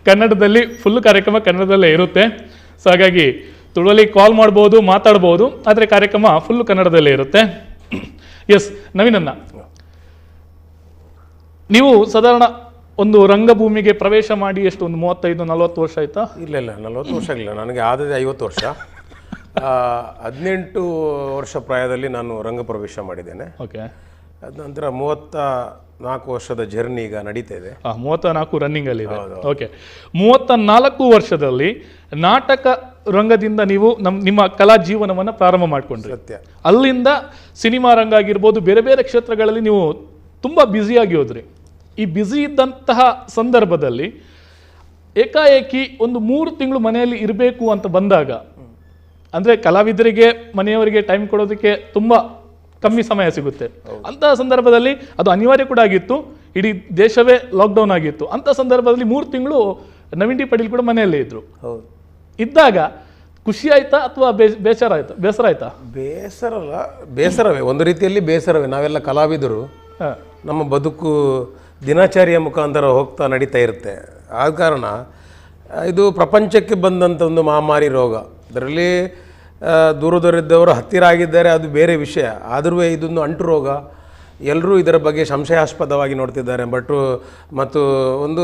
ಕನ್ನಡದಲ್ಲಿ ಫುಲ್ ಕಾರ್ಯಕ್ರಮ ಕನ್ನಡದಲ್ಲೇ ಇರುತ್ತೆ. ಸೊ ಹಾಗಾಗಿ ತುಳುವಲ್ಲಿ ಕಾಲ್ ಮಾಡ್ಬೋದು, ಮಾತಾಡ್ಬೋದು, ಆದರೆ ಕಾರ್ಯಕ್ರಮ ಫುಲ್ ಕನ್ನಡದಲ್ಲೇ ಇರುತ್ತೆ. ಎಸ್ ನವೀನನ್ನ, ನೀವು ಸಾಧಾರಣ ಒಂದು ರಂಗಭೂಮಿಗೆ ಪ್ರವೇಶ ಮಾಡಿ ಎಷ್ಟು, ಒಂದು 35-40 ವರ್ಷ ಆಯ್ತಾ? ಇಲ್ಲ ಇಲ್ಲ, 40 ವರ್ಷ ಆಗಿಲ್ಲ ನನಗೆ, ಆದದೇ 50 ವರ್ಷ. 18 ವರ್ಷ ಪ್ರಾಯದಲ್ಲಿ ನಾನು ರಂಗ ಪ್ರವೇಶ ಮಾಡಿದ್ದೇನೆ. ಅದ ನಂತರ 34 ವರ್ಷದ ಜರ್ನಿ ಈಗ ನಡೀತಾ ಇದೆ. 34 ರನ್ನಿಂಗ್ ಅಲ್ಲಿ ಇದೆ. ಓಕೆ, 34 ವರ್ಷದಲ್ಲಿ ನಾಟಕ ರಂಗದಿಂದ ನೀವು ನಿಮ್ಮ ಕಲಾ ಜೀವನವನ್ನು ಪ್ರಾರಂಭ ಮಾಡಿಕೊಂಡ್ರಿ. ಸತ್ಯ. ಅಲ್ಲಿಂದ ಸಿನಿಮಾ ರಂಗ ಆಗಿರ್ಬೋದು, ಬೇರೆ ಬೇರೆ ಕ್ಷೇತ್ರಗಳಲ್ಲಿ ನೀವು ತುಂಬ ಬ್ಯುಸಿಯಾಗಿ ಹೋದ್ರಿ. ಈ ಬ್ಯುಸಿ ಇದ್ದಂತಹ ಸಂದರ್ಭದಲ್ಲಿ ಏಕಾಏಕಿ ಒಂದು 3 ತಿಂಗಳು ಮನೆಯಲ್ಲಿ ಇರಬೇಕು ಅಂತ ಬಂದಾಗ, ಅಂದರೆ ಕಲಾವಿದರಿಗೆ ಮನೆಯವರಿಗೆ ಟೈಮ್ ಕೊಡೋದಕ್ಕೆ ತುಂಬ ಕಮ್ಮಿ ಸಮಯ ಸಿಗುತ್ತೆ. ಅಂತಹ ಸಂದರ್ಭದಲ್ಲಿ ಅದು ಅನಿವಾರ್ಯ ಕೂಡ ಆಗಿತ್ತು, ಇಡೀ ದೇಶವೇ ಲಾಕ್ಡೌನ್ ಆಗಿತ್ತು. ಅಂಥ ಸಂದರ್ಭದಲ್ಲಿ 3 ತಿಂಗಳು ನವೀನ್ ಡಿ ಪಡೀಲ್ ಕೂಡ ಮನೆಯಲ್ಲೇ ಇದ್ರು. ಇದ್ದಾಗ ಖುಷಿ ಆಯ್ತಾ ಅಥವಾ ಬೇಸರ ಆಯ್ತಾ? ಬೇಸರ ಆಯ್ತಾ? ಬೇಸರ ಅಲ್ಲ, ಬೇಸರವೇ, ಒಂದು ರೀತಿಯಲ್ಲಿ ಬೇಸರವೇ. ನಾವೆಲ್ಲ ಕಲಾವಿದರು, ನಮ್ಮ ಬದುಕು ದಿನಚರಿಯ ಮುಖಾಂತರ ಹೋಗ್ತಾ ನಡೀತಾ ಇರುತ್ತೆ. ಆದ ಕಾರಣ ಇದು ಪ್ರಪಂಚಕ್ಕೆ ಬಂದಂಥ ಒಂದು ಮಹಾಮಾರಿ ರೋಗ. ಅದರಲ್ಲಿ ದೂರದವರಿದ್ದವರು ಹತ್ತಿರ ಆಗಿದ್ದಾರೆ, ಅದು ಬೇರೆ ವಿಷಯ. ಆದರೂ ಇದೊಂದು ಅಂಟು ರೋಗ, ಎಲ್ಲರೂ ಇದರ ಬಗ್ಗೆ ಸಂಶಯಾಸ್ಪದವಾಗಿ ನೋಡ್ತಿದ್ದಾರೆ. ಬಟ್ ಮತ್ತು ಒಂದು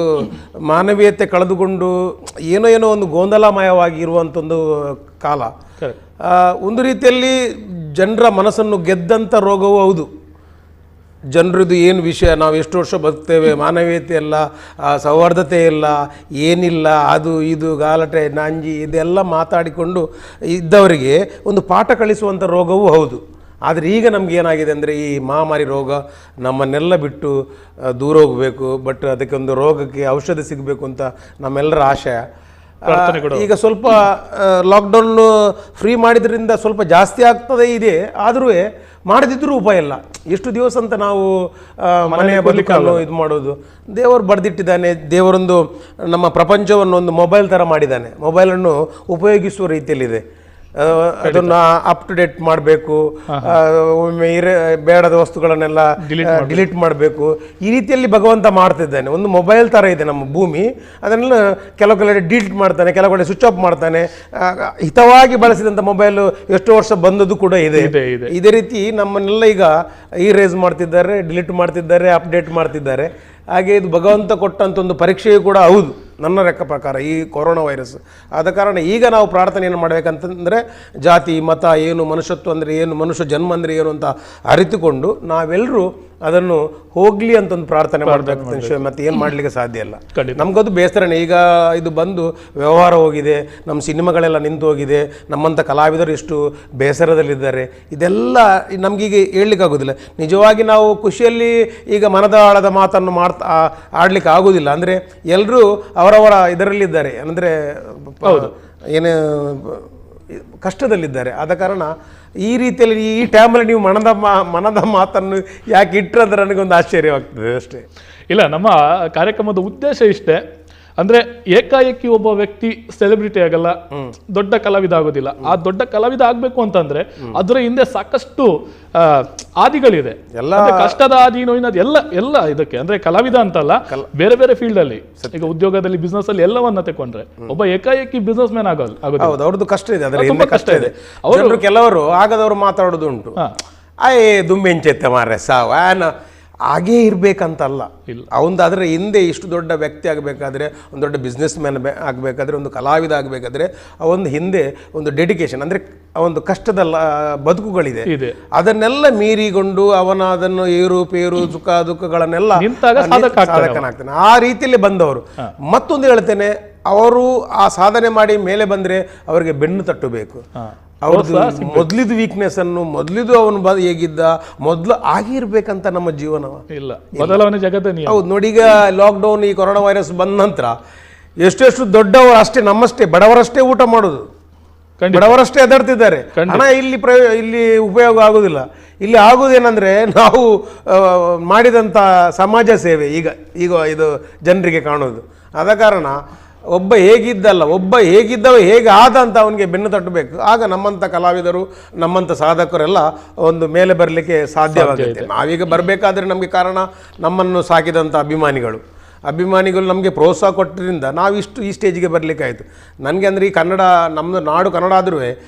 ಮಾನವೀಯತೆ ಕಳೆದುಕೊಂಡು ಏನೋ ಏನೋ ಒಂದು ಗೊಂದಲಮಯವಾಗಿ ಇರುವಂಥೊಂದು ಕಾಲ. ಒಂದು ರೀತಿಯಲ್ಲಿ ಜನರ ಮನಸ್ಸನ್ನು ಗೆದ್ದಂಥ ರೋಗವೂ ಹೌದು. ಜನರದ್ದು ಏನು ವಿಷಯ, ನಾವು ಎಷ್ಟು ವರ್ಷ ಬದುಕ್ತೇವೆ, ಮಾನವೀಯತೆ ಇಲ್ಲ, ಸೌಹಾರ್ದತೆ ಇಲ್ಲ, ಏನಿಲ್ಲ, ಅದು ಇದು ಗಾಲಟೆ ನಾಂಜಿ ಇದೆಲ್ಲ ಮಾತಾಡಿಕೊಂಡು ಇದ್ದವರಿಗೆ ಒಂದು ಪಾಠ ಕಲಿಸುವಂಥ ರೋಗವೂ ಹೌದು. ಆದರೆ ಈಗ ನಮ್ಗೆ ಏನಾಗಿದೆ ಅಂದರೆ, ಈ ಮಹಾಮಾರಿ ರೋಗ ನಮ್ಮನ್ನೆಲ್ಲ ಬಿಟ್ಟು ದೂರ ಹೋಗಬೇಕು, ಬಟ್ ಅದಕ್ಕೊಂದು ರೋಗಕ್ಕೆ ಔಷಧಿ ಸಿಗಬೇಕು ಅಂತ ನಮ್ಮೆಲ್ಲರ ಆಶಯ. ಈಗ ಸ್ವಲ್ಪ ಲಾಕ್ಡೌನ್ ಫ್ರೀ ಮಾಡಿದ್ರಿಂದ ಸ್ವಲ್ಪ ಜಾಸ್ತಿ ಆಗ್ತದೆ ಇದೆ, ಆದರೂ ಮಾಡದಿದ್ದರೂ ಉಪಾಯ ಇಲ್ಲ. ಎಷ್ಟು ದಿವಸ ಅಂತ ನಾವು ಮನೆಯ ಬದುಕನ್ನು ಇದು ಮಾಡೋದು? ದೇವರು ಬರೆದಿಟ್ಟಿದ್ದಾನೆ, ದೇವರೊಂದು ನಮ್ಮ ಪ್ರಪಂಚವನ್ನು ಒಂದು ಮೊಬೈಲ್ ಥರ ಮಾಡಿದ್ದಾನೆ. ಮೊಬೈಲನ್ನು ಉಪಯೋಗಿಸುವ ರೀತಿಯಲ್ಲಿದೆ. ಅದನ್ನು up to date ಮಾಡಬೇಕು, ಒಮ್ಮೆ ಬೇಡದ ವಸ್ತುಗಳನ್ನೆಲ್ಲ ಡಿಲೀಟ್ ಮಾಡಬೇಕು. ಈ ರೀತಿಯಲ್ಲಿ ಭಗವಂತ ಮಾಡ್ತಿದ್ದಾನೆ. ಒಂದು ಮೊಬೈಲ್ ಥರ ಇದೆ ನಮ್ಮ ಭೂಮಿ, ಅದನ್ನೆಲ್ಲ ಕೆಲವು ಕಡೆ ಡಿಲೀಟ್ ಮಾಡ್ತಾನೆ, ಕೆಲವು ಕಡೆ ಸ್ವಿಚ್ ಆಫ್ ಮಾಡ್ತಾನೆ. ಹಿತವಾಗಿ ಬಳಸಿದಂಥ ಮೊಬೈಲು ಎಷ್ಟೋ ವರ್ಷ ಬಂದದ್ದು ಕೂಡ ಇದೆ. ಇದೇ ರೀತಿ ನಮ್ಮನ್ನೆಲ್ಲ ಈಗ ಈ ರೇಸ್ ಮಾಡ್ತಿದ್ದಾರೆ, ಡಿಲೀಟ್ ಮಾಡ್ತಿದ್ದಾರೆ, ಅಪ್ಡೇಟ್ ಮಾಡ್ತಿದ್ದಾರೆ. ಹಾಗೆ ಇದು ಭಗವಂತ ಕೊಟ್ಟಂಥ ಒಂದು ಪರೀಕ್ಷೆಯು ಕೂಡ ಹೌದು ನನ್ನ ಲೆಕ್ಕ ಪ್ರಕಾರ ಈ ಕೊರೋನಾ ವೈರಸ್. ಆದ ಕಾರಣ ಈಗ ನಾವು ಪ್ರಾರ್ಥನೆಯನ್ನು ಮಾಡಬೇಕಂತಂದರೆ, ಜಾತಿ ಮತ ಏನು, ಮನುಷ್ಯತ್ವ ಅಂದರೆ ಏನು, ಮನುಷ್ಯ ಜನ್ಮ ಅಂದರೆ ಏನು ಅಂತ ಅರಿತುಕೊಂಡು ನಾವೆಲ್ಲರೂ ಅದನ್ನು ಹೋಗಲಿ ಅಂತ ಒಂದು ಪ್ರಾರ್ಥನೆ ಮಾಡಬೇಕು. ಮತ್ತೆ ಏನು ಮಾಡಲಿಕ್ಕೆ ಸಾಧ್ಯ ಇಲ್ಲ. ನಮಗದು ಬೇಸರನೇ. ಈಗ ಇದು ಬಂದು ವ್ಯವಹಾರ ಹೋಗಿದೆ, ನಮ್ಮ ಸಿನಿಮಾಗಳೆಲ್ಲ ನಿಂತು ಹೋಗಿದೆ, ನಮ್ಮಂಥ ಕಲಾವಿದರು ಎಷ್ಟು ಬೇಸರದಲ್ಲಿದ್ದಾರೆ, ಇದೆಲ್ಲ ನಮಗೀಗ ಹೇಳಲಿಕ್ಕಾಗೋದಿಲ್ಲ. ನಿಜವಾಗಿ ನಾವು ಖುಷಿಯಲ್ಲಿ ಈಗ ಮನದ ಆಳದ ಮಾತನ್ನು ಆಡಲಿಕ್ಕೆ ಆಗೋದಿಲ್ಲ. ಅಂದರೆ ಎಲ್ಲರೂ ಅವರವರ ಇದರಲ್ಲಿದ್ದಾರೆ, ಅಂದರೆ ಏನೇ ಕಷ್ಟದಲ್ಲಿದ್ದಾರೆ. ಆದ ಕಾರಣ ಈ ರೀತಿಯಲ್ಲಿ ಈ ಟೈಮಲ್ಲಿ ನೀವು ಮನದ ಮಾತನ್ನು ಯಾಕೆ ಇಟ್ಟರೆ ನನಗೊಂದು ಆಶ್ಚರ್ಯವಾಗ್ತದೆ ಅಷ್ಟೇ. ಇಲ್ಲ, ನಮ್ಮ ಕಾರ್ಯಕ್ರಮದ ಉದ್ದೇಶ ಇಷ್ಟೇ. ಅಂದ್ರೆ ಏಕಾಏಕಿ ಒಬ್ಬ ವ್ಯಕ್ತಿ ಸೆಲೆಬ್ರಿಟಿ ಆಗಲ್ಲ, ದೊಡ್ಡ ಕಲಾವಿದ ಆಗೋದಿಲ್ಲ. ಆ ದೊಡ್ಡ ಕಲಾವಿದ ಆಗ್ಬೇಕು ಅಂತಂದ್ರೆ ಅದರ ಹಿಂದೆ ಸಾಕಷ್ಟು ಆದಿಗಳಿದೆ. ಎಲ್ಲ ಕಷ್ಟದ ಆದಿ, ನೋವಿನ ಎಲ್ಲ ಎಲ್ಲ ಇದಕ್ಕೆ. ಅಂದ್ರೆ ಕಲಾವಿದ ಅಂತಲ್ಲ, ಬೇರೆ ಬೇರೆ ಫೀಲ್ಡ್ ಅಲ್ಲಿ, ಈಗ ಉದ್ಯೋಗದಲ್ಲಿ, ಬಿಸ್ನೆಸ್ ಅಲ್ಲಿ ಎಲ್ಲವನ್ನ ತಕೊಂಡ್ರೆ ಒಬ್ಬ ಏಕಾಏಕಿ ಬಿಸ್ನೆಸ್ ಮ್ಯಾನ್ ಆಗೋಲ್ಲ. ಹೌದು, ಅವ್ರದ್ದು ಕಷ್ಟ ಇದೆ, ಅದರ ಹಿಂದೆ ಕಷ್ಟ ಇದೆ. ಅವರು ಕೆಲವರು ಆಗದವರು ಮಾತಾಡೋದು ಉಂಟು. ಆಯೇ ದುಂಬೆಂಚೆತ್ತೆ ಮಾರ್ರೆ ಸಾವು ಆನ ಹಾಗೇ ಇರಬೇಕಂತಲ್ಲ. ಅವನದು ಅದರ ಹಿಂದೆ ಇಷ್ಟು ದೊಡ್ಡ ವ್ಯಕ್ತಿ ಆಗಬೇಕಾದ್ರೆ, ಒಂದು ದೊಡ್ಡ ಬಿಸ್ನೆಸ್ ಮ್ಯಾನ್ ಆಗಬೇಕಾದ್ರೆ, ಒಂದು ಕಲಾವಿದ ಆಗಬೇಕಾದ್ರೆ ಅವನ ಹಿಂದೆ ಒಂದು ಡೆಡಿಕೇಶನ್, ಅಂದರೆ ಒಂದು ಕಷ್ಟದ ಬದುಕುಗಳಿದೆ. ಅದನ್ನೆಲ್ಲ ಮೀರಿಕೊಂಡು ಅವನ ಅದನ್ನು ಏರು ಪೇರು ಸುಖ ದುಃಖಗಳನ್ನೆಲ್ಲ ಸಾಧಕನಾಗ್ತಾನೆ. ಆ ರೀತಿಯಲ್ಲಿ ಬಂದವರು. ಮತ್ತೊಂದು ಹೇಳ್ತೇನೆ, ಅವರು ಆ ಸಾಧನೆ ಮಾಡಿ ಮೇಲೆ ಬಂದರೆ ಅವರಿಗೆ ಬೆನ್ನು ತಟ್ಟಬೇಕು. ಅವ್ರದ್ದು ಮೊದಲಿದ್ದು ವೀಕ್ನೆಸ್ ಅನ್ನು, ಮೊದಲಿದ್ದು ಅವನು ಹೇಗಿದ್ದ ಮೊದಲು ಆಗಿರ್ಬೇಕಂತ ನಮ್ಮ ಜೀವನ ಇಲ್ಲ, ಬದಲಾವಣೆ ಜಗದ ನಿಯಮ. ಹೌದು ನೋಡಿ, ಈಗ ಲಾಕ್ಡೌನ್, ಈ ಕೊರೋನಾ ವೈರಸ್ ಬಂದ ನಂತರ ಎಷ್ಟೆಷ್ಟು ದೊಡ್ಡವರು ಅಷ್ಟೇ, ನಮ್ಮಷ್ಟೇ ಬಡವರಷ್ಟೇ ಊಟ ಮಾಡೋದು, ಬಡವರಷ್ಟೇ ಎದರ್ತಿದ್ದಾರೆ. ಹಣ ಇಲ್ಲಿ ಇಲ್ಲಿ ಉಪಯೋಗ ಆಗುದಿಲ್ಲ. ಇಲ್ಲಿ ಆಗುವುದೇನೆಂದರೆ ನಾವು ಮಾಡಿದಂಥ ಸಮಾಜ ಸೇವೆ ಈಗ ಈಗ ಇದು ಜನರಿಗೆ ಕಾಣೋದು. ಆದ ಕಾರಣ ಒಬ್ಬ ಹೇಗಿದ್ದಲ್ಲ, ಒಬ್ಬ ಹೇಗಿದ್ದವ ಹೇಗೆ ಆದ ಅಂತ ಅವನಿಗೆ ಬೆನ್ನು ತಟ್ಟಬೇಕು. ಆಗ ನಮ್ಮಂಥ ಕಲಾವಿದರು, ನಮ್ಮಂಥ ಸಾಧಕರೆಲ್ಲ ಒಂದು ಮೇಲೆ ಬರಲಿಕ್ಕೆ ಸಾಧ್ಯವಾಗುತ್ತೆ. ನಾವೀಗ ಬರಬೇಕಾದ್ರೆ ನಮಗೆ ಕಾರಣ ನಮ್ಮನ್ನು ಸಾಕಿದಂಥ ಅಭಿಮಾನಿಗಳು. ಅಭಿಮಾನಿಗಳು ನಮಗೆ ಪ್ರೋತ್ಸಾಹ ಕೊಟ್ಟರಿಂದ ನಾವಿಷ್ಟು ಈ ಸ್ಟೇಜಿಗೆ ಬರಲಿಕ್ಕಾಯಿತು. ನನಗೆ ಅಂದರೆ ಈ ಕನ್ನಡ, ನಮ್ಮದು ನಾಡು ಕನ್ನಡ ಆದ್ರೂ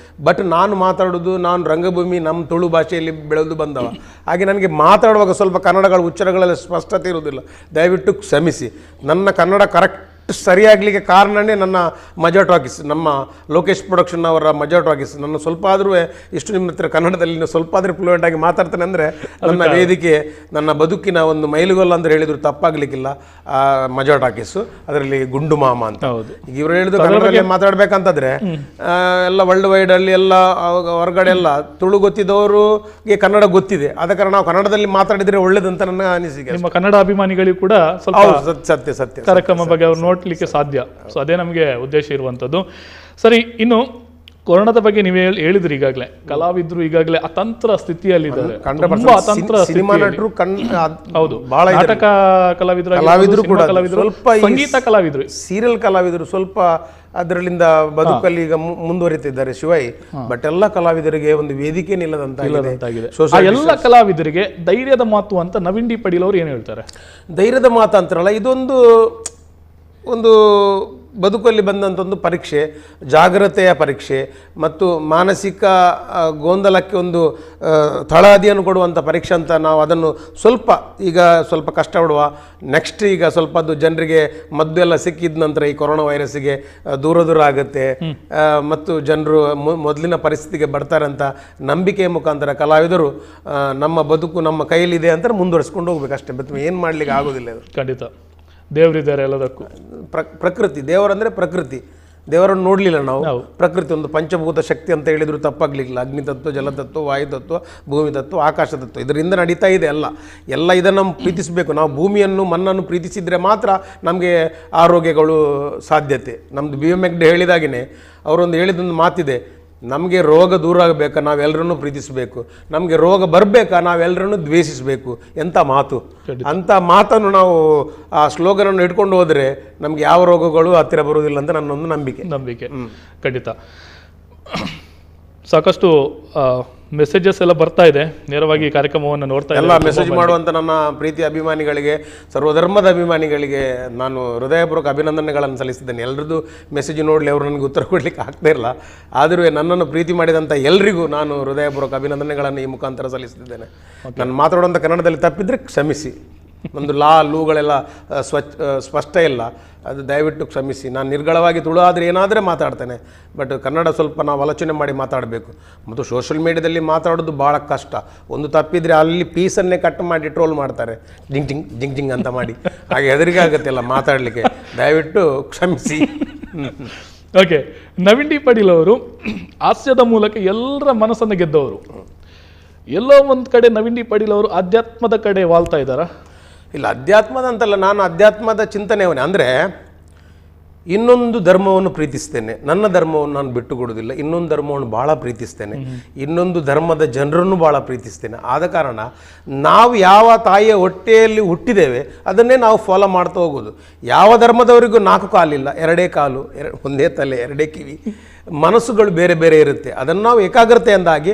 ಬಟ್ ನಾನು ಮಾತಾಡೋದು, ನಾನು ರಂಗಭೂಮಿ ನಮ್ಮ ತುಳು ಭಾಷೆಯಲ್ಲಿ ಬೆಳೆದು ಬಂದವ. ಹಾಗೆ ನನಗೆ ಮಾತಾಡುವಾಗ ಸ್ವಲ್ಪ ಕನ್ನಡಗಳ ಉಚ್ಚಾರಗಳೆಲ್ಲ ಸ್ಪಷ್ಟತೆ ಇರುವುದಿಲ್ಲ, ದಯವಿಟ್ಟು ಕ್ಷಮಿಸಿ. ನನ್ನ ಕನ್ನಡ ಕರೆಕ್ಟ್ ಸರಿಯಾಗಲಿಕ್ಕೆ ಕಾರಣನೇ ನನ್ನ ಮಜಾ ಟಾಕೀಸ್, ನಮ್ಮ ಲೋಕೇಶ್ ಪ್ರೊಡಕ್ಷನ್ ಅವರ ಮಜಾ ಟಾಕೀಸ್. ನನ್ನ ಸ್ವಲ್ಪ ಆದರೂ ಇಷ್ಟು ನಿಮ್ಮ ಹತ್ರ ಕನ್ನಡದಲ್ಲಿ ಸ್ವಲ್ಪ ಆದರೂ ಫ್ಲೂಯೆಂಟ್ ಆಗಿ ಮಾತಾಡ್ತೇನೆ ಅಂದರೆ ನನ್ನ ವೇದಿಕೆ, ನನ್ನ ಬದುಕಿನ ಒಂದು ಮೈಲುಗಲ್ಲು ಅಂತ ಹೇಳಿದ್ರು ತಪ್ಪಾಗಲಿಕ್ಕಿಲ್ಲ. ಆ ಮಜಾ ಟಾಕೀಸು, ಅದರಲ್ಲಿ ಗುಂಡು ಮಾಮ ಅಂತ. ಈಗ ಇವರು ಹೇಳಿದ್ರು ಕನ್ನಡದಲ್ಲಿ ಮಾತಾಡಬೇಕಂತಂದ್ರೆ ಎಲ್ಲ ವರ್ಲ್ಡ್ ವೈಡಲ್ಲಿ ಎಲ್ಲ ಹೊರಗಡೆ ಎಲ್ಲ ತುಳು ಗೊತ್ತಿದ್ದವರಿಗೆ ಕನ್ನಡ ಗೊತ್ತಿದೆ. ಆದ ಕಾರಣ ನಾವು ಕನ್ನಡದಲ್ಲಿ ಮಾತಾಡಿದರೆ ಒಳ್ಳೇದಂತ ನನ್ನ ಅನಿಸಿಕೆ. ನಿಮ್ಮ ಕನ್ನಡ ಅಭಿಮಾನಿಗಳಿಗೂ ಕೂಡ ಸ್ವಲ್ಪ ಸತ್ಯ ಸತ್ಯ ಕಾರ್ಯಕ್ರಮ ಬಗ್ಗೆ ಅವ್ರು ನೋಡ್ಲಿಕ್ಕೆ ಸಾಧ್ಯ. ಸೊ ಅದೇ ನಮಗೆ ಉದ್ದೇಶ ಇರುವಂಥದ್ದು. ಸರಿ, ಇನ್ನು ಕೊರೋನಾದ ಬಗ್ಗೆ ನೀವು ಹೇಳಿದ್ರಿ ಈಗಾಗಲೇ, ಕಲಾವಿದ್ರು ಈಗಾಗಲೇ ಅತಂತ್ರ ಸ್ಥಿತಿಯಲ್ಲಿದ್ದಾರೆ, ತುಂಬಾ ಅತಂತ್ರ. ಸಿನಿಮಾ ನಟರು ಹೌದು, ಬಹಳ ನಾಟಕ ಕಲಾವಿದರು, ಕಲಾವಿದರು ಕೂಡ ಕಲಾವಿದರು, ಸ್ವಲ್ಪ ಸಂಗೀತ ಕಲಾವಿದರು, ಸೀರಿಯಲ್ ಕಲಾವಿದರು ಸ್ವಲ್ಪ ಅದರಲ್ಲಿಂದ ಬದುಕಲ್ಲಿ ಈಗ ಮುಂದುವರಿತಿದ್ದಾರೆ ಶಿವಾಯಿ. ಬಟ್ ಎಲ್ಲ ಕಲಾವಿದರಿಗೆ ಒಂದು ವೇದಿಕೆ ನಿಲ್ಲದಂತಾಗಿದೆ. ಆ ಎಲ್ಲ ಕಲಾವಿದರಿಗೆ ಧೈರ್ಯದ ಮಾತು ಅಂತ ನವೀನ್ ಡಿ ಪಡೀಲ್ ಅವರು ಏನು ಹೇಳ್ತಾರೆ? ಧೈರ್ಯದ ಮಾತು ಅಂತಾರಲ್ಲ, ಇದೊಂದು ಒಂದು ಬದುಕಲ್ಲಿ ಬಂದಂಥ ಒಂದು ಪರೀಕ್ಷೆ, ಜಾಗ್ರತೆಯ ಪರೀಕ್ಷೆ ಮತ್ತು ಮಾನಸಿಕ ಗೊಂದಲಕ್ಕೆ ಒಂದು ತಳಹದಿಯನ್ನು ಕೊಡುವಂಥ ಪರೀಕ್ಷೆ ಅಂತ ನಾವು ಅದನ್ನು ಸ್ವಲ್ಪ ಈಗ ಸ್ವಲ್ಪ ಕಷ್ಟಪಡುವ. ನೆಕ್ಸ್ಟ್ ಈಗ ಸ್ವಲ್ಪ ಅದು ಜನರಿಗೆ ಮದ್ದು ಎಲ್ಲ ಸಿಕ್ಕಿದ ನಂತರ ಈ ಕೊರೋನಾ ವೈರಸ್ಸಿಗೆ ದೂರ ದೂರ ಆಗುತ್ತೆ ಮತ್ತು ಜನರು ಮೊದಲಿನ ಪರಿಸ್ಥಿತಿಗೆ ಬರ್ತಾರೆ ಅಂತ ನಂಬಿಕೆಯ ಮುಖಾಂತರ ಕಲಾವಿದರು ನಮ್ಮ ಬದುಕು ನಮ್ಮ ಕೈಯಲ್ಲಿದೆ ಅಂತ ಮುಂದುವರಿಸ್ಕೊಂಡು ಹೋಗ್ಬೇಕು ಅಷ್ಟೇ. ಮತ್ತು ಏನು ಮಾಡಲಿಕ್ಕೆ ಆಗೋದಿಲ್ಲ ಇದು. ಖಂಡಿತ ದೇವರಿದ್ದಾರೆ ಎಲ್ಲದಕ್ಕೂ. ಪ್ರಕೃತಿ, ದೇವರಂದರೆ ಪ್ರಕೃತಿ. ದೇವರನ್ನು ನೋಡಲಿಲ್ಲ ನಾವು, ಪ್ರಕೃತಿ ಒಂದು ಪಂಚಭೂತ ಶಕ್ತಿ ಅಂತ ಹೇಳಿದ್ರು ತಪ್ಪಾಗಲಿಕ್ಕಿಲ್ಲ. ಅಗ್ನಿತತ್ವ, ಜಲತತ್ವ, ವಾಯುತತ್ವ, ಭೂಮಿ ತತ್ವ, ಆಕಾಶ ತತ್ವ, ಇದರಿಂದ ನಡೀತಾ ಇದೆ ಎಲ್ಲ. ಎಲ್ಲ ಇದನ್ನು ನಾವು ಪ್ರೀತಿಸಬೇಕು. ನಾವು ಭೂಮಿಯನ್ನು ಮಣ್ಣನ್ನು ಪ್ರೀತಿಸಿದರೆ ಮಾತ್ರ ನಮಗೆ ಆರೋಗ್ಯಗಳು ಸಾಧ್ಯತೆ. ನಮ್ಮದು ಬಿ ಎಂ ಹೆಗ್ಡೆ ಹೇಳಿದಾಗೇ ಅವರೊಂದು ಹೇಳಿದೊಂದು ಮಾತಿದೆ, ನಮಗೆ ರೋಗ ದೂರ ಆಗಬೇಕಾ ನಾವೆಲ್ಲರನ್ನೂ ಪ್ರೀತಿಸಬೇಕು, ನಮಗೆ ರೋಗ ಬರಬೇಕಾ ನಾವೆಲ್ಲರನ್ನೂ ದ್ವೇಷಿಸಬೇಕು ಎಂಥ ಮಾತು. ಅಂಥ ಮಾತನ್ನು ನಾವು ಆ ಸ್ಲೋಗನನ್ನು ಇಟ್ಕೊಂಡು ಹೋದರೆ ನಮಗೆ ಯಾವ ರೋಗಗಳು ಹತ್ತಿರ ಬರುವುದಿಲ್ಲ ಅಂತ ನನ್ನೊಂದು ನಂಬಿಕೆ. ನಂಬಿಕೆ ಖಂಡಿತ. ಸಾಕಷ್ಟು ಮೆಸೇಜಸ್ ಎಲ್ಲ ಬರ್ತಾ ಇದೆ, ನೇರವಾಗಿ ಕಾರ್ಯಕ್ರಮವನ್ನು ನೋಡ್ತಾ ಎಲ್ಲ ಮೆಸೇಜ್ ಮಾಡುವಂಥ ನನ್ನ ಪ್ರೀತಿ ಅಭಿಮಾನಿಗಳಿಗೆ, ಸರ್ವಧರ್ಮದ ಅಭಿಮಾನಿಗಳಿಗೆ ನಾನು ಹೃದಯಪೂರ್ವಕ ಅಭಿನಂದನೆಗಳನ್ನು ಸಲ್ಲಿಸಿದ್ದೇನೆ. ಎಲ್ಲರದ್ದು ಮೆಸೇಜ್ ನೋಡಲಿ, ಅವರು ನನಗೆ ಉತ್ತರ ಕೊಡಲಿಕ್ಕೆ ಆಗ್ತಾ ಇಲ್ಲ, ಆದರೂ ನನ್ನನ್ನು ಪ್ರೀತಿ ಮಾಡಿದಂಥ ಎಲ್ರಿಗೂ ನಾನು ಹೃದಯಪೂರ್ವಕ ಅಭಿನಂದನೆಗಳನ್ನು ಈ ಮುಖಾಂತರ ಸಲ್ಲಿಸುತ್ತಿದ್ದೇನೆ. ನಾನು ಮಾತಾಡುವಂಥ ಕನ್ನಡದಲ್ಲಿ ತಪ್ಪಿದರೆ ಕ್ಷಮಿಸಿ, ಒಂದು ಲಾ ಲೂಗಳೆಲ್ಲ ಸ್ಪಷ್ಟ ಇಲ್ಲ, ಅದು ದಯವಿಟ್ಟು ಕ್ಷಮಿಸಿ. ನಾನು ನಿರ್ಗಳವಾಗಿ ತುಳು ಆದರೆ ಏನಾದರೆ ಮಾತಾಡ್ತೇನೆ, ಬಟ್ ಕನ್ನಡ ಸ್ವಲ್ಪ ನಾವು ಆಲೋಚನೆ ಮಾಡಿ ಮಾತಾಡಬೇಕು. ಮತ್ತು ಸೋಷಿಯಲ್ ಮೀಡಿಯಾದಲ್ಲಿ ಮಾತಾಡೋದು ಭಾಳ ಕಷ್ಟ. ಒಂದು ತಪ್ಪಿದರೆ ಅಲ್ಲಿ ಪೀಸನ್ನೇ ಕಟ್ ಮಾಡಿ ಟ್ರೋಲ್ ಮಾಡ್ತಾರೆ, ಜಿಂಗ್ ಜಿಂಗ್ ಜಿಂಗ್ ಜಿಂಗ್ ಅಂತ ಮಾಡಿ, ಹಾಗೆ ಹೆದರಿಕೆ ಆಗುತ್ತೆಲ್ಲ ಮಾತಾಡಲಿಕ್ಕೆ, ದಯವಿಟ್ಟು ಕ್ಷಮಿಸಿ. ಓಕೆ, ನವೀನ್ ಡಿ ಪಡೀಲ್ ಅವರು ಹಾಸ್ಯದ ಮೂಲಕ ಎಲ್ಲರ ಮನಸ್ಸನ್ನು ಗೆದ್ದವರು. ಎಲ್ಲೋ ಒಂದು ಕಡೆ ನವೀನ್ ಡಿ ಪಡೀಲ್ ಅವರು ಆಧ್ಯಾತ್ಮದ ಕಡೆ ವಾಲ್ತಾ ಇದ್ದಾರಾ? ಇಲ್ಲ, ಅಧ್ಯಾತ್ಮದ ಅಂತಲ್ಲ, ನಾನು ಅಧ್ಯಾತ್ಮದ ಚಿಂತನೆಯವನೇ. ಅಂದರೆ ಇನ್ನೊಂದು ಧರ್ಮವನ್ನು ಪ್ರೀತಿಸ್ತೇನೆ, ನನ್ನ ಧರ್ಮವನ್ನು ನಾನು ಬಿಟ್ಟು ಕೊಡೋದಿಲ್ಲ, ಇನ್ನೊಂದು ಧರ್ಮವನ್ನು ಭಾಳ ಪ್ರೀತಿಸ್ತೇನೆ, ಇನ್ನೊಂದು ಧರ್ಮದ ಜನರನ್ನು ಭಾಳ ಪ್ರೀತಿಸ್ತೇನೆ. ಆದ ಕಾರಣ ನಾವು ಯಾವ ತಾಯಿಯ ಹೊಟ್ಟೆಯಲ್ಲಿ ಹುಟ್ಟಿದ್ದೇವೆ ಅದನ್ನೇ ನಾವು ಫಾಲೋ ಮಾಡ್ತಾ ಹೋಗೋದು. ಯಾವ ಧರ್ಮದವರಿಗೂ ನಾಲ್ಕು ಕಾಲಿಲ್ಲ, ಎರಡೇ ಕಾಲು, ಒಂದೇ ತಲೆ, ಎರಡೇ ಕಿವಿ, ಮನಸ್ಸುಗಳು ಬೇರೆ ಬೇರೆ ಇರುತ್ತೆ. ಅದನ್ನು ನಾವು ಏಕಾಗ್ರತೆಯಿಂದಾಗಿ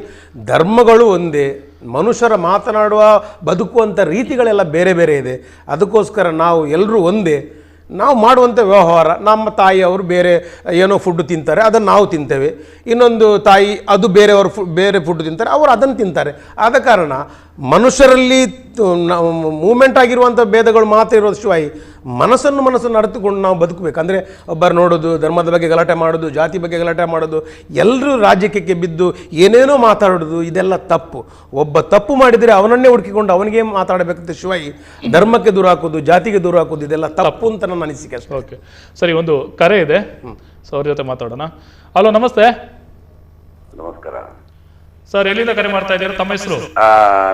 ಧರ್ಮಗಳು ಒಂದೇ, ಮನುಷ್ಯರ ಮಾತನಾಡುವ ಬದುಕುವಂಥ ರೀತಿಗಳೆಲ್ಲ ಬೇರೆ ಬೇರೆ ಇದೆ. ಅದಕ್ಕೋಸ್ಕರ ನಾವು ಎಲ್ಲರೂ ಒಂದೇ. ನಾವು ಮಾಡುವಂಥ ವ್ಯವಹಾರ, ನಮ್ಮ ತಾಯಿಯವರು ಬೇರೆ ಏನೋ ಫುಡ್ಡು ತಿಂತಾರೆ, ಅದನ್ನು ನಾವು ತಿಂತೇವೆ. ಇನ್ನೊಂದು ತಾಯಿ ಅದು ಬೇರೆಯವರು ಬೇರೆ ಫುಡ್ಡು ತಿಂತಾರೆ, ಅವರು ಅದನ್ನು ತಿಂತಾರೆ. ಆದ ಕಾರಣ ಮನುಷ್ಯರಲ್ಲಿ ಮೂಮೆಂಟ್ ಆಗಿರುವಂಥ ಭೇದಗಳು ಮಾತ್ರ ಇರೋದು ಶಿವಾಯಿ. ಮನಸ್ಸನ್ನು ಅರಿತುಕೊಂಡು ನಾವು ಬದುಕಬೇಕು. ಅಂದರೆ ಒಬ್ಬರು ನೋಡೋದು, ಧರ್ಮದ ಬಗ್ಗೆ ಗಲಾಟೆ ಮಾಡೋದು, ಜಾತಿ ಬಗ್ಗೆ ಗಲಾಟೆ ಮಾಡೋದು, ಎಲ್ಲರೂ ರಾಜಕೀಯಕ್ಕೆ ಬಿದ್ದು ಏನೇನೋ ಮಾತಾಡೋದು, ಇದೆಲ್ಲ ತಪ್ಪು. ಒಬ್ಬ ತಪ್ಪು ಮಾಡಿದರೆ ಅವನನ್ನೇ ಹುಡುಕಿಕೊಂಡು ಅವನಿಗೆ ಮಾತಾಡಬೇಕಂತ ಶಿವಾಯಿ. ಧರ್ಮಕ್ಕೆ ದೂರ ಹಾಕೋದು, ಜಾತಿಗೆ ದೂರ ಹಾಕೋದು, ಇದೆಲ್ಲ ತಪ್ಪು ಅಂತ ನನ್ನ ಅನಿಸಿಕೆ ಅಷ್ಟೇ. ಓಕೆ ಸರಿ, ಒಂದು ಕರೆ ಇದೆ, ಸೊ ಅವ್ರ ಜೊತೆ ಮಾತಾಡೋಣ. ಹಲೋ, ನಮಸ್ತೆ. ನಮಸ್ಕಾರ ಸರ್, ಎಲ್ಲಿಂದ ಕರೆ ಮಾಡ್ತಾ ಇದ್ದೀರಾ? ತಮ್ಮ ಹೆಸರು?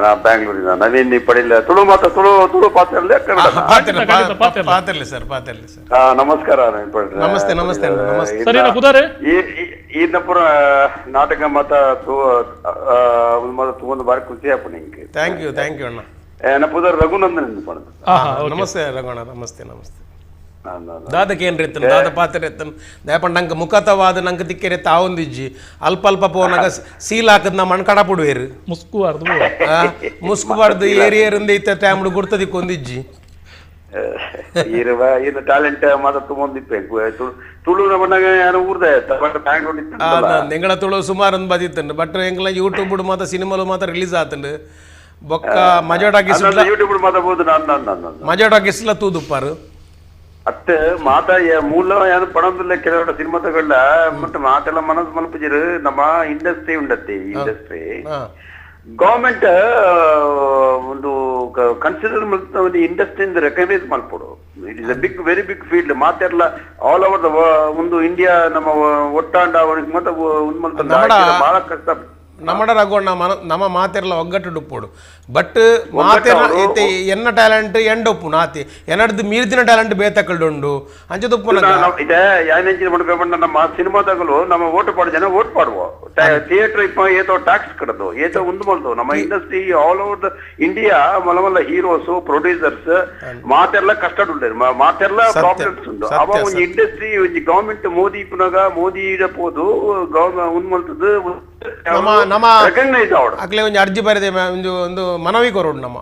ನಾ ಬ್ಯಾಂಗ್ಳೂರಿನ ನವೀನ್ ಪಡೀಲ್. ತುಳು ಮಾತ ತುಳು ತುಳು ಪಾತ್ರ ಕನ್ನಡ. ಪಾತಿರ್ಲಿ ಸರ್, ಪಾತಿರ್ಲಿ ಸರ್. ನಮಸ್ಕಾರ ನವೀನ್ ಪಡೀಲ್. ನಮಸ್ತೆ, ನಮಸ್ತೆ, ನಮಸ್ತೆ. ಸರ್, ಏನ ಕುದಾರೆ ಈನ ಪೂರ ನಾಟಕ ಮಾತ ತೂವೊಂದು ಬಾರಿ ಖುಷಿ ಆಪುಂಡು ನಿಂಗೆ. Thank you, thank you ಅಣ್ಣ. ಏನ ಪುದರ್ ರಘುನಂದನ್ ಪಣದು. ನಮಸ್ತೆ ರಘುಣ್ಣ, ನಮಸ್ತೆ ನಮಸ್ತೆ. ದಾದಕ್ಕೆ ಏನ್ರಿ ಇತ್ತನ್, ದಾದ ಪಾತ್ರೆ ಇತ್ತನ್ ದಯಪಂಡ ನಂಗೆ ಮುಖತವಾದ ನಂಗೆ ದಿಕ್ಕೆರೆ ತಾವೊಂದಿಜ್ಜಿ ಅಲ್ಪ ಅಲ್ಪ ಪೋನಾಗ ಸೀಲ್ ಹಾಕದ್ ನಮ್ಮ ಮಣ್ಕಡ ಪುಡುವೇರು ಮುಸ್ಕುಬಾರ್ದು ಮುಸ್ಕುಬಾರ್ದು ಏರಿ ಏರಿಂದ ಇತ್ತ ಟೈಮ್ ಗುರ್ತದಿಕ್ಕೊಂದಿಜ್ಜಿ. ಇರುವ ಏನು ಟ್ಯಾಲೆಂಟ್ ಮಾತ್ರ ತುಂಬೊಂದಿಪ್ಪೆ ತುಳು ನಮ್ಮನಾಗ ಯಾರು ಊರ್ದ ಬ್ಯಾಂಗ್ಳೂರ್ ಎಂಗಳ ತುಳು ಸುಮಾರು ಒಂದು ಬದಿತ್ತುಂಡು ಬಟ್ ಎಂಗಳ ಯೂಟ್ಯೂಬ್ ಮಾತ್ರ ಸಿನಿಮಾಲು ಮಾತ್ರ ರಿಲೀಸ್ ಆತುಂಡು ಬೊಕ್ಕ ಮಜಾ ಟಾಕೀಸ್ ಯೂಟ್ಯೂಬ್ ಮಾತಾಡ್ಬೋದು ನಾನು ನಾನು ಮಜಾ ಟಾಕೀಸ್ಲ ತೂದುಪ್ಪಾರು ಅತ್ತೆ ಮಾತಾ ಮೂಲ ಯಾರು ಪಣದಿಲ್ಲ ಕೆಲವರ ಸಿನಿಮಾ ತಗೊಳ್ಳ ಮತ್ತೆ ಮಾತೆಲ್ಲ ಮನಸ್ಸು ಮನಪುಜಿರು ನಮ್ಮ ಇಂಡಸ್ಟ್ರಿ ಉಂಡತ್ತೆ ಇಂಡಸ್ಟ್ರಿ ಗವರ್ಮೆಂಟ್ ಒಂದು ಕನ್ಸಿಡರ್ ಒಂದು ಇಂಡಸ್ಟ್ರಿ ರೆಕಗ್ನೈಸ್ ಮಾಡ್ಕೊಡು. It is a big very big field ಮಾತೆಲ್ಲ all over the ಒಂದು ಇಂಡಿಯಾ ನಮ್ಮ ಒಟ್ಟಾಂಡ ಅವನಿಗೆ ಮತ್ತೆ ಒಂದು ಬಹಳ ಕಷ್ಟ. ನಮ್ಮಡ ರಘುವಣ್ಣ ನಮ್ಮ ಮಾತೆರ್ಲ ಒಗ್ಗಟ್ಟು ಡುಪ್ಪೋಡು ಬಟ್ ಮಾತೆರ್ನ ಎನ್ನ ಟ್ಯಾಲೆಂಟ್ ಎಂಡೊಪ್ಪು ನಾತಿ ಎನ್ನಡ್ದು ಮೀರ್ದಿನ ಟ್ಯಾಲೆಂಟ್ ಬೇತಕ್ಕಲ್ಡುಂಡು ಅಂಚೆ ತುಪ್ಪು ಇದೆ ಯಾನೆಂಚಿನ ಮಾಡ್ಬೇಕಂದ್ರೆ ನಮ್ಮ ಸಿನಿಮಾದಾಗಲು ನಮ್ಮ ಓಟ್ ಪಾಡು ಜನ ಓಟ್ ಪಾಡುವ ಥಿಯೇಟರ್ ಇಪ್ಪ ಏತೋ ಟ್ಯಾಕ್ಸ್ ಕಡದು ಏತೋ ಒಂದು ಮಾಡ್ದು ನಮ್ಮ industry all over the India ಮಲಮಲ್ಲ heroes producers ಮಾತೆಲ್ಲ ಕಷ್ಟ ಉಂಟು ಮಾತೆಲ್ಲ ಪ್ರಾಬ್ಲಮ್ಸ್ ಉಂಟು. ಅವ ಒಂದು ಇಂಡಸ್ಟ್ರಿ ಒಂಜಿ ಗವರ್ಮೆಂಟ್ ಮೋದಿ ಪುನಗ ಮೋದಿ ಪೋದು ಗವರ್ಮೆಂಟ್ ಉಂದು ಮಲ್ತದ್ದು ನಮ್ಮ ಅಕ್ಲೆ ಒಂಜಿ ಅರ್ಜಿ ಬರೆದೆ ಒಂದು ಒಂದು ಮನವಿ ಕೊರೋಡು ನಮ್ಮ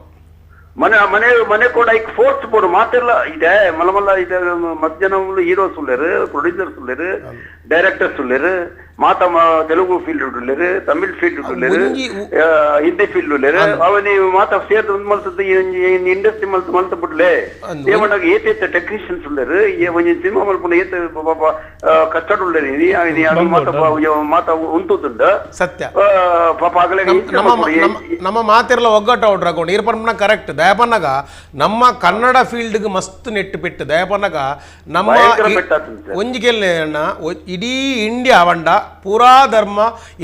ಮನೆ ಮನೆ ಮನೆ ಕೂಡ ಐಕ್ ಫೋರ್ಸ್ ಬೋಡು ಮಾತೆಲ್ಲ ಇದೆ ಮಲಮಲ್ಲ ಇದೆ ಮಧ್ಯಾಹ್ನ ಹೀರೋಸ್ ಉಳ್ಳೇರು ಪ್ರೊಡ್ಯೂಸರ್ಸ್ ಉಳ್ಳೇರು ಡೈರೆಕ್ಟರ್ಸ್ ಉಳ್ಳೇರು ಮಾತ ತೆಲುಗು ಫೀಲ್ಡ್ ಉಳ್ಳೇರು ತಮಿಳ್ ಫೀಲ್ಡ್ ಉಳ್ಳೇರು ಹಿಂದಿ ಫೀಲ್ಡ್ ಉಳ್ಳೇರು ಅವನಿ ಮಾತ ಸೇರ್ದು ಒಂದು ಮಲ್ತದ್ದು ಇಂಡಸ್ಟ್ರಿ ಮಲ್ತ ಮಲ್ತ ಬಿಡ್ಲೆ ಏಮನ್ನಾಗ ಏತೇತ ಟೆಕ್ನಿಷಿಯನ್ಸ್ ಉಳ್ಳೇರು ಒಂಜಿ ಸಿನಿಮಾ ಮಲ್ಪುನ ಏತ ಕಷ್ಟಡ್ ಉಳ್ಳೇರು ಮಾತ ಮಾತ ಉಂತುದುಂಡ ಸತ್ಯ ಪಾಪ ಆಗಲೇ ನಮ್ಮ ಮಾತಿರಲ್ಲ ಒಗ್ಗಟ್ಟು ಔಟ್ ರಾಕೊಂಡು ಈರ್ ಪನ್ಪುನ ಕರೆಕ್ಟ್ ದಯಪನ್ನಗ ನಮ್ಮ ಕನ್ನಡ ಫೀಲ್ಡ್ಗೆ ಮಸ್ತ್ ನೆಟ್ಟು ಪೆಟ್ಟು ದಯಪನ್ನಗ ನಮ್ಮ ಒಂಜಿ ಕೆಲ್ಲೆ ಅಣ್ಣ ಇಡೀ ಇಂಡಿಯಾ ವಂಡ ಪೂರಾ ಧರ್ಮ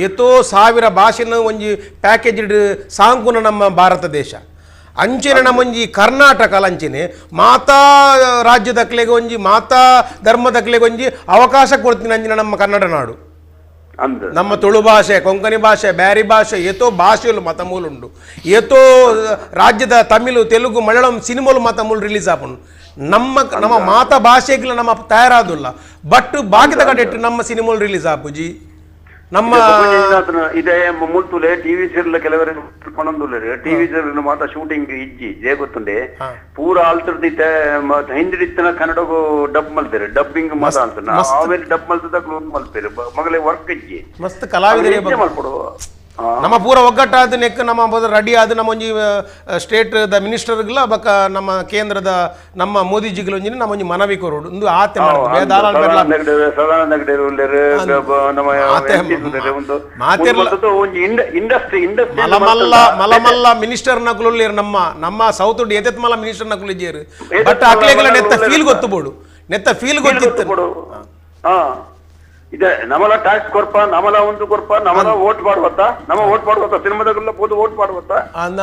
ಏತೋ ಸಾವಿರ ಭಾಷೆನ ಒಂಜಿ ಪ್ಯಾಕೇಜ್ಡ್ ಸಾಂಕುನ ನಮ್ಮ ಭಾರತ ದೇಶ ಅಂಚೆನೆ ನಮ್ಮೊಂಜಿ ಕರ್ನಾಟಕ ಅಂಚೆನೆ ಮಾತಾ ರಾಜ್ಯದಕ್ಲೆಗೆ ಒಂಜಿ ಮಾತಾ ಧರ್ಮದಕ್ಲೆಗೆ ಒಂಜಿ ಅವಕಾಶ ಕೊಡ್ತೀನಿ ಅಂಚಿನ ನಮ್ಮ ಕನ್ನಡ ನಾಡು. ನಮ್ಮ ತುಳು ಭಾಷೆ ಕೊಂಕಣಿ ಭಾಷೆ ಬ್ಯಾರಿ ಭಾಷೆ ಏತೋ ಭಾಷೆಲು ಮತಮೂಲುಂಡು ಏತೋ ರಾಜ್ಯದ ತಮಿಳು ತೆಲುಗು ಮಲಯಾಳಂ ಸಿನಿಮಾಲು ಮತಮೂಲು ರಿಲೀಸ್ ಆಪುಂಡು ನಮ್ಮ ನಮ್ಮ ಮಾತ ಭಾಷೆಗಳ ನಮ್ಮ ತಯಾರಾದುಲ್ಲ ಬಟ್ ಬಾಕಿದ ಕಡೆ ನಮ್ಮ ಸಿನಿಮಾಲು ರಿಲೀಸ್ ಆಪುಜಿ ನಮ್ಮ ಇದೇ ಮುಲ್ತುಲೆ ಟಿವಿ ಸೀರಿಯಲ್ ಕೆಲವರು ಪಣಂದುಲ್ಲೇರು ಟಿವಿ ಸೀರಿಯಲ್ ಮಾತ ಶೂಟಿಂಗ್ ಇಜ್ಜಿ ಜೇ ಗೊತ್ತುಂಡೆ ಪೂರ ಆಲ್ತರ್ದಿತ್ತೆ ಹಿಂದಿಡಿತ್ತನ ಕನ್ನಡಗು ಡಬ್ ಮಲ್ತೇರು ಡಬ್ಬಿಂಗ್ ಮಾತ ಅಂತ ಆಮೇಲೆ ಡಬ್ ಮಲ್ತದ ಕ್ಲೋನ್ ಮಲ್ತೇರು ಮಗಲೇ ವರ್ಕ್ ಇಜ್ಜಿ ಮಸ್ತ್ ಕಲಾವಿದರೆ ಮಲ್ಪಡು ನಮ್ಮ ಪೂರ ಒಗ್ಗಟ್ಟಾದ ನೆಕ್ ನಮ್ಮ ರೆಡಿ ಆದ ನಮ್ಮ ಒಂಜಿ ಸ್ಟೇಟ್ the ಮಿನಿಸ್ಟರ್ಗಳ ಬಕ ನಮ್ಮ ಕೇಂದ್ರದ ನಮ್ಮ ಮೋದಿಜಿಗಳ ಒಂಜಿ ನಮ್ಮ ಒಂಜಿ ಮನವಿ ಕೊರೋಡು ಒಂದು ಆತೆ ಮಲಮಲ್ಲ ಮಲಮಲ್ಲ ಮಿನಿಸ್ಟರ್ ನಕುಲು ನಮ್ಮ ನಮ್ಮ ಸೌತ್ ಎತ್ತೆತ್ ಮಲ ಮಿನಿಸ್ಟರ್ ನಕುಲು ಇಜ್ಜೇರು ಬಟ್ ಅಕ್ಲೆಗಳ ನೆತ್ತ ಫೀಲ್ ಗೊತ್ತು ಬೋಡು ನೆತ್ತ ಫೀಲ್ ಗೊತ್ತಿತ್ತು. ಇದೆ ನಮಲ ಟ್ಯಾಕ್ಸ್ ಕೊರ್ಪ ನಮಲ ಒಂದು ಕೊರ್ಪ ನಮಲ ಓಟ್ ಮಾಡುವತ್ತ ನಮ್ಮ ಓಟ್ ಮಾಡುವತ್ತ ಸಿನಿಮಾದಾಗೆಲ್ಲ ಪೋದು ಓಟ್ ಮಾಡುವತ್ತ ಅಂದ್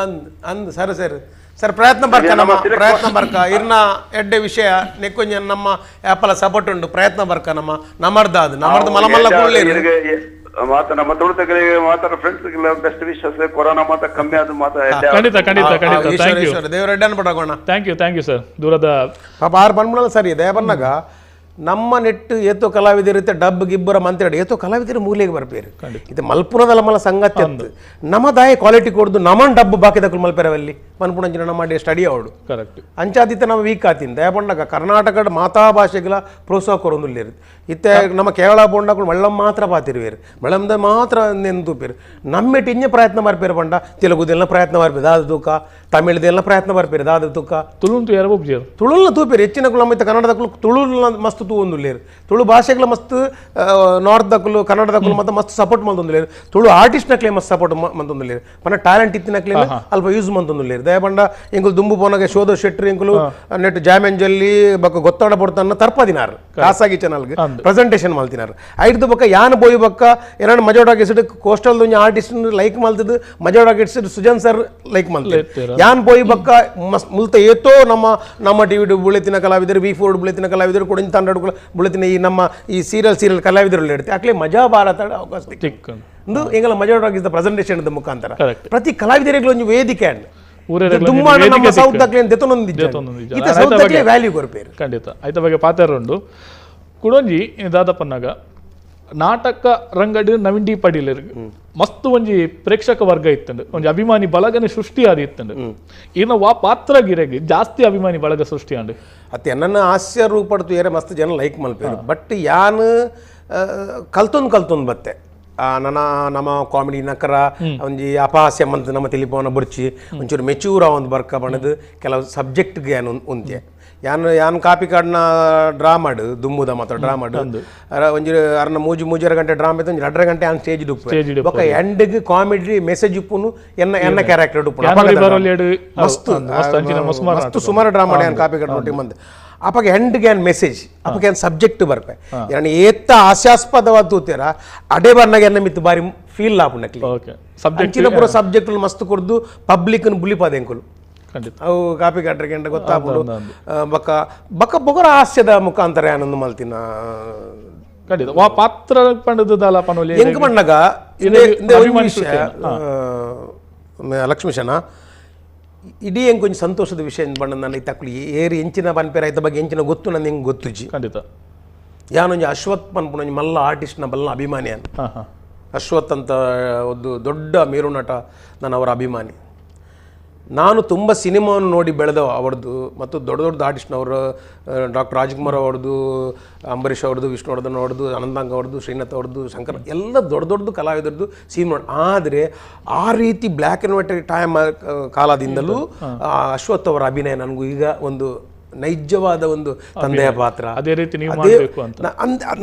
ಅಂದ್ ಸರಿ ಸರಿ ಸರ್ ಪ್ರಯತ್ನ ಬರ್ಕ ನಮ್ಮ ಪ್ರಯತ್ನ ಬರ್ಕ ಇರ್ನ ಎಡ್ಡೆ ವಿಷಯ ನೆಕ್ಕೊಂಜ ನಮ್ಮ ಆ್ಯಪಲ ಸಪೋರ್ಟ್ ಉಂಟು ಪ್ರಯತ್ನ ಬರ್ಕ ನಮ್ಮ ನಮರ್ದ ಅದು ನಮರ್ದ ಮಲಮಲ್ಲ ಕೂಡಲೇ ಮಾತ ನಮ್ಮ ತುಳುತಗಳಿಗೆ ಮಾತಾಡ friends best wishes corona ಮಾತ ಕಮ್ಮಿ ಆದ ಮಾತ ಖಂಡಿತ ಖಂಡಿತ ಖಂಡಿತ thank you ದೇವರ ಎಡ್ಡೆ ಅನ್ಪಡೋಣ thank you thank you sir ದೂರದ ಪಾಪ ಆರು ಬಂದ್ಬಿಡಲ್ಲ ಸರಿ ದಯಬನ್ನಾಗ ನಮ್ಮ ನೆಟ್ಟು ಏತೋ ಕಲಾವಿದರಿತ್ತೆ ಡಬ್ ಗಿಬ್ಬರ ಮಂತ್ರಿ ಏತೋ ಕಲಾವಿದರು ಮೂಲೆಗೆ ಬರ್ಪೇರು ಇದು ಮಲ್ಪುನದಲ್ಲ ಮಲ ಸಂಗತಿ ಅಂತ ನಮ್ಮ ದಾಯ ಕ್ವಾಲಿಟಿ ಕೊಡ್ದು ನಮ್ಮನ್ ಡಬ್ ಬಾಕಿದಕ್ಕಲು ಮಲ್ಪೆರವಲ್ಲಿ ಮನ್ಪುಣಂಚಿನ ನಮ್ಮ ಸ್ಟಡಿ ಅವಡು ಕರೆಕ್ಟ್ ಅಂಚಾದಿತ್ತ ನಮ್ಮ ವೀಕ್ ಆತಿನ ದಯಪಂಡಗ ಕರ್ನಾಟಕದ ಮಾತಾ ಭಾಷೆಗಳ ಪ್ರೋತ್ಸಾಹ ಕೊರೊಂದುಲ್ಲೇರು ಇತ್ತೆ ನಮ್ಮ ಕೇರಳ ಪೋಂಡಗಳು ಮಳ್ಳಂ ಮಾತ್ರ ಪಾತಿರುವೇರು ಮಳ್ಳಂದ ಮಾತ್ರ ನೆಂದುಪೇರು ನಮ್ಮೆಟ್ಟು ಇಂಜೆ ಪ್ರಯತ್ನ ಬರ್ಪೇರು ಪಂಡ ತೆಲುಗುದೆಲ್ಲ ಪ್ರಯತ್ನ ಬರ್ಪೇರು ದಾದ ತೂಕ ತಮಿಳ್ದೆಲ್ಲ ಪ್ರಯತ್ನ ಬರ್ಪೇರು ದಾದ ತೂಕ ತುಳುಂತು ಯಾರು ಒಬ್ಜೇರು ತುಳುಲ್ನ ತೂಪೇರು ಹೆಚ್ಚಿನ ನಮ್ಮ ಇತ್ತ ಕನ್ನಡದಕ್ಕಲು ತುಳುಲ್ನ ಮಸ್ತ್ ತೂವೊಂದುಲ್ಲೇರು ತುಳು ಭಾಷೆಗಳ ಮಸ್ತ್ ನಾರ್ತ್ ದಕ್ಕಲು ಕನ್ನಡದಕ್ಕಲು ಮತ್ತೆ ಮಸ್ತ್ ಸಪೋರ್ಟ್ ಮಂತೊಂದುಲ್ಲೇರು ತುಳು ಆರ್ಟಿಸ್ಟ್ ನಕ್ಲೆ ಮಸ್ತ್ ಸಪೋರ್ಟ್ ಮಂತೊಂದುಲ್ಲೇರು ಪಂಡ ಟ್ಯಾಲೆಂಟ್ ಇತ್ತಿನಕ್ಲೆ ಅಲ್ಪ ಯೂಸ್ ಮಂತೊಂದುಲ್ಲೇರು ದಯಪಂಡ ಎಂಕುಲು ದುಂಬು ಪೋನಾಗ ಶೋಧ ಶೆಟ್ರು ಎಂಕುಲು ನೆಟ್ ಜಾಮೆಂಜಲ್ಲಿ ಬೊಕ್ಕ ಗೊತ್ತಾಡ ಪೊಡ್ತನ್ನ ತರ್ಪದಿನಾರು ಖಾಸಗಿ ಚಾನಲ್ಗೆ ಪ್ರೆಸೆಂಟೇಷನ್ ಮಲ್ತಿನಾರು ಐದು ಬೊಕ್ಕ ಯಾನ್ ಬೋಯ್ ಬೊಕ್ಕ ಏನಾರು ಮಜೋಡಾಗಿಸಿಡ್ ಕೋಸ್ಟಲ್ ಒಂಜಿ ಆರ್ಟಿಸ್ಟ್ ಲೈಕ್ ಮಲ್ತದ್ದು ಮಜೋಡಾಗಿಸಿಡ್ ಸುಜನ್ ಸರ್ ಲೈಕ್ ಮಲ್ತಿದ್ದು ಯಾನ್ ಬೋಯ್ ಬೊಕ್ಕ ಮುಲ್ತ ಏತೋ ನಮ್ಮ ನಮ್ಮ ಟಿ ವಿ ಬುಳೆತಿನ ಕಲಾವಿದರು ವಿ ಫೋರ್ ಬುಳೆತಿನ ಕಲಾವಿದರು ಕೊಡಂಜಿ ತಂಡ ಬುಳೆತಿನ ಈ ನಮ್ಮ ಈ ಸೀರಿಯಲ್ ಸೀರಿಯಲ್ ಕಲಾವಿದರು ಹೇಳ್ತೆ ಅಕ್ಲೆ ಮಜಾ ಭಾರತ ಅವಕಾಶ ಇಂದು ಎಂಗಲ ಮಜೋಡಾಗಿದ್ದ ಪ್ರೆಸೆಂಟೇಷನ್ ಮುಖಾಂತರ ಪ್ರತಿ ಕಲಾವಿದರಿಗೆ ಒಂದು ವೇದಿಕೆ ವ್ಯಾಲ್ಯೂ ಕೊರ್ಪೇರು ಖಂಡಿತ ಆಯ್ತ ಬಗ್ಗೆ ಪಾತ್ರ ಕುಡೊಂಜಿ ದಾದಪ್ಪನಾಗ ನಾಟಕ ರಂಗಡಿ ನವೀನ್ ಡಿ ಪಡೀಲರ್ ಮಸ್ತ್ ಒಂಜಿ ಪ್ರೇಕ್ಷಕ ವರ್ಗ ಇತ್ತಂಡು, ಒಂಜಿ ಅಭಿಮಾನಿ ಬಳಗನೆ ಸೃಷ್ಟಿ ಆದಿ ಇತ್ತಂಡು. ಇನ್ನ ವಾ ಪಾತ್ರ ಗಿರೆಗ್ ಜಾಸ್ತಿ ಅಭಿಮಾನಿ ಬಳಗ ಸೃಷ್ಟಿ ಆಂಡ್. ಅತ್ತೆ ನನ್ನ ಹಾಸ್ಯ ರೂಪಡ್ತು ಏರೆ ಮಸ್ತ್ ಜನ ಲೈಕ್ ಮಲ್ಪೇರು. ಬಟ್ ಯಾನ್ ಕಲ್ತೊಂದು ಕಲ್ತೊಂದು ಬತ್ತೆ. ನನ್ನ ನಮ್ಮ ಕಾಮಿಡಿ ನಕರ ಒಂಜಿ ಅಪಹಾಸ್ಯ ಮಂತ್ ನಮ್ಮ ತಿಳಿಪವನ ಬುರ್ಚಿ ಒಂಚೂರು ಮೆಚೂರ್ ಒಂದು ಬರ್ಕ ಬಣ್ಣದು ಕೆಲವು ಸಬ್ಜೆಕ್ಟ್ಗೆ ಯಾನ್ ಉಂತೆ. ಯಾನ್ ಯಾನ್ ಕಾಪಿ ಕಾಡ್ನ ಡ್ರಾಮಾಡು ದುಮ್ಮುದ ಮಾತ್ರ ಡ್ರಾಮಾಡು ಒಂಜಿ ಅರ್ನ ಮೂಜಿ ಮೂಜರ ಗಂಟೆ ಡ್ರಾಮಾ ಇತ್ತು, ಒಂಜಿ 2.5 ಗಂಟೆ ಆನ್ ಸ್ಟೇಜ್ ಉಪ್ಪು. Stage ಡ್ ಬೊಕ್ಕ ಎಂಡ್ಗ್ ಕಾಮಿಡಿ ಮೆಸೇಜ್ ಉಪ್ಪುನು ಎನ್ನ ಎನ್ನ ಕ್ಯಾರೆಕ್ಟರ್ ಉಪ್ಪುನು. ಯಾನ್ ಅಪಗದ ಬರೋಲ್ಲೇಡು ಮಸ್ತ್ ಮಸ್ತ್ ಅಂಚಿನ ಮಸ್ತ್ ಮಸ್ತ್ ಸುಮಾರು ಡ್ರಾಮಾ ಯಾನ್ ಕಾಪಿ ಕಾಡ್ ನೋಟಿ ಮಂತ್. ಅಪಗ ಎಂಡ್ಗೆ ಯಾನ್ ಮೆಸೇಜ್, ಅಪಗ ಯಾನ್ ಸಬ್ಜೆಕ್ಟ್ ಬರ್ಪೆ. ಯಾನ್ ಏತ್ತ ಹಾಸ್ಯಾಸ್ಪದವಾದ ತೂತೇರ ಅಡೆ ಬರ್ನಾಗ ಎನ್ನ ಮಿತ್ತು ಬಾರಿ ಫೀಲ್ ಆಪುಂಡಕ್ಲಿ. ಓಕೆ, ಸಬ್ಜೆಕ್ಟ್ ಅಂಚಿನ ಪೂರ ಸಬ್ಜೆಕ್ಟ್ ಮಸ್ತ್ ಕೊರ್ದು ಪಬ್ಲಿಕ್ ಬುಲಿಪಾದ ಎಂಕುಲು. ಖಂಡಿತ. ಅವು ಕಾಪಿ ಕಾಟ್ರಿಗೆ ಎಂಡ ಗೊತ್ತಾಪುಂಡು. ಬೊಕ್ಕ ಬೊಕ್ಕ ಬೊಗರ ಹಾಸ್ಯದ ಮುಖಾಂತರ ಯಾನೊಂದು ಮಲ್ತಿನ. ಖಂಡಿತ. ವಾ ಪಾತ್ರ ಪಂಡದಲ್ಲ ಪನೋಲಿ ಎಂಕ್ ಪಣ್ಣಗ ಇಂದೇ ಇಂದೇ ಒಂಜಿ ಅಭಿಮಾನಿ ವಿಷಯ ಲಕ್ಷ್ಮೀಶನ ಇಡೀ ಎಂಕ್ ಒಂಜಿ ಸಂತೋಷದ ವಿಷಯ ಬಣ್ಣ ನನ್ನ ತಕ್ಕುಲಿ ಏರು ಎಂಚಿನ ಪನ್ಪೇರ ಐತ ಬಗ್ಗೆ ಎಂಚಿನ ಗೊತ್ತು ನನ್ನ ಎಂಕ್ ಗೊತ್ತುಜಿ. ಖಂಡಿತ. ಯಾನೊಂಜಿ ಅಶ್ವಥ್ ಪನ್ಪುನ ಒಂಜಿ ಮಲ್ಲ ಆರ್ಟಿಸ್ಟ್ನ ಬಲ್ಲ ಅಭಿಮಾನಿ ಅನ್. ಹಾ ಹಾ. ಅಶ್ವಥ್ ಅಂತ ಒಂದು ದೊಡ್ಡ ಮೇರುನಟ, ನಾನು ಅವರ ಅಭಿಮಾನಿ. ನಾನು ತುಂಬ ಸಿನಿಮಾವನ್ನು ನೋಡಿ ಬೆಳೆದವ ಅವರದ್ದು ಮತ್ತು ದೊಡ್ಡ ದೊಡ್ಡ ಆರ್ಟಿಸ್ಟ್ನವರು, ಡಾಕ್ಟರ್ ರಾಜ್ಕುಮಾರ್ ಅವ್ರದ್ದು, ಅಂಬರೀಷ್ ಅವ್ರದ್ದು, ವಿಷ್ಣುವರ್ಧನ್ ಅವ್ರದ್ದು, ಅನಂತಾಂಗ್ ಅವ್ರದ್ದು, ಶ್ರೀನಾಥ್ ಅವ್ರದ್ದು, ಶಂಕರ್, ಎಲ್ಲ ದೊಡ್ಡ ದೊಡ್ಡ ಕಲಾವಿದರದ್ದು ಸೀನ್ ನೋಡಿ. ಆದರೆ ಆ ರೀತಿ black and white time ಕಾಲದಿಂದಲೂ ಅಶ್ವಥ್ ಅವರ ಅಭಿನಯ ನನಗೂ ಈಗ ಒಂದು ನೈಜವಾದ ಒಂದು ತಂದೆಯ ಪಾತ್ರ ಅದೇ ರೀತಿ ನೀವು ಮಾಡಬೇಕು ಅಂತ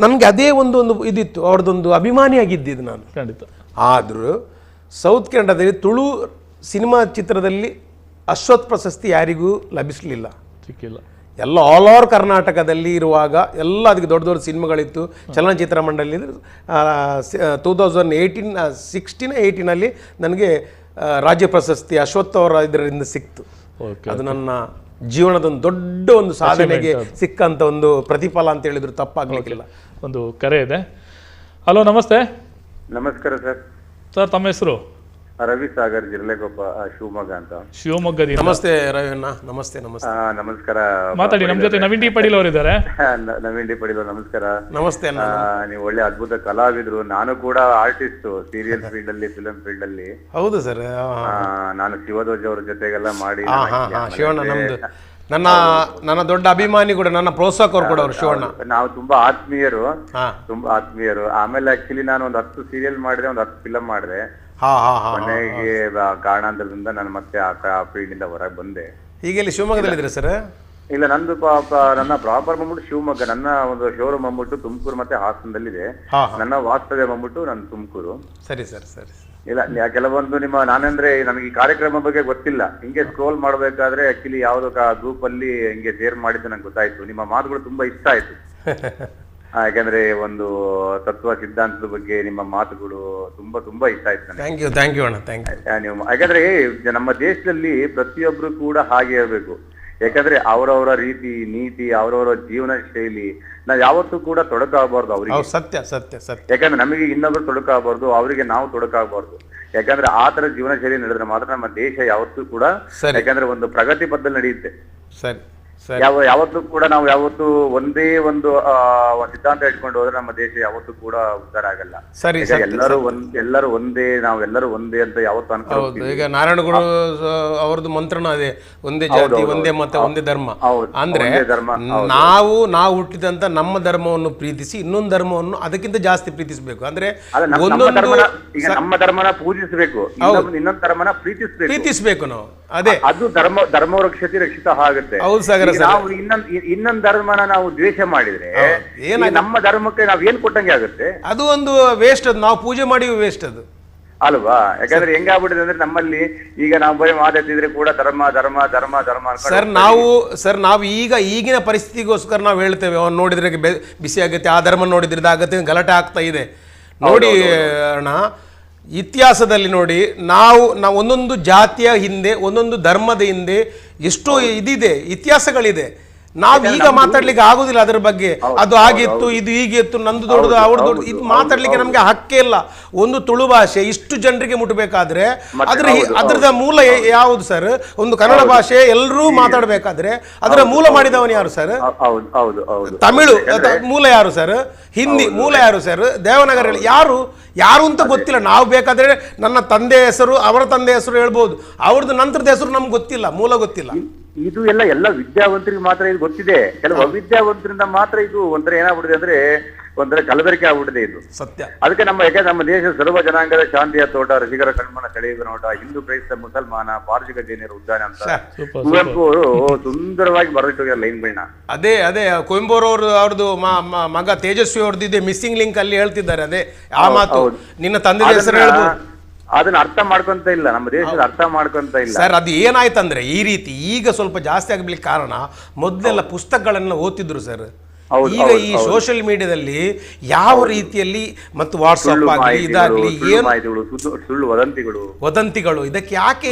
ನನಗೆ ಅದೇ ಒಂದು ಒಂದು ಇದಿತ್ತು, ಅವ್ರದ್ದೊಂದು ಅಭಿಮಾನಿಯಾಗಿದ್ದಿದ್ದು ನಾನು. ಖಂಡಿತ. ಆದರೂ ಸೌತ್ ಕನ್ನಡದಲ್ಲಿ ತುಳು ಸಿನಿಮಾ ಚಿತ್ರದಲ್ಲಿ ಅಶ್ವಥ್ ಪ್ರಶಸ್ತಿ ಯಾರಿಗೂ ಲಭಿಸಲಿಲ್ಲ, ಸಿಕ್ಕಿಲ್ಲ. ಎಲ್ಲ ಆಲ್ ಓವರ್ ಕರ್ನಾಟಕದಲ್ಲಿ ಇರುವಾಗ ಎಲ್ಲ ಅದಕ್ಕೆ ದೊಡ್ಡ ದೊಡ್ಡ ಸಿನಿಮಾಗಳಿತ್ತು. ಚಲನಚಿತ್ರ ಮಂಡಳಿ 2018 16 18 ನನಗೆ ರಾಜ್ಯ ಪ್ರಶಸ್ತಿ ಅಶ್ವಥ್ ಅವರ ಇದರಿಂದ ಸಿಕ್ತು. ಅದು ನನ್ನ ಜೀವನದ ಒಂದು ದೊಡ್ಡ ಒಂದು ಸಾಧನೆಗೆ ಸಿಕ್ಕಂತ ಒಂದು ಪ್ರತಿಫಲ ಅಂತ ಹೇಳಿದ್ರು ತಪ್ಪಾಗ್ಲಿಕ್ಕಿಲ್ಲ. ಒಂದು ಕರೆ ಇದೆ. ಹಲೋ, ನಮಸ್ತೆ. ನಮಸ್ಕಾರ ಸರ್. ಸರ್, ತಮ್ಮ ಹೆಸರು? ರವಿ ಸಾಗರ್, ಜಿರಳೆಕೊಪ್ಪ, ಶಿವಮೊಗ್ಗ ಅಂತ. ಶಿವಮೊಗ್ಗದಿಂದ. ನಮಸ್ತೆ ರವಿಯಣ್ಣ. ನಮಸ್ತೆ ನಮಸ್ತೆ. ನಮಸ್ಕಾರ. ಮಾತಾಡಿ, ನಮ್ಮ ಜೊತೆ ನವೀನ್ ಡಿ ಪಾಟೀಲ್ ಅವರಿದ್ದಾರೆ. ನವೀನ್ ಡಿ ಪಾಟೀಲ್ ಅವ್ರು, ನಮಸ್ಕಾರ. ನಮಸ್ತೆ ಅಣ್ಣ. ನೀವು ಒಳ್ಳೆ ಅದ್ಭುತ ಕಲಾವಿದ್ರು. ನಾನು ಕೂಡ artist, serial field ಅಲ್ಲಿ, ಫಿಲಂ ಫೀಲ್ಡ್ ಅಲ್ಲಿ. ಹೌದು ಸರ್. ನಾನು ಶಿವಧ್ವಜ ಅವ್ರ ಜೊತೆಗೆಲ್ಲ ಮಾಡಿ. ಶಿವಣ್ಣ ನಮ್ದು, ನನ್ನ ನನ್ನ ದೊಡ್ಡ ಅಭಿಮಾನಿ ಕೂಡ, ನನ್ನ ಪ್ರೋತ್ಸಾಹಕರು ಕೂಡ ಅವರು ಶಿವಣ್ಣ. ನಾವು ತುಂಬಾ ಆತ್ಮೀಯರು, ತುಂಬಾ ಆತ್ಮೀಯರು. ಆಮೇಲೆ ಆಕ್ಚುಲಿ ನಾನು ಒಂದು 10 ಸೀರಿಯಲ್ ಮಾಡಿದೆ, ಒಂದು 10 ಫಿಲಂ ಮಾಡಿದೆ. ಕೊನೆಗೆ ಕಾರಣಾಂತರದಿಂದ ನಾನು ಮತ್ತೆ ಆ ಫೀಲ್ಡ್ ಇಂದ ಹೊರಗೆ ಬಂದೆ. ಈಗ ಇಲ್ಲಿ ಶಿವಮೊಗ್ಗದಲ್ಲಿ ಸರ್? ಇಲ್ಲ, ನಂದು ನನ್ನ ಪ್ರಾಪರ್ ಬಂದ್ಬಿಟ್ಟು ಶಿವಮೊಗ್ಗ. ನನ್ನ ಒಂದು ಶೋರೂಮ್ ಬಂದ್ಬಿಟ್ಟು ತುಮಕೂರು ಮತ್ತೆ ಹಾಸನದಲ್ಲಿದೆ. ನನ್ನ ವಾಸ್ತವ್ಯ ಬಂದ್ಬಿಟ್ಟು ನಾನು ತುಮಕೂರು. ಸರಿ ಸರ್, ಸರಿ. ಇಲ್ಲ, ಕೆಲವೊಂದು ನಿಮ್ಮ ನಾನಂದ್ರೆ ನನಗೆ ಈ ಕಾರ್ಯಕ್ರಮ ಬಗ್ಗೆ ಗೊತ್ತಿಲ್ಲ, ಹಿಂಗೆ ಸ್ಕ್ರೋಲ್ ಮಾಡ್ಬೇಕಾದ್ರೆ ಆಕ್ಚುಲಿ ಯಾವ್ದೋ ಗ್ರೂಪ್ ಅಲ್ಲಿ ಹಿಂಗೆ ಶೇರ್ ಮಾಡಿದ್ದು ನಂಗೆ ಗೊತ್ತಾಯ್ತು. ನಿಮ್ಮ ಮಾತುಗಳು ತುಂಬಾ ಇಷ್ಟ ಆಯ್ತು. ಯಾಕಂದ್ರೆ ಒಂದು ತತ್ವ ಸಿದ್ಧಾಂತದ ಬಗ್ಗೆ ನಿಮ್ಮ ಮಾತುಗಳು ತುಂಬಾ ತುಂಬಾ ಇಷ್ಟ ಆಯ್ತು ನನಗೆ. Thank you, thank you ಅಣ್ಣ, thank you. ನೀವು ಯಾಕಂದ್ರೆ ನಮ್ಮ ದೇಶದಲ್ಲಿ ಪ್ರತಿಯೊಬ್ರು ಕೂಡ ಹಾಗೆ ಇರಬೇಕು. ಯಾಕಂದ್ರೆ ಅವರವರ ರೀತಿ ನೀತಿ, ಅವರವರ ಜೀವನ ಶೈಲಿ, ನಾವ್ ಯಾವತ್ತೂ ಕೂಡ ತೊಡಕಾಗಬಾರ್ದು ಅವರಿಗೆ. ಸತ್ಯ ಸತ್ಯ ಸತ್ಯ. ಯಾಕಂದ್ರೆ ನಮಗೆ ಇನ್ನೊಬ್ರು ತೊಡಕಾಗಬಾರ್ದು, ಅವರಿಗೆ ನಾವು ತೊಡಕಾಗಬಾರ್ದು. ಯಾಕಂದ್ರೆ ಆ ತರ ಜೀವನ ಶೈಲಿ ನಡೆದ್ರೆ ಮಾತ್ರ ನಮ್ಮ ದೇಶ ಯಾವತ್ತೂ ಕೂಡ ಯಾಕಂದ್ರೆ ಒಂದು ಪ್ರಗತಿ ಪಥದಲ್ಲಿ ನಡೆಯುತ್ತೆ. ಸರಿ. ಯಾವತ್ತೂ ಕೂಡ ನಾವು ಯಾವತ್ತೂ ಒಂದೇ ಒಂದು ಸಿದ್ಧಾಂತ ಇಟ್ಕೊಂಡು ಹೋದ್ರೆ ನಮ್ಮ ದೇಶ ಯಾವತ್ತೂ ಕೂಡ ಉದ್ಧಾರ ಆಗಲ್ಲ. ಸರಿ, ಎಲ್ಲರೂ ಒಂದೇ, ನಾವೆಲ್ಲರೂ ಒಂದೇ ಅಂತ ಯಾವತ್ತೂ ಅನ್ಕೊಂಡು. ಈಗ ನಾರಾಯಣ ಗುರು ಅವ್ರದ್ದು ಮಂತ್ರನ ಅದೇ, ಒಂದೇ ಜಾತಿ, ಒಂದೇ ಮತ, ಒಂದೇ ಧರ್ಮ. ಅಂದ್ರೆ ನಾವು ನಾವು ಹುಟ್ಟಿದಂತ ನಮ್ಮ ಧರ್ಮವನ್ನು ಪ್ರೀತಿಸಿ ಇನ್ನೊಂದು ಧರ್ಮವನ್ನು ಅದಕ್ಕಿಂತ ಜಾಸ್ತಿ ಪ್ರೀತಿಸಬೇಕು. ಅಂದ್ರೆ ಒಂದೊಂದು ನಮ್ಮ ಧರ್ಮನ ಪೂಜಿಸಬೇಕು, ಇನ್ನೊಂದು ಧರ್ಮನ ಪ್ರೀತಿಸಬೇಕು, ಪ್ರೀತಿಸಬೇಕು ನಾವು. ಅದೇ ಅದು ಧರ್ಮ, ಧರ್ಮ ರಕ್ಷತಿ ರಕ್ಷಿತ ಆಗುತ್ತೆ. ಹೌದು ಸಾಗರ. ನಾವು ಇನ್ನೊಂದ್ ಧರ್ಮನ ನಾವು ದ್ವೇಷ ಮಾಡಿದ್ರೆ ನಮ್ಮ ಧರ್ಮಕ್ಕೆ ನಾವ್ ಏನ್ ಕೊಟ್ಟಂಗೆ ಆಗುತ್ತೆ? ಅದು ಒಂದು ವೇಸ್ಟ್, ಅದು ನಾವು ಪೂಜೆ ಮಾಡಿ ವೇಸ್ಟ್ ಅದು ಅಲ್ವಾ? ಯಾಕಂದ್ರೆ ಹೆಂಗಾಗ್ಬಿಟ್ಟಿದೆ ಅಂದ್ರೆ ನಮ್ಮಲ್ಲಿ ಈಗ ನಾವು ಬರೀ ಮಾತಾಡ್ತಿದ್ರೆ ಕೂಡ ಧರ್ಮ ಧರ್ಮ ಧರ್ಮ ಧರ್ಮ. ಸರ್ ನಾವು ಸರ್ ನಾವು ಈಗ ಈಗಿನ ಪರಿಸ್ಥಿತಿಗೋಸ್ಕರ ನಾವು ಹೇಳ್ತೇವೆ, ಅವ್ನು ನೋಡಿದ್ರೆ ಬಿಸಿ ಆಗುತ್ತೆ, ಆ ಧರ್ಮ ನೋಡಿದ್ರೆ ಇದಾಗುತ್ತೆ, ಗಲಾಟೆ ಆಗ್ತಾ ಇದೆ ನೋಡಿ ಅಣ್ಣ. ಇತಿಹಾಸದಲ್ಲಿ ನೋಡಿ, ನಾವು ನಾವು ಒಂದೊಂದು ಜಾತಿಯ ಹಿಂದೆ, ಒಂದೊಂದು ಧರ್ಮದ ಹಿಂದೆ ಎಷ್ಟೋ ಇದಿದೆ, ಇತಿಹಾಸಗಳಿದೆ. ನಾವು ಈಗ ಮಾತಾಡ್ಲಿಕ್ಕೆ ಆಗುದಿಲ್ಲ ಅದರ ಬಗ್ಗೆ. ಅದು ಆಗಿತ್ತು, ಇದು ಹೀಗಿತ್ತು, ನಂದು ದೊಡ್ಡದು ಅವ್ರದ್ದು ದೊಡ್ಡದು, ಇದು ಮಾತಾಡ್ಲಿಕ್ಕೆ ನಮ್ಗೆ ಹಕ್ಕೇ ಇಲ್ಲ. ಒಂದು ತುಳು ಭಾಷೆ ಇಷ್ಟು ಜನರಿಗೆ ಮುಟ್ಟಬೇಕಾದ್ರೆ ಅದ್ರ ಅದ್ರದ ಮೂಲ ಯಾವುದು ಸರ್? ಒಂದು ಕನ್ನಡ ಭಾಷೆ ಎಲ್ಲರೂ ಮಾತಾಡ್ಬೇಕಾದ್ರೆ ಅದರ ಮೂಲ ಮಾಡಿದವನು ಯಾರು ಸರ್? ತಮಿಳು ಮೂಲ ಯಾರು ಸರ್? ಹಿಂದಿ ಮೂಲ ಯಾರು ಸರ್? ದೇವನಗರ ಯಾರು ಯಾರು ಅಂತ ಗೊತ್ತಿಲ್ಲ. ನಾವು ಬೇಕಾದ್ರೆ ನನ್ನ ತಂದೆ ಹೆಸರು, ಅವರ ತಂದೆ ಹೆಸರು ಹೇಳ್ಬೋದು, ಅವ್ರದ್ದು ನಂತರದ ಹೆಸರು ನಮ್ಗೆ ಗೊತ್ತಿಲ್ಲ, ಮೂಲ ಗೊತ್ತಿಲ್ಲ. ಇದು ಎಲ್ಲ ಎಲ್ಲ ವಿದ್ಯಾವಂತರಿಗೆ ಮಾತ್ರ ಇದು ಗೊತ್ತಿದೆ. ಕೆಲವು ಅವಿದ್ಯಾವಂತರಿಂದ ಮಾತ್ರ ಇದು ಒಂಥರ ಏನಾಗ್ಬಿಟ್ಟಿದೆ ಅಂದ್ರೆ ಒಂಥರ ಕಲಬೆರಕೆ ಆಗ್ಬಿಟ್ಟಿದೆ ಇದು ಸತ್ಯ. ಅದಕ್ಕೆ ನಮ್ಮ ಯಾಕೆ ನಮ್ಮ ದೇಶ ಸರ್ವ ಜನಾಂಗದ ಶಾಂತಿಯ ತೋಟ, ರಸಿಕರ ಕಣ್ಮನ ಸೆಳೆಯುವ ನೋಟ, ಹಿಂದೂ ಕ್ರೈಸ್ತ ಮುಸಲ್ಮಾನ ಪಾರ್ಸಿಕ ಜೈನರ ಉದ್ಯಾನ ಅಂತ ಕುವೆಂಪು ಅವರು ಸುಂದರವಾಗಿ ಬರೆದಿಟ್ಟಿದ್ದಾರೆ ಲೈನ್ಗಳನ್ನ. ಅದೇ ಅದೇ ಕುವೆಂಪು ಅವರು ಅವ್ರದ್ದು ಮಗ ತೇಜಸ್ವಿ ಅವ್ರದ್ದು ಇದೆ ಮಿಸ್ಸಿಂಗ್ ಲಿಂಕ್ ಅಲ್ಲಿ ಹೇಳ್ತಿದ್ದಾರೆ ಅದೇ ಆ ಮಾತು. ನಿನ್ನ ತಂದೆ ಹೆಸರು ಹೇಳ್ಬೋದು, ಅದನ್ನ ಅರ್ಥ ಮಾಡ್ಕೊಂತ ಇಲ್ಲ ನಮ್ಮ ದೇಶದ, ಅರ್ಥ ಮಾಡ್ಕೊಂತ ಇಲ್ಲ ಸರ್. ಅದು ಏನಾಯ್ತಂದ್ರೆ ಈ ರೀತಿ ಈಗ ಸ್ವಲ್ಪ ಜಾಸ್ತಿ ಆಗ್ಲಿಕ್ಕೆ ಕಾರಣ, ಮೊದಲೆಲ್ಲ ಪುಸ್ತಕಗಳನ್ನ ಓದ್ತಿದ್ರು ಸರ್. ಈಗ ಈ ಸೋಷಿಯಲ್ ಮೀಡಿಯಾದಲ್ಲಿ ಯಾವ ರೀತಿಯಲ್ಲಿ ಮತ್ತು ವಾಟ್ಸಪ್ ಆಗಲಿ ಇದಾಗಲಿ ಏನು ಸುಳ್ಳು ವದಂತಿಗಳು, ಇದಕ್ಕೆ ಯಾಕೆ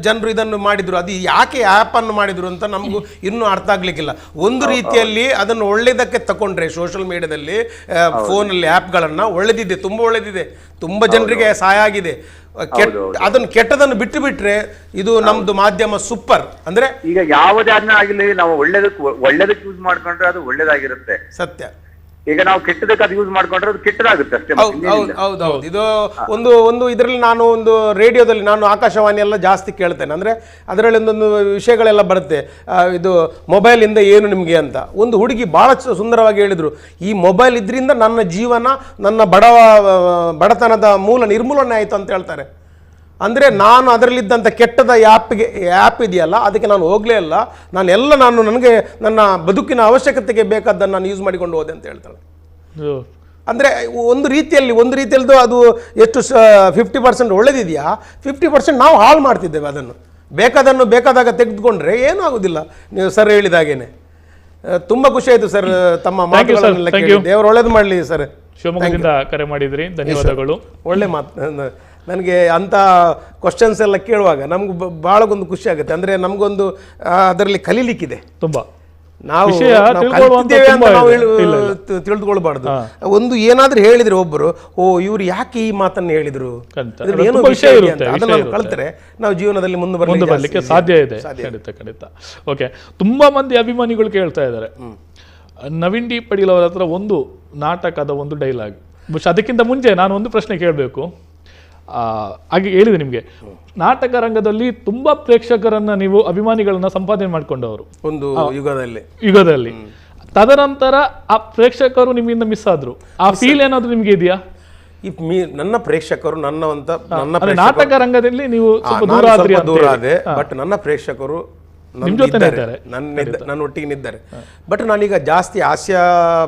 ಜನರು ಇದನ್ನು ಮಾಡಿದ್ರು, ಅದು ಯಾಕೆ ಆ್ಯಪ್ ಅನ್ನು ಮಾಡಿದ್ರು ಅಂತ ನಮಗೂ ಇನ್ನೂ ಅರ್ಥ ಆಗ್ಲಿಕ್ಕಿಲ್ಲ. ಒಂದು ರೀತಿಯಲ್ಲಿ ಅದನ್ನು ಒಳ್ಳೇದಕ್ಕೆ ತಕೊಂಡ್ರೆ ಸೋಷಿಯಲ್ ಮೀಡಿಯಾದಲ್ಲಿ ಫೋನಲ್ಲಿ ಆ್ಯಪ್ಗಳನ್ನು ಒಳ್ಳೇದಿದೆ, ತುಂಬ ಒಳ್ಳೇದಿದೆ, ತುಂಬ ಜನರಿಗೆ ಸಹಾಯ ಆಗಿದೆ. ಅದನ್ನು ಕೆಟ್ಟದನ್ನು ಬಿಟ್ಟು ಬಿಟ್ರೆ ಇದು ನಮ್ದು ಮಾಧ್ಯಮ ಸೂಪರ್. ಅಂದ್ರೆ ಈಗ ಯಾವುದೇ ಆಗಿಲ್ಲ, ನಾವು ಒಳ್ಳೇದಕ್ಕೆ ಯೂಸ್ ಮಾಡ್ಕೊಂಡ್ರೆ ಅದು ಒಳ್ಳೇದಾಗಿರುತ್ತೆ ಸತ್ಯ. ಈಗ ನಾವು ಕೆಟ್ಟದಕ್ಕೆ ಅದು ಯೂಸ್ ಮಾಡ್ಕೊಂಡ್ರೆ ಅದು ಕೆಟ್ಟದಾಗುತ್ತೆ ಅಷ್ಟೇ. ಹೌದೌದು. ಇದು ಒಂದು ಒಂದು ಇದರಲ್ಲಿ ನಾನು ಒಂದು ರೇಡಿಯೋದಲ್ಲಿ ನಾನು ಆಕಾಶವಾಣಿ ಎಲ್ಲ ಜಾಸ್ತಿ ಕೇಳ್ತೇನೆ. ಅಂದರೆ ಅದರಲ್ಲಿ ಒಂದೊಂದು ವಿಷಯಗಳೆಲ್ಲ ಬರುತ್ತೆ. ಇದು ಮೊಬೈಲಿಂದ ಏನು ನಿಮಗೆ ಅಂತ ಒಂದು ಹುಡುಗಿ ಭಾಳ ಸುಂದರವಾಗಿ ಹೇಳಿದರು. ಈ ಮೊಬೈಲ್ ಇದರಿಂದ ನನ್ನ ಜೀವನ, ನನ್ನ ಬಡತನದ ಮೂಲ ನಿರ್ಮೂಲನೆ ಆಯಿತು ಅಂತ ಹೇಳ್ತಾರೆ. ಅಂದರೆ ನಾನು ಅದರಲ್ಲಿದ್ದಂಥ ಕೆಟ್ಟದ ಆ್ಯಪ್ ಇದೆಯಲ್ಲ ಅದಕ್ಕೆ ನಾನು ಹೋಗಲೇ ಇಲ್ಲ, ನಾನು ನನಗೆ ನನ್ನ ಬದುಕಿನ ಅವಶ್ಯಕತೆಗೆ ಬೇಕಾದ್ದನ್ನು ನಾನು ಯೂಸ್ ಮಾಡಿಕೊಂಡು ಹೋದೆ ಅಂತ ಹೇಳ್ತಾಳೆ. ಅಂದರೆ ಒಂದು ರೀತಿಯಲ್ಲದು ಅದು ಎಷ್ಟು 50% ಒಳ್ಳೇದಿದೆಯಾ, 50% ನಾವು ಹಾಳು ಮಾಡ್ತಿದ್ದೇವೆ. ಅದನ್ನು ಬೇಕಾದಾಗ ತೆಗೆದುಕೊಂಡ್ರೆ ಏನೂ ಆಗೋದಿಲ್ಲ. ನೀವು ಸರ್ ಹೇಳಿದಾಗೇನೆ ತುಂಬ ಖುಷಿ ಆಯಿತು ಸರ್ ತಮ್ಮ ಮಾತುಗಳನ್ನೆಲ್ಲ ಕೇಳಿ. ದೇವರು ಒಳ್ಳೇದು ಮಾಡಲಿ ಸರ್. ಶಿವಮೊಗ್ಗದಿಂದ ಕರೆ ಮಾಡಿದ್ರಿ, ಧನ್ಯವಾದಗಳು. ಒಳ್ಳೆ ಮಾತು. ನನಗೆ ಅಂಥ ಕ್ವಶನ್ಸ್ ಎಲ್ಲ ಕೇಳುವಾಗ ನಮ್ಗೆ ಭಾಳಗೊಂದು ಖುಷಿ ಆಗುತ್ತೆ. ಅಂದರೆ ನಮಗೊಂದು ಅದರಲ್ಲಿ ಕಲೀಲಿಕ್ಕಿದೆ ತುಂಬ. ನಾವು ಕಲಿತಿದ್ದೇವೆ ಅಂತ ನಾವು ತಿಳಿದುಕೊಳ್ಬಾರ್ದು. ಒಂದು ಏನಾದ್ರೂ ಹೇಳಿದ್ರೆ ಒಬ್ಬರು, ಓ ಇವ್ರು ಯಾಕೆ ಈ ಮಾತನ್ನು ಹೇಳಿದ್ರು, ಏನೋ ವಿಷಯ ಅದನ್ನು ನಾವು ಕಲಿತರೆ ನಾವು ಜೀವನದಲ್ಲಿ ಮುಂದೆ ಬರಲಿಕ್ಕೆ ಸಾಧ್ಯ ಇದೆ. ಖಂಡಿತ ಖಂಡಿತ. ಓಕೆ, ತುಂಬಾ ಮಂದಿ ಅಭಿಮಾನಿಗಳು ಕೇಳ್ತಾ ಇದ್ದಾರೆ ನವೀನ್ ಡಿ ಪಡೀಲ್ ಅವರ ಹತ್ರ ಒಂದು ನಾಟಕದ ಒಂದು ಡೈಲಾಗ್. ಬಹುಶಃ ಅದಕ್ಕಿಂತ ಮುಂಚೆ ನಾನು ಒಂದು ಪ್ರಶ್ನೆ ಕೇಳಬೇಕು. ಹಾಗೆ ಹೇಳಿದೆ ನಿಮಗೆ, ನಾಟಕ ರಂಗದಲ್ಲಿ ತುಂಬಾ ಪ್ರೇಕ್ಷಕರನ್ನ ನೀವು ಅಭಿಮಾನಿಗಳನ್ನ ಸಂಪಾದನೆ ಮಾಡಿಕೊಂಡವರು ಒಂದು ಯುಗದಲ್ಲಿ. ತದನಂತರ ಆ ಪ್ರೇಕ್ಷಕರು ನಿಮ್ಮಿಂದ ಮಿಸ್ ಆದ್ರು, ಆ ಫೀಲ್ ಏನಾದ್ರು ನಿಮ್ಗೆ ಇದೆಯಾ? ನನ್ನ ಪ್ರೇಕ್ಷಕರು ನನ್ನ ನಾಟಕ ರಂಗದಲ್ಲಿ ನೀವು ದೂರ ಆದೆ, ಬಟ್ ನನ್ನ ಪ್ರೇಕ್ಷಕರು ನನ್ನ ಒಟ್ಟಿಗೆ ನಿದ್ದಾರೆ. ಬಟ್ ನಾನೀಗ ಜಾಸ್ತಿ ಹಾಸ್ಯ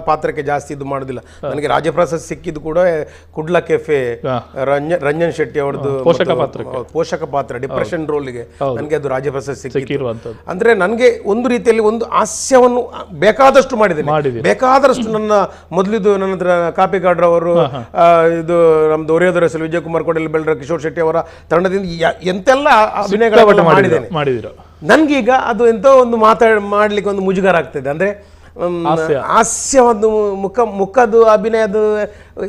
ಪಾತ್ರಕ್ಕೆ ಜಾಸ್ತಿ ಇದು ಮಾಡೋದಿಲ್ಲ. ನನಗೆ ರಾಜ್ಯಪ್ರಶಸ್ತಿ ಸಿಕ್ಕಿದ್ದು ಕೂಡ ಕುಡ್ಲ ಕೆಫೆ ರಂಜನ್ ಶೆಟ್ಟಿ ಅವರದ್ದು ಪೋಷಕ ಪಾತ್ರ ಡಿಪ್ರೆಷನ್ ರೋಲ್ಗೆ ನನಗೆ ಅದು ರಾಜ್ಯಪ್ರಶಸ್ತಿ ಸಿಕ್ಕಿತ್ತು. ಅಂದ್ರೆ ನನಗೆ ಒಂದು ರೀತಿಯಲ್ಲಿ ಒಂದು ಹಾಸ್ಯವನ್ನು ಬೇಕಾದಷ್ಟು ಮಾಡಿದ್ದೇನೆ, ಬೇಕಾದಷ್ಟು. ನನ್ನ ಮೊದಲಿದ್ದು ನನ್ನ ಹತ್ರ ಕಾಪಿ ಗಾಡ್ರ ಅವರು, ಇದು ನಮ್ದು ಒರೆಯೋದರ ಹೆಸರು ವಿಜಯಕುಮಾರ್ ಕೊಡಲಿ ಬೆಳ್ರ ಕಿಶೋರ್ ಶೆಟ್ಟಿ ಅವರ ತಂಡದಿಂದ ಎಂತೆಲ್ಲ ಅಭಿನಯಗಳನ್ನು ಮಾಡಿದ್ದೇನೆ. ನನ್ಗೀಗ ಅದು ಎಂತೋ ಒಂದು ಮಾಡ್ಲಿಕ್ಕೆ ಒಂದು ಮುಜುಗರ ಆಗ್ತದೆ. ಅಂದ್ರೆ ಹಾಸ್ಯ ಒಂದು ಮುಖದ್ದು ಅಭಿನಯದ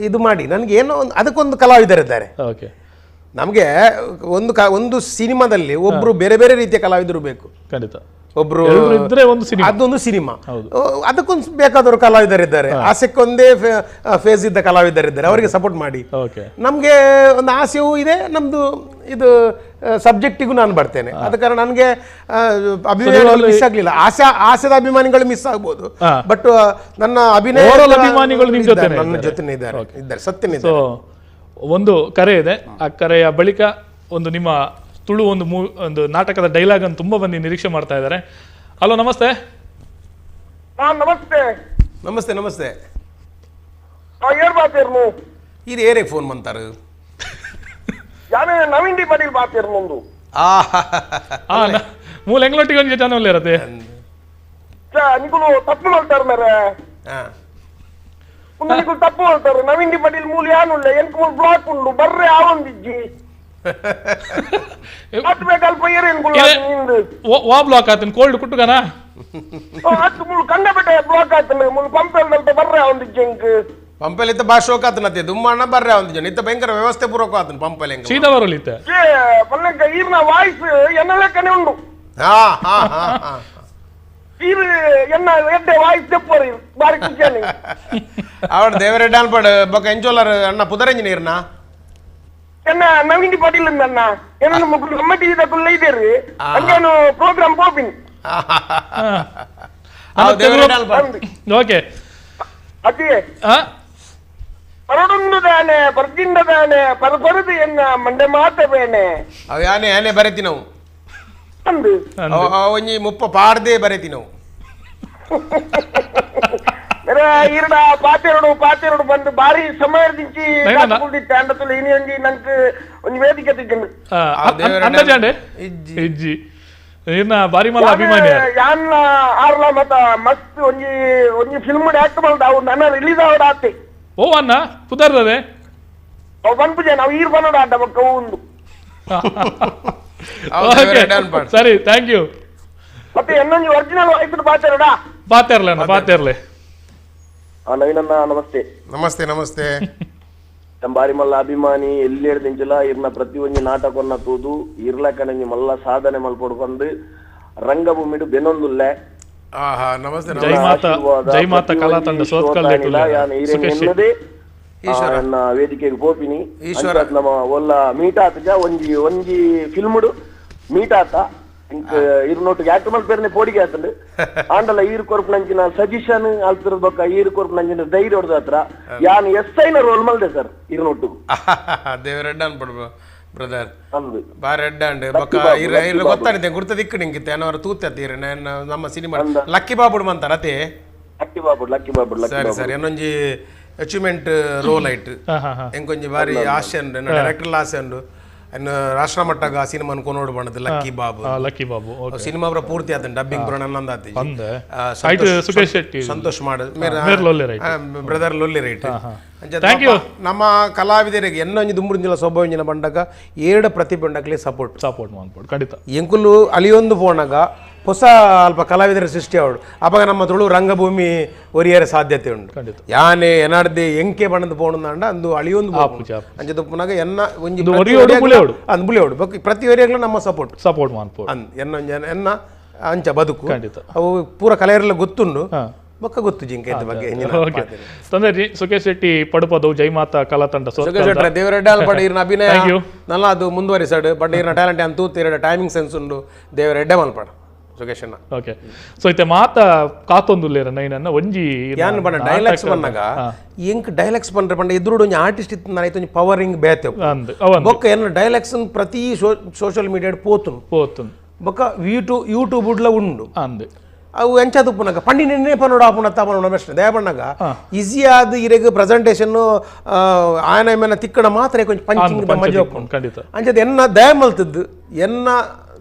ಇದು ಮಾಡಿ ನನ್ಗೆ ಏನೋ ಒಂದು ಅದಕ್ಕೊಂದು ಕಲಾವಿದರಿದ್ದಾರೆ. ನಮಗೆ ಒಂದು ಸಿನಿಮಾದಲ್ಲಿ ಒಬ್ರು ಬೇರೆ ಬೇರೆ ರೀತಿಯ ಕಲಾವಿದರು ಬೇಕು. ಖಂಡಿತ ಒಬ್ರು ಅದೊಂದು ಸಿನಿಮಾ, ಅದಕ್ಕೊಂದು ಬೇಕಾದವರು ಕಲಾವಿದರಿದ್ದಾರೆ, ಹಾಸ್ಯಕ್ಕೊಂದೇ ಫೇಸ್ ಇದ್ದ ಕಲಾವಿದರಿದ್ದಾರೆ, ಅವರಿಗೆ ಸಪೋರ್ಟ್ ಮಾಡಿ. ನಮಗೆ ಒಂದು ಹಾಸ್ಯವೂ ಇದೆ, ನಮ್ದು ಇದು ಸಬ್ಜೆಕ್ಟಿಗೂ ನಾನು ಬರ್ತೇನೆ. ಆದ ಕಾರಣ ನನಗೆ ಅಭಿಮಾನಿಗಳು ಮಿಸ್ ಆಗ್ಲಿಲ್ಲ. ಹಾಸ್ಯದ ಅಭಿಮಾನಿಗಳು ಮಿಸ್ ಆಗ್ಬೋದು, ಬಟ್ ನನ್ನ ಅಭಿನಯ ಅಭಿಮಾನಿಗಳು ನನ್ನ ಜೊತೆ ಇದ್ದಾರೆ, ಸತ್ಯನೇ. ಒಂದು ಕರೆ ಇದೆ, ಆ ಕರೆಯ ಬಳಿಕ ಒಂದು ನಿಮ್ಮ ತುಳು ಒಂದು ಒಂದು ನಾಟಕದ ಡೈಲಾಗ್ ಅನ್ನು ತುಂಬಾ ಮಂದಿ ನಿರೀಕ್ಷೆ ಮಾಡ್ತಾ ಇದ್ದಾರೆ. ಹಲೋ, ನಮಸ್ತೆ. ನಮಸ್ತೆ ನಮಸ್ತೆ ನಮಸ್ತೆ. ಇದು ಏರೇ ಫೋನ್ ಮಂತಾರ ನವೀನ್ ಡಿ ಪಾಟೀಲ್ ಮಾತಾಡ್ನೊಂದು. ಮೂಲ ಎಂಗ್ಲೊಟ್ಟಿಗೆ ಒಂದು ಚಾನಲ್ ಇರತ್ತೆ. ನಿಕುಲು ತಪ್ಪು ಮಾಡ್ತಾರೆ ಮೇರೆ, ನಿಕುಲು ತಪ್ಪು ಮಾಡ್ತಾರೆ. ನವೀನ್ ಡಿ ಪಾಟೀಲ್ ಮೂಲ ಯಾನುಲ್ಲ, ಎಂಕ್ ಮೂಲ ಬ್ಲಾಕ್ ಉಂಡು ಬರ್ರೆ ಆವೊಂದಿಜ್ಜಿ. ವಾ ಬ್ಲಾಕ್ ಆತನ್ ಕೋಲ್ಡ್ ಕುಟ್ಟುಗನ ಅದು ಮುಳು ಕಂಡಪಟ್ಟೆ ಬ್ಲಾಕ್ ಆಯ್ತು ಮುಳು ಪಂಪೆಲ್ ಬರ್ರೆ ಒಂದು ಜಂಕ್ ಪಂಪೆಲ್ ಇತ್ತ ಬಾ ಶೋಕ್ ಆತನತ್ತೆ ದುಮ್ಮಣ್ಣ ಬರ್ರೆ ಒಂದು ಜನ ಇತ್ತ ಭಯಂಕರ ವ್ಯವಸ್ಥೆ ಪೂರ್ವಕ ಆತನ ಪಂಪೆಲ್ ಹೆಂಗ ಸೀದಾ ಬರೋಲಿತ್ತೆ ಪಲ್ಲಂಕ ಈರ್ನ ವಾಯ್ಸ್ ಎನ್ನ ಲೆಕ್ಕನೆ ಉಂಡು. ಹಾ ಹಾ ಹಾ ಹಾ ಈರ್ ಎನ್ನ ಎಡ್ಡೆ ವಾಯ್ಸ್ ದೆಪ್ಪರು ಬಾರಿ ಖುಷಿಯಾನಿ. ಅವಳು ದೇವರೆಡ್ಡ ಅನ್ಪಡು ಬೊಕ ಎಂಚೋಲರ್ ಅಣ್ಣ ಪುದರ್ ಇಂಜಿನಿಯರ್ನಾ ಎನ್ನ ನವೀನ್ ಪಾಟೀಲ್ ಅಣ್ಣ ಎನ್ನ ಮುಗ್ಲು ನಮ್ಮ ಟಿವಿದ ಕುಲ್ಲ ಇದೇರಿ ಹಂಗೇನು ಪ್ರೋಗ್ರಾಮ್ ಪೋಪಿನ್. ಓಕೆ ಅದೇ ಪರಡೊಂದು ದಾನೆ ಪರ್ಜಿಂಡ ದಾನೆ ಪರಪರದು ಎನ್ನ ಮಂಡೆ ಮಾತ ಬೇನೆ ಅವು ಯಾನೆ ಯಾನೆ ಬರೆತಿ ನಾವು ಅಂದು ಒಂಜಿ ಮುಪ್ಪ ಪಾಡ್ದೇ ಬರೆತಿ ನಾವು. ಈರಡ ಪಾತೆರಡು ಪಾತೆರಡು ಬಂದು ಬಾರಿ ಸಮಯ ದಿಂಚಿ ಕುಲ್ದಿತ್ತೆ ಅಂಡತುಲ ಇನಿ ಒಂಜಿ ನಂಕ್ ಒಂಜಿ ವೇದಿಕೆ ತಿಕ್ಕಂಡು. ಅಂದಾಜಾಂಡೆ ಇಜ್ಜಿ ಇನ್ನ ಬಾರಿ ಮಲ್ಲ ಅಭಿಮಾನಿ ಯಾನ್ನ ಆರ್ಲ ಮತ ಮಸ್ತ್ ಒಂಜಿ ಒಂಜಿ ಫಿಲ್ಮ್ ಆಕ್ಟ್ ಮಲ್ದ ಅವು ನನ್ನ ರಿಲೀಸ್ ಆವಡ ಆತೆ. ಓ ಅಣ್ಣ ಪುದರ್ದದೆ ಅವು ಪನ್ಪುಜೆ ನಾವು ಈರ್ ಬನ್ನಡ ಆಟ ಬೊಕ್ಕ ಉಂಡು. ಸರಿ thank you. ಮತ್ತೆ ಎನ್ನೊಂಜಿ ಒರಿಜಿನಲ್ ವಾಯ್ಸ್ ಪಾತೆರಡ ಪಾತೆರ್ಲೆ ಅಣ್ಣ ಪಾತೆರ್ಲೆ. ನವೀನಣ್ಣ ನಮಸ್ತೆ. ನಮಸ್ತೆ ನಮಸ್ತೆ. ನಮ್ಮ ಬಾರಿ ಮಲ್ಲ ಅಭಿಮಾನಿ ಎಲ್ಲಿ ದಿಂಚಲ ಇರ್ನ ಪ್ರತಿ ಒಂಜಿ ನಾಟಕವನ್ನ ತೂದು ಇರ್ಲಕ್ಕನಂಜಿ ಮಲ್ಲ ಸಾಧನೆ ಮಲ್ಪೊಡು ಬಂದು ರಂಗಭೂಮಿಡು ಬೆನೊಂದುಲ್ಲೆ. ನಮಸ್ತೆ. ಜೈ ಮಾತಾ ಜೈ ಮಾತಾ ಕಲಾ ತಂಡ ಸೋತ್ಕಲ್ ನನ್ನ ವೇದಿಕೆಗೆ ಪೋಪಿನಿ ನಮ್ಮ ಒಲ್ಲ ಮೀಟ್ ಆತಜ ಒಂಜಿ ಒಂಜಿ ಫಿಲ್ಮ್ಡು ಮೀಟ್ ಆತ ಇರ್ನೊಟ್ಟಿಗೆ ಆಕ್ಟ್ ಮಲ್ಪೇರ್ನೆ ಪೋಡಿಗೆ ಆತಂಡು ಆಂಡಲ ಈರ್ ಕೊರ್ಪು ನಂಚಿನ ಸಜೆಷನ್ ಅಲ್ತಿರದ ಬೊಕ್ಕ ಈರ್ ಕೊರ್ಪು ನಂಚಿನ ಧೈರ್ಯ ಹೊಡೆದ ಹತ್ರ ಯಾನ್ ಎಸ್ ಐನ ರೋಲ್ ಮಲ್ದೆ ಸರ್ ಇರ್ನೊಟ್ಟಿಗೆ. ದೇವರೆಡ್ಡ ಅನ್ಪಡು ಬ್ರದರ್ ಬಾರಿ ಎಡ್ಡ ಅಂಡ್ ಬೊಕ್ಕ ಇರ ಇರ ಗೊತ್ತಾನಿದೆ ಗುರ್ತ ದಿಕ್ಕು ನಿಂಗಿತ್ತೆ ಅನ್ನೋರು ತೂತೆ ಇರ ನಮ್ಮ ಸಿನಿಮಾ ಲಕ್ಕಿ ಬಾಬುಡು ಮಂತಾರ ಅತೆ ಲಕ್ಕಿ ಬಾಬುಡು ಲಕ್ಕಿ ಬಾಬುಡು. ಸರಿ ಸರಿ ಅನ್ನೊಂಜಿ achievement roll ಐಟ್ ಎಂಕೊಂಜಿ ಬಾರಿ ಆಸೆ ಉಂಡು ಡೈರೆಕ್ಟರ್ ಆಸೆ ಉಂಡು ಅನ್ನು ರಾಷ್ಟ್ರ ಮಟ್ಟಗ ಆ ಸಿನಿಮಾ ಕೊನೋಡು ಬಣ್ಣದ lucky Babu. Lucky Babu cinema ಪೂರ ಪೂರ್ತಿ ಆತನ ಡಬ್ಬಿಂಗ್ ಪೂರ ನನ್ನಂದ ಆತಿ. ಸುಖೇಶ್ ಶೆಟ್ಟಿ ಸಂತೋಷ್ ಮಾಡ ಬ್ರದರ್ ಲೊಲ್ಲಿ right. Thank you. ನಮ್ಮ ಕಲಾವಿದರಿಗೆ ಎನ್ನೊಂಜಿ ದುಂಬುರಿಂಜಿಲ ಸೊಬ್ಬೊಂಜಿನ ಬಂಡಗ ಏಡ ಪ್ರತಿಭೆ ಉಂಡಕ್ಲೆ ಸಪೋರ್ಟ್ ಸಪೋರ್ಟ್ ಮಾಡ್ಬೋದು ಖಂಡಿತ. ಎಂಕುಲು ಅಲಿಯೊಂದು ಪೋಣಗ ಹೊಸ ಅಲ್ಪ ಕಲಾವಿದರ ಸೃಷ್ಟಿ ಅವಳು ಅವಾಗ ನಮ್ಮ ತುಳು ರಂಗಭೂಮಿ ಒರಿಯರ ಸಾಧ್ಯತೆ ಉಂಟು. ಯಾನೆ ಎನಾಡ್ದೆ ಎಂಕೆ ಬಣ್ಣದ ಪೋಣಂದಾಂಡ ಅಂದು ಅಳಿಯೊಂದು ಅಂಚೆ ತುಪ್ಪನಾಗ ಎನ್ನ ಒಂಜಿ ಅಂದ್ ಬುಳಿಯೋಡು ಪ್ರತಿ ಒರಿಯಾಗ್ಲೂ ನಮ್ಮ ಸಪೋರ್ಟ್ ಸಪೋರ್ಟ್ ಮಾಡ್ಬೋದು ಅಂದ್ ಎನ್ನ ಎನ್ನ ಅಂಚ ಬದುಕು ಅವು ಪೂರ ಕಲೆಯರೆಲ್ಲ ಗೊತ್ತುಂಡು ಬೊಕ್ಕ ಗೊತ್ತು ಜಿಂಕೆ ಇದ್ರ ಬಗ್ಗೆ. ತೊಂದರೆ ಸುಖೇಶ್ ಶೆಟ್ಟಿ ಪಡುಪದವು ಜೈ ಮಾತಾ ಕಲಾ ತಂಡ ಸುಖೇಶ್ ಶೆಟ್ಟಿ ದೇವರೆಡ್ಡ ಬಟ್ ಇರ್ನ ಅಭಿನಯ ನಲ್ಲ ಅದು ಮುಂದುವರಿಸಾಡು ಬಟ್ ಇರ್ನ ಟ್ಯಾಲೆಂಟ್ ಅಂತ ತೂತಿರ ಟೈಮಿಂಗ್ ಸೆನ್ಸ್ ಉಂಡು ದೇವರೆಡ್ಡೆ ಮಲ್ಪಡ ಸುಖೇಶ್ ಅಣ್ಣ. ಓಕೆ ಸೊ ಇತ್ತೆ ಮಾತ ಕಾತೊಂದುಲ್ಲೇರ ನೈನನ್ನ ಒಂಜಿ ಯಾನ್ ಬಣ್ಣ ಡೈಲಾಗ್ಸ್ ಬಣ್ಣಗ ಎಂಕ್ ಡೈಲಾಗ್ಸ್ ಪಂಡ್ರೆ ಪಂಡ ಎದುರುಡು ಒಂಜಿ ಆರ್ಟಿಸ್ಟ್ ಇತ್ತು ನಾನು ಒಂಜಿ ಪವರಿಂಗ್ ಬೇತೆ ಬೊಕ್ಕ ಎನ್ನ ಡೈಲಾಗ್ಸ್ ಪ್ರತಿ ಸೋಷಿಯಲ್ ಮೀಡಿಯಾ ಪೋತುನು ಪೋತುನು ಬೊಕ್ಕ ಯೂಟ್ಯೂಬ್ ಉಡ್ಲ ಉಂಡು ಅಂದ್ ಅವು ಎಂಚ ತುಪ್ಪುನಗ ಪಂಡಿ ನಿನ್ನೆ ಪನ್ನೋಡು ಆಪುನ ತಪನೋಡ ಬೆಸ್ಟ್ ದಯ ಬಣ್ಣಗ ಈಸಿ ಆದ ಇರೆಗ್ ಪ್ರೆಸೆಂಟೇಷನ್ ಆಯನ ಮೇನ ತಿಕ್ಕಣ ಮಾತ್ರ ಕೊಂಚ ಪಂಚಿಂಗ್ ಮಜಾ ಖಂಡಿತ ಅಂಚದ ಎನ್ನ ದಯ ಮಲ್ತದ್ದು ಎನ್ನ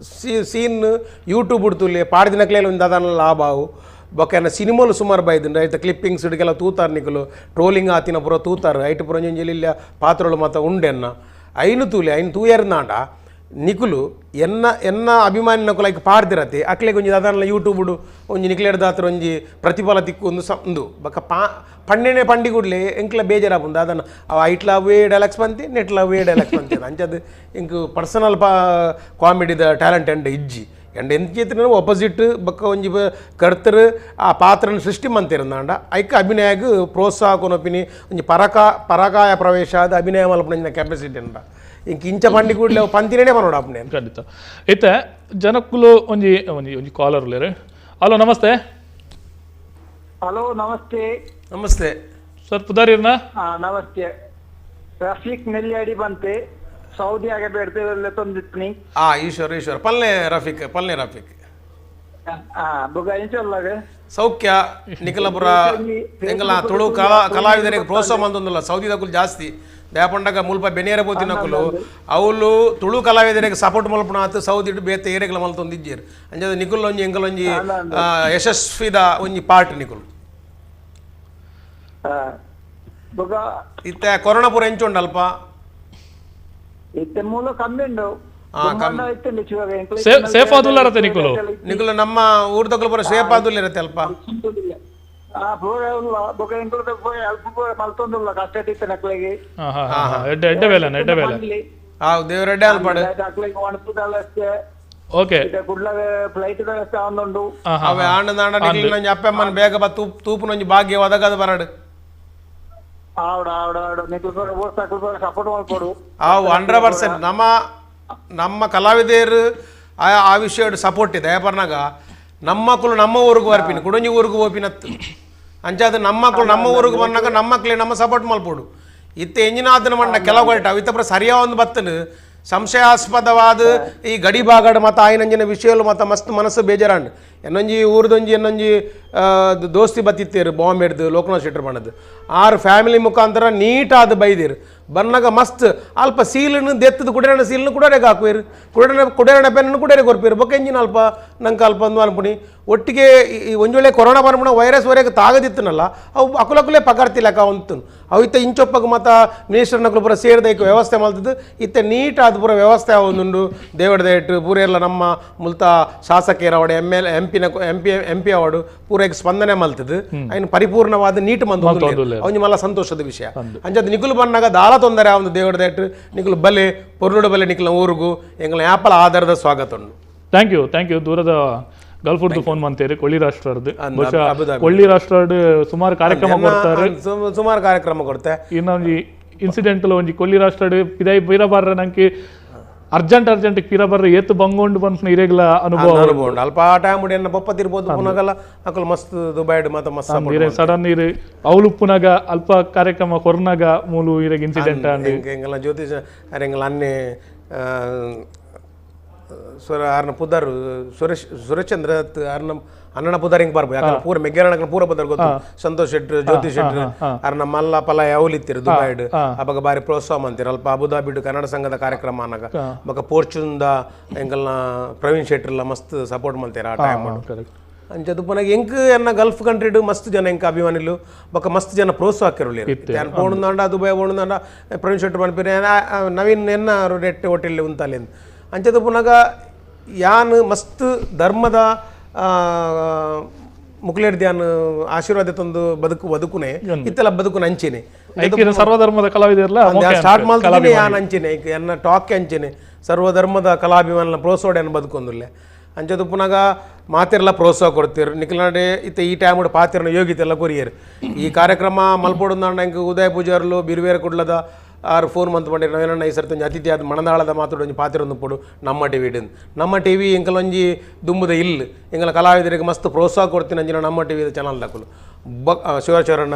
ಸೀನ್ ಯೂಟ್ಯೂಬ್ ಉಡ್ತುಲೆ ಪಾಡ್ದಿನಕ್ಲೆ ಒಂದು ದಾದಾನ ಲಾಭ ಆವು ಬೊಕ್ಕ ಎನ್ನ ಸಿನಿಮಾಲು ಸುಮಾರು ಬೈದುಂಡು ಐತ ಕ್ಲಿಪ್ಪಿಂಗ್ಸ್ ಹಿಡಿಗೆಲ್ಲ ತೂತಾರ್ ನಿಕುಲು ಟ್ರೋಲಿಂಗ್ ಆತಿನ ಪೂರ ತೂತಾರು ಐಟ್ ಪುರ ಒಂಜಿ ಪಾತ್ರಗಳು ಮಾತ ಉಂಡೆನ್ನ ಐನು ತೂಲೆ ಐನು ತೂಯರ್ನಾಂಡ ನಿಕುಲು ಎನ್ನ ಎನ್ನ ಅಭಿಮಾನಿ ನಕುಲು ಐಕ್ ಪಾಡ್ದಿರತ್ತೆ ಅಕ್ಲೆಗ್ ಒಂಜಿ ದಾದಾನಲ ಯೂಟ್ಯೂಬುಡು ಒಂಜಿ ನಿಕ್ಲೆಡ್ ದಾತ್ರ ಒಂಜಿ ಪ್ರತಿಫಲ ತಿಕ್ಕು ಒಂದು ಉಂದು ಬೊಕ್ಕ ಪಣ್ಣೆನೆ ಪಂಡಿ ಕೂಡ್ಲೆ ಎಂಕ್ಲ ಬೇಜಾರಾಪುಂಡು ದಾದಾನ ಅವು ಐಟ್ಲ ಅವೇ ಡೈಲಾಗ್ಸ್ ಪಂತಿ ನೆಟ್ಲ ಅವೇ ಡೈಲಾಗ್ಸ್ ಪಂತಿ ಅಂಚದು ಎಂಕ್ ಪರ್ಸನಲ್ ಪಾ ಕಾಮಿಡಿದ ಟ್ಯಾಲೆಂಟ್ ಎಂಡ್ ಇಜ್ಜಿ ಎಂಡ್ ಎಂಚೇತಿನ ಅಪೋಸಿಟ್ ಬೊಕ್ಕ ಒಂಜಿ ಕರ್ತರು ಆ ಪಾತ್ರನ ಸೃಷ್ಟಿ ಮಂತಿರಂದಾಂಡ ಐಕ್ ಅಭಿನಯಗ್ ಪ್ರೋತ್ಸಾಹ ಕೊನೊಪಿನಿ ಒಂಜಿ ಪರಕಾಯ ಪ್ರವೇಶ ಆದ ಅಭಿನಯ ಮಲ್ಪುನ ಕೆಪಾಸಿಟಿ ಉಂಡ ಇಂಕ ಇಂಚ ಪಂಡಿ ಕೂಡಲೇ ಪಂತಿನೇ ಮನೋಡ ಅಪ್ಪನೇ ಖಂಡಿತ. ಇತ್ತೆ ಜನಕ್ಕುಲು ಒಂಜಿ ಒಂಜಿ ಒಂಜಿ ಕಾಲರ್ ಉಲ್ಲೇರು. ಹಲೋ ನಮಸ್ತೆ. ಹಲೋ ನಮಸ್ತೆ. ನಮಸ್ತೆ ಸರ್ ಪುದಾರಿರ್ನ? ನಮಸ್ತೆ ರಫೀಕ್ ನೆಲ್ಯಾಡಿ ಬಂತೆ ಸೌದಿ ಆಗ ಬೇಡ್ತಿರಲ್ಲ ತಂದಿತ್ನಿ. ಈಶ್ವರ್ ಈಶ್ವರ್ ಪಲ್ನೆ ರಫೀಕ್ ಪಲ್ನೆ ರಫೀಕ್. ಸೌಖ್ಯ ನಿಖಲಪುರ ಎಂಗಲ ತುಳು ಕಲಾವಿದರಿಗೆ ಪ್ರೋತ್ಸಾಹ ಮಂದೊಂದಿಲ್ಲ ಸೌದಿದಕುಲು ಜಾಸ್ತಿ ದಯಪಂಡಗ ಮುಲ್ಪ ಬೆನಿಯರ ಪೋತಿನಕುಲು ಅವಳು ತುಳು ಕಲಾವಿದರಿಗೆ ಸಪೋರ್ಟ್ ಮಲ್ಪುಣ ಆತು ಸೌದಿ ಬೇತೆ ಏರೆಗಳ ಮಲ್ತೊಂದು ಇಜ್ಜೇರು ಅಂಜದ ನಿಕುಲ್ ಒಂಜಿ ಎಂಕಲೊಂಜಿ ಯಶಸ್ವಿದ ಒಂಜಿ ಪಾರ್ಟ್ ನಿಕುಲು. ಇತ್ತೆ ಕೊರೋನಾ ಪೂರ ಎಂಚುಂಡು ಅಲ್ಪ ಇತ್ತೆ ಮೂಲ ಕಮ್ಮಿ ಉಂಡು. Safe ಆದುಲ್ಲಾರತ್ತೆ ನಿಕುಲು ನಿಕುಲು ನಮ್ಮ ಊರ್ದಕುಲು ಪೂರ ಸೇಫ್ ಆದುಲ್ಲಿರತ್ತೆ ಅಲ್ಪ ಎಡ್ಡೆ ಎಡ್ಡೆ ಬೇಲೆ ಎಡ್ಡೆ ಬೇಲೆ ದೇವರೆಡ್ಡೆ ಅಲ್ಪಾಡು ಓಕೆ ಫ್ಲೈಟ್ ಅವೆ ಆಂಡ ನಿಕುಲು ಅಪ್ಪ ಅಮ್ಮನ ಬೇಗ ಬಾ ತೂಪುನೊಂಜಿ ಭಾಗ್ಯ ಒದಗದ ಬರಡು ಆವು 100% ನಮ್ಮ ನಮ್ಮ ಕಲಾವಿದೆಯರು ಆ ವಿಷಯ ಸಪೋರ್ಟ್ ಇದೆ ದಯಪರ್ನಾಗ ನಮ್ಮಕ್ಕಳು ನಮ್ಮ ಊರಿಗೆ ಬರ್ಪಿನಿ ಕುಡಂಜಿ ಊರಿಗೆ ಹೋಪಿನತ್ತು ಅಂಚಾದ ನಮ್ಮಕ್ಕಳು ನಮ್ಮ ಊರಿಗೆ ಬಂದಾಗ ನಮ್ಮಕ್ಕಳೇ ನಮ್ಮ ಸಪೋರ್ಟ್ ಮಲ್ಪೋಡು ಇತ್ತ ಎಂಜಿನಾದನ ಮಣ್ಣ ಕೆಲವು ಇತ್ತಪ್ರ ಸರಿಯಾ ಒಂದು ಬತ್ತನು ಸಂಶಯಾಸ್ಪದವಾದ ಈ ಗಡಿ ಭಾಗಡ್ ಮತ್ತು ಆಯ್ನಂಜಿನ ವಿಷಯలు ಮತ್ತು ಮಸ್ತ್ ಮನಸ್ಸು ಬೇಜಾರಾಂಡ್ ಎನ್ನೊಂಜಿ ಊರ್ದೊಂಜಿ ಎನ್ನೊಂಜಿ ದೋಸ್ತಿ ಬತ್ತಿತ್ತೇರು ಬಾಂಬೆಡ್ದು ಲೋಕನಾಥ್ ಶೆಟ್ಟರ್ ಬಣ್ಣದ್ದು ಆರು ಫ್ಯಾಮಿಲಿ ಮುಖಾಂತರ ನೀಟಾದ ಬೈದಿರು ಬನ್ನಾಗ ಮಸ್ತ್ ಅಲ್ಪ ಸೀಲನ್ನು ದೆತ್ತದ ಕುಡೇರಣ ಸೀಲನ್ನು ಕುಡೇರೆಗೆ ಹಾಕುವಿರು ಕುಡೇರಣ ಕುಡೇರಣ ಪೆನ್ನನ್ನು ಕುಡೇರೆ ಕೊರ್ಪಿರು ಬೊಕ್ಕ ಎಂಜಿನ ಅಲ್ಪ ನಂಗೆ ಅಲ್ಪ ಅಂದು ಅನ್ಪುಣಿ ಒಟ್ಟಿಗೆ ಈ ಒಂದು ವೇಳೆ ಕೊರೋನಾ ಬರ್ಪುಣ ವೈರಸ್ ವರೆಗೆ ತಾಗದಿತ್ತನಲ್ಲ ಅವು ಅಕುಲಕುಲೇ ಪಕರ್ತಿಲ್ಲಕ ಅಂತು ಅವು ಇತ್ತ ಇಂಚೊಪ್ಪಗೆ ಮತ್ತು ಮಿನಿಸ್ಟರ್ನಕುಲು ಪೂರ ಸೇರಿದ ವ್ಯವಸ್ಥೆ ಮಾಡ್ತಿದ್ದು ಇತ್ತ ನೀಟಾದ ಪೂರ ವ್ಯವಸ್ಥೆ ಒಂದುಂಡು ದೇವಡ ದಯಟ್ಟು ಪೂರ ಎಲ್ಲ ನಮ್ಮ ಮುಲ್ತ ಶಾಸಕಿಯರ ಅವಡು M L M ಪಿನ M P M P award ಪೂರ ಸ್ಪಂದನೆ ಮಲ್ತದ್ದು ಅಯ್ನ ಪರಿಪೂರ್ಣವಾದ ನೀಟ್ ಮಂದು ಅವನು ಮಲ್ಲ ಸಂತೋಷದ ವಿಷಯ ಅಂಚದ ನಿಕುಲು ಬನ್ನಾಗ ದಾಲ ತೊಂದರೆ ಒಂದು ದೇವಡ ದಯಟ್ಟು ನಿಕುಲು ಬಲೆ ಪೊರ್ಲುಡು ಬಲೆ ನಿಕುಲ ಊರುಗು ಎಂಗಳ ಆಪಲ ಆಧಾರದ ಸ್ವಾಗತ ಉಂಡು. Thank you thank you. ದೂರದ ಗಲ್ಫ್ ಫೋನ್ ಮಾಡ್ತೀರಿ ಕೊಳ್ಳಿ ರಾಷ್ಟ್ರದ್ದು ಬಹುಶಃ ಕೊಳ್ಳಿ ರಾಷ್ಟ್ರದ ಸುಮಾರು ಕಾರ್ಯಕ್ರಮ ಕೊಡ್ತಾರೆ, ಸುಮಾರು ಕಾರ್ಯಕ್ರಮ ಕೊಡ್ತೆ. ಇನ್ನೊಂದು ಇನ್ಸಿಡೆಂಟ್ ಒಂಜಿ ಕೊಳ್ಳಿ ರಾಷ್ಟ್ರ ಪಿದೈ ಬೀರಬಾರ ನಂಗೆ ಅರ್ಜೆಂಟ್ ಅರ್ಜೆಂಟ್ ಪಿರಬಾರ ಏತು ಬಂಗೊಂಡು ಬಂತ ಇರೇಗ್ಲ ಅನುಭವ ಅನುಭವ ಅಲ್ಪ ಟೈಮ್ ಎನ್ನ ಬೊಪ್ಪ ತಿರ್ಬೋದು ಪುನಗಲ್ಲ ಅಕಲ್ ಮಸ್ತ್ ದುಬೈಡ್ ಮಾತ ಮಸ್ತ್ ಸಡನ್ ಇರು ಅವಲುಪ್ಪುನಾಗ ಅಲ್ಪ ಕಾರ್ಯಕ್ರಮ ಕೊರ್ನಾಗ ಮೂಲು ಇರೇಗ ಇನ್ಸಿಡೆಂಟ್ ಎಂಗಲ ಜ್ಯೋತಿಷ ಎಂಗಲ ಅನ್ನೆ ಸುರ ಆರ್ನ ಪುದರ್ ಸುರೇಶ್ ಸುರೇಶ್ಚಂದ್ರ ಆರ್ನ ಅಣ್ಣನ ಪುದರ್ ಹಿಂಗ್ ಬರ್ಬೋದು ಯಾಕಂದ್ರೆ ಪೂರ ಮೆಗ್ಗೇರಣ ಪೂರ ಪುದರ್ ಗೊತ್ತು ಸಂತೋಷ್ ಶೆಟ್ರು ಜ್ಯೋತಿ ಶೆಟ್ರು ಅರ್ನ ಮಲ್ಲ ಪಲ ಯಾವಲಿತ್ತಿರು ದುಬೈಡ್ ಅವಾಗ ಬಾರಿ ಪ್ರೋತ್ಸಾಹ ಅಂತೀರ ಅಲ್ಪ ಅಬುದಾಬಿಡು ಕನ್ನಡ ಸಂಘದ ಕಾರ್ಯಕ್ರಮ ಅನ್ನಾಗ ಬೊಕ ಪೋರ್ಚುಂದ ಎಂಕಲ್ನ ಪ್ರವೀಣ್ ಶೆಟ್ರೆಲ್ಲ ಮಸ್ತ್ ಸಪೋರ್ಟ್ ಮಾಡ್ತೀರ ಆ ಟೈಮ್ ಅಂಚದು ಪುನಃ ಎಂಕ್ ಎನ್ನ ಗಲ್ಫ್ ಕಂಟ್ರಿಡ್ ಮಸ್ತ್ ಜನ ಎಂಕ್ ಅಭಿಮಾನಿಲು ಬೊಕ ಮಸ್ತ್ ಜನ ಪ್ರೋತ್ಸಾಹ ಹಾಕಿರಲಿ ಯಾನ್ ಪೋಣುಂದಾಂಡ ದುಬೈ ಪೋಣುಂದಾಂಡ ಪ್ರವೀಣ್ ಶೆಟ್ರು ಪನ್ಪಿರ ನವೀನ್ ಎನ್ನ ರೆಟ್ ಹೋಟೆಲ್ ಉಂತಾಲೆ ಅಂಚದು ಪುನಗ ಯಾನ್ ಮಸ್ತ್ ಧರ್ಮದ ಮುಕ್ಲೇರ್ ಧ್ಯಾನ್ ಆಶೀರ್ವಾದ ತಂದು ಬದುಕು ಬದುಕುನೆ ಇತ್ತೆಲ್ಲ ಬದುಕುನ ಅಂಚೆನೆ ಸರ್ವಧರ್ಮದ ಕಲಾವಿದರಲ್ಲ ಸ್ಟಾರ್ಟ್ ಮಾಡ್ತೀನಿ ಯಾನ್ ಅಂಚೆನೆ ಎನ್ನ ಟಾಕ್ ಅಂಚೆನೆ ಸರ್ವಧರ್ಮದ ಕಲಾಭಿಮಾನ ಪ್ರೋತ್ಸಾಹ ಬದುಕೊಂದುಲ್ಲೆ ಅಂಚದು ಪುನಗ ಮಾತಿರಲ್ಲ ಪ್ರೋತ್ಸಾಹ ಕೊಡ್ತೀರು ನಿಖಿಲ್ನಾಡೆ ಇತ್ತ ಈ ಟೈಮ್ ಪಾತಿರನ ಯೋಗಿತೆಲ್ಲ ಕೊರಿಯರು ಈ ಕಾರ್ಯಕ್ರಮ ಮಲ್ಪೊಡು ಇಂಕ ಉದಯ ಪೂಜಾರ್ಲು ಬಿರುವೇರ ಕುಡ್ಲದ ಆರು ಫೋನ್ ಮಂತ್ ಪಂಡಿರ ನಾವೇನಣ್ಣ ಈ ಸರ್ತಿ ಒಂಜಿ ಅತಿಥಿ ಆದ ಮಣದಾಳದ ಮಾತಾಡು ಒಂಜಿ ಪಾತಿರೊಂದು ಪೊಡು ನಮ್ಮ ಟಿ ವಿ ನಮ್ಮ ಟಿ ವಿ ಎಂಕಲೊಂಜಿ ದುಂಬುದ ಇಲ್ಲು ಎಂಕಲ ಕಲಾವಿದರಿಗೆ ಮಸ್ತ್ ಪ್ರೋತ್ಸಾಹ ಕೊಡ್ತೀನಿ ಅಂಜಿನ ನಮ್ಮ T V channel ದಕ್ಕಲು ಶಿವಚರಣ